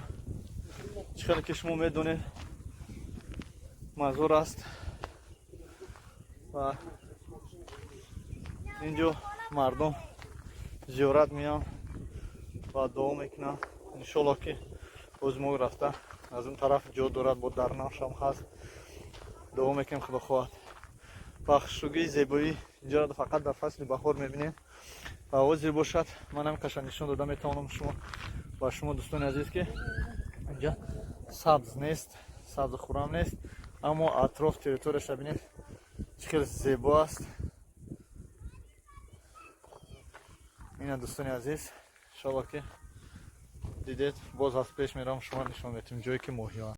чӣ хеле ки шумо медонед, мазор аст ва ин ҷо мардум зиёрат меянд ва дуо мекунанд. Иншоалло, ки боз мо рафта аз он тараф ҷо дорад, бо дарнавшам ҳаст, дуо мекунем, худо хоҳад. Ва хушрӯгии зебоӣ инҷоро фақат дар фасли баҳор мебинем. Ва ҳозир бошад, манам қашан нишон дода метавонам шумо ба шумо, дӯстони азиз, ки инҷа сабз нест, сабзу хуррам нест, аммо атроф территорияша бинед, чӣ хеле зебо аст. Ина, дӯстони азиз, иншоалло, ки дидед. Боз аз пеш мерам, шумо нишон метем ҷое ки моҳиҳо.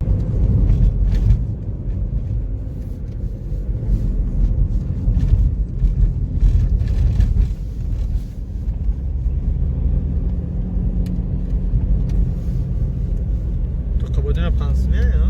То қабодина пансмия я?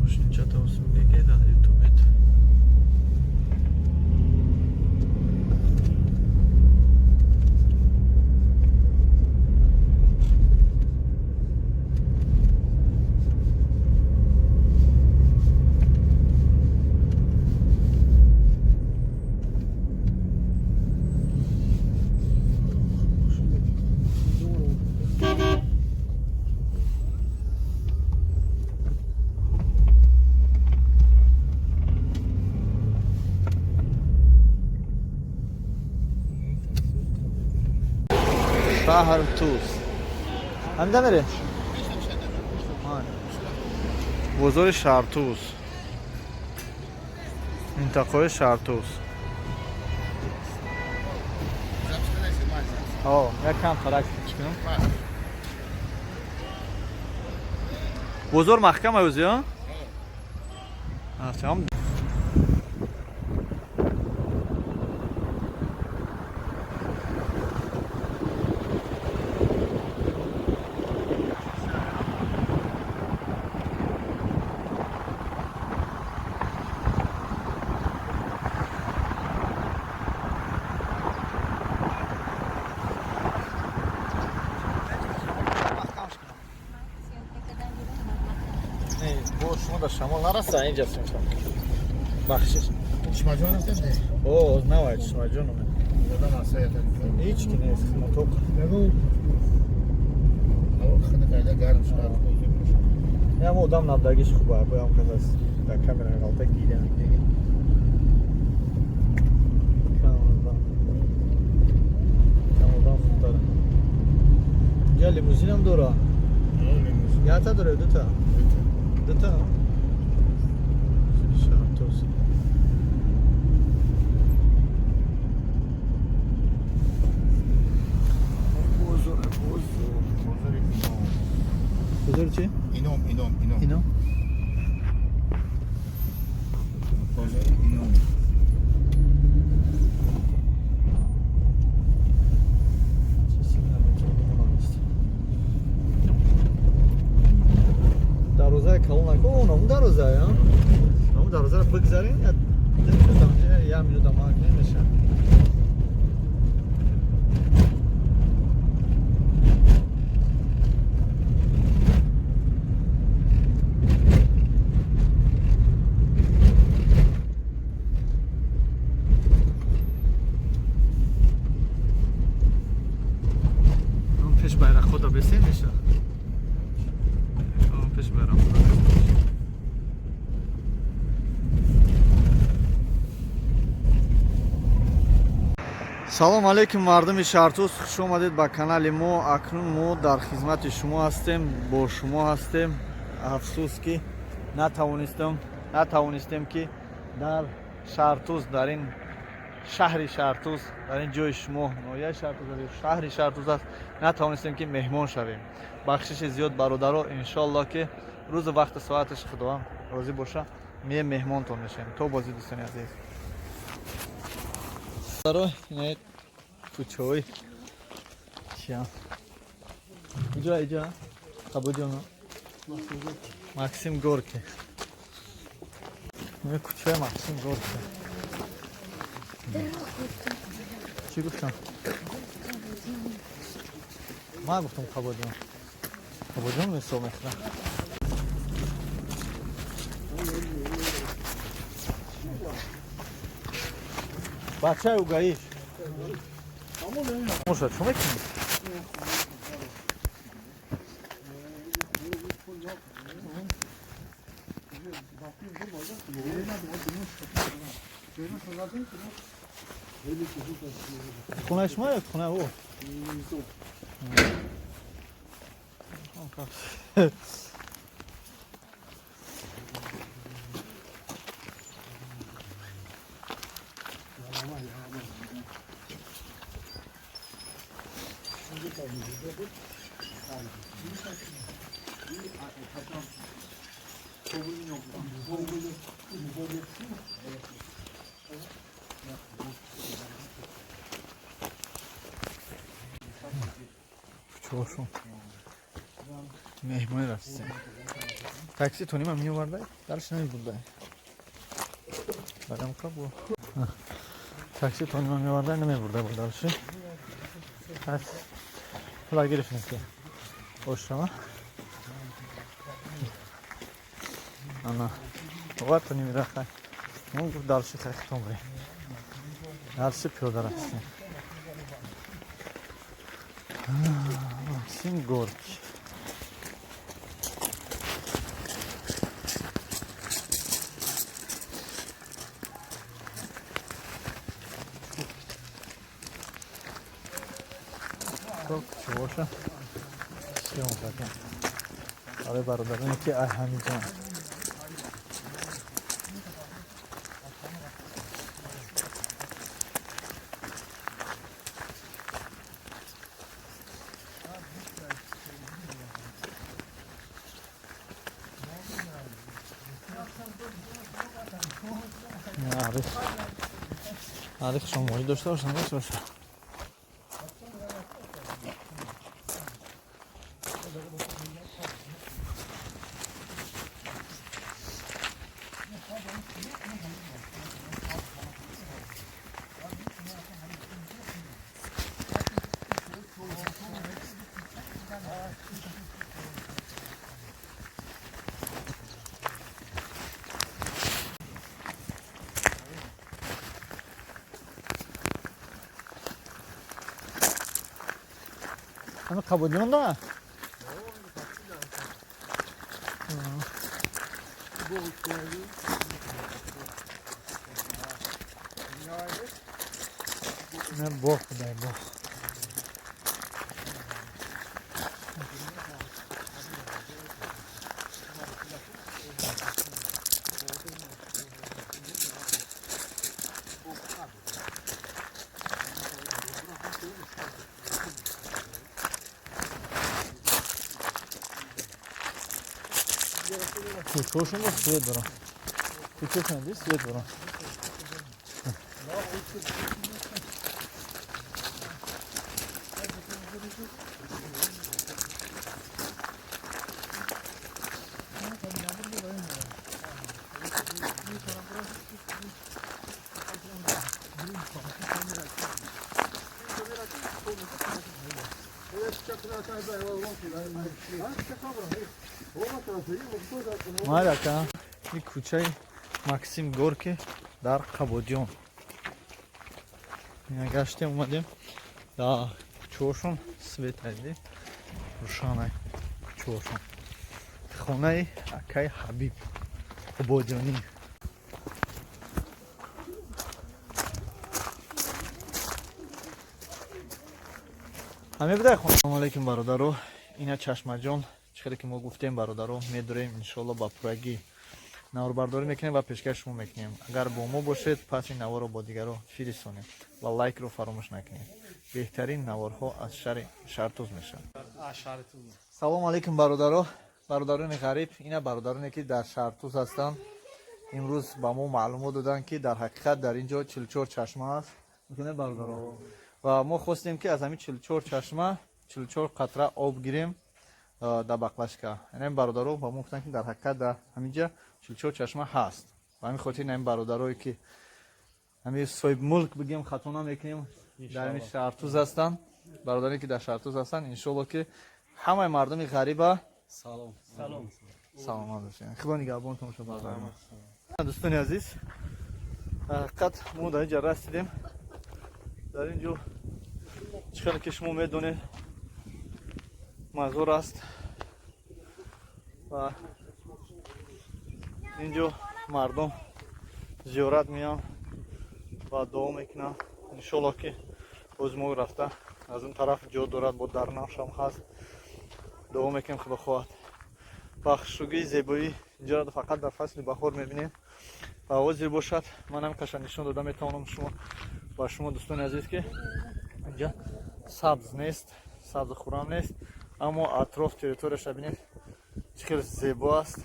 Мошинчата усмеге дар ютубет. Шаҳр Туз. Ҳамида мере? Бозори Шаҳртуз. Минтақаи Шаҳртуз. О, як кам фарак чӣ кунам. Бозор маҳкам аюзи, а? Ам. Да шамол нараса инҷа сумшам. Бахшиш. Чишмаҷон аст не? О, навай Чишмаҷон омед. Одам аст я Ҳеч ки нест, хизматоқ. Ҳаво хунук айда гарм шуд. Ям одам набдагиш хуба, боям кас аст. Дар камера ғалта гиря мекунӣ. Кам одам. Кам одам хубтар. Инҷа лимузинам дора. Якта дора ё дута? Дута. Шаҳртоз. Бозор, бозор. Бозори чӣ? Ином, Ином, Ином. Ином? Бозори Ином. Дарвозаи калон нако, он ҳамун дарвозае, а? Ҳамун дарвозаро бигзарем, я як минута ман намешавад. Он пеш байрақҳо бесем мешавад. Он пеш байрақҳо бесем мешавад. Салом алейкум, мардуми Шаҳртӯз, хуш омадед ба канали мо. Акнун мо дар хизмати шумо ҳастем, бо шумо ҳастем. Афсӯс ки натавонистем ки дар Шаҳртӯз, дар ин шаҳри Шаҳртӯз, дар ин ҷои шумо, ноҳияи Шаҳртӯз аст, шаҳри Шаҳртӯз аст, натавонистем ки меҳмон шавем. Бахшиши зиёд бародаро, иншоаллоҳ ки рӯзу вақту соаташ Худованд розӣ боша, меем меҳмонтон мешавем. То бозӣ, дӯстони азиз. Бародаро, инаед кӯчаҳои чия? Иҷо, иҷо, Қабуҷон, Максим Горки. Ин кӯчаи Максим Горки. Чӣ гуфтам? Ман гуфтам Қабуҷон. Қабуҷон мисол мехӯрам. Бачаи угаиш. Моша, чӣ мекунӣ? Хонаи шумо ё хонаи ӯ? Кӯчаҳошон меҳмонӣ рафтем. Такси тонимам меовардай, дарш намебурдай. Барам қабул. Такси тонимам меовардай, намебурдай бо дарши. Пас пула гирифтем ки ошама. Ана, ова тони мирахай. Мо гуфт дарши хай хитон бурем. Дарши пиёда рафтем. Максим Горки. Хоб, кӯчаҳоша съём кардем. Барои бародароне ки ай ҳамиҷон. Арих шомолӣ дошта бошам, дошта бошам. Ҳами Қабодиён да? Не боғ будай, боғ. Кӯчаҳошон свет дорам. Кӯчаҳошон ди свет дорам. Майрака, ин кӯчаи Максим Горки дар Қабодиён. Гаштем, омадем, дар кӯчаҳошон свет айди, рӯшанай кӯчаҳошон. Хонаи акаи Ҳабиб Қубодиёнӣ. Ҳаме бидай хона. Салому алайкум, бародаро. Ина Чашмаҷон, чӣ хеле ки мо гуфтем, бародаро, медурем, иншоалло, ба пуррагӣ наворбардорӣ мекунем ва пешкаш шумо мекунем. Агар бо мо бошед, пас ин наворро бо дигарро фиристонед ва лайкро фаромӯш накунед. Беҳтарин наворҳо аз шаҳри Шаҳртуз мешавад. Салому алайкум, бародаро, бародарони ғариб. Ина бародароне ки дар Шаҳртуз ҳастанд, имрӯз ба мо маълумот доданд, ки дар ҳақиқат дар ин ҷо 44 чашма аст, бародаро, ва мо хостем, ки аз ҳамин 44 чашма 44 қатра об гирем дар баклажка. Ин бародаро ба мо гуфтанд, ки дар ҳақиқат дар ҳамин ҷа 44 чашма ҳаст. Ба ҳамин хотир ин бародарое ки ҳамин соҳибмулк бигем, хато намекунем, дар ҳамин Шаҳртуз ҳастанд, бародаре ки дар Шаҳртуз ҳастанд, иншоалло, ки ҳамаи мардуми ғариба Салом. Саломат бошед, худо нигаҳбонтон бошад, бародарам. Дӯстони азиз, ҳақиқат мо дар ин ҷа расидем. Дар ин ҷо, чӣ хеле ки шумо медонед, мазор аст ва ин ҷо мардум зиёрат меянд ва дуо мекунанд. Иншоалло, ки боз мо рафта аз он тараф ҷо дорад, бо дарнавшам ҳаст, дуо мекунем, худо хоҳад. Ва хушругии зебоӣ инҷоро фақат дар фасли баҳор мебинем. Ва ҳозир бошад, ман ҳам қаша нишон дода метавонам шумо ба шумо, дӯстони азиз, ки инҷа сабз нест, сабзу хуррам нест, аммо атроф, территорияша бинед, чӣ хеле зебо аст.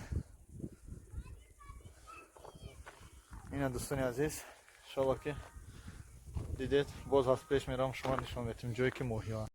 Ина, дӯстони азиз, иншоалло, ки дидед. Боз аз пеш мерам, шумо нишон метем ҷое ки моҳиҳо.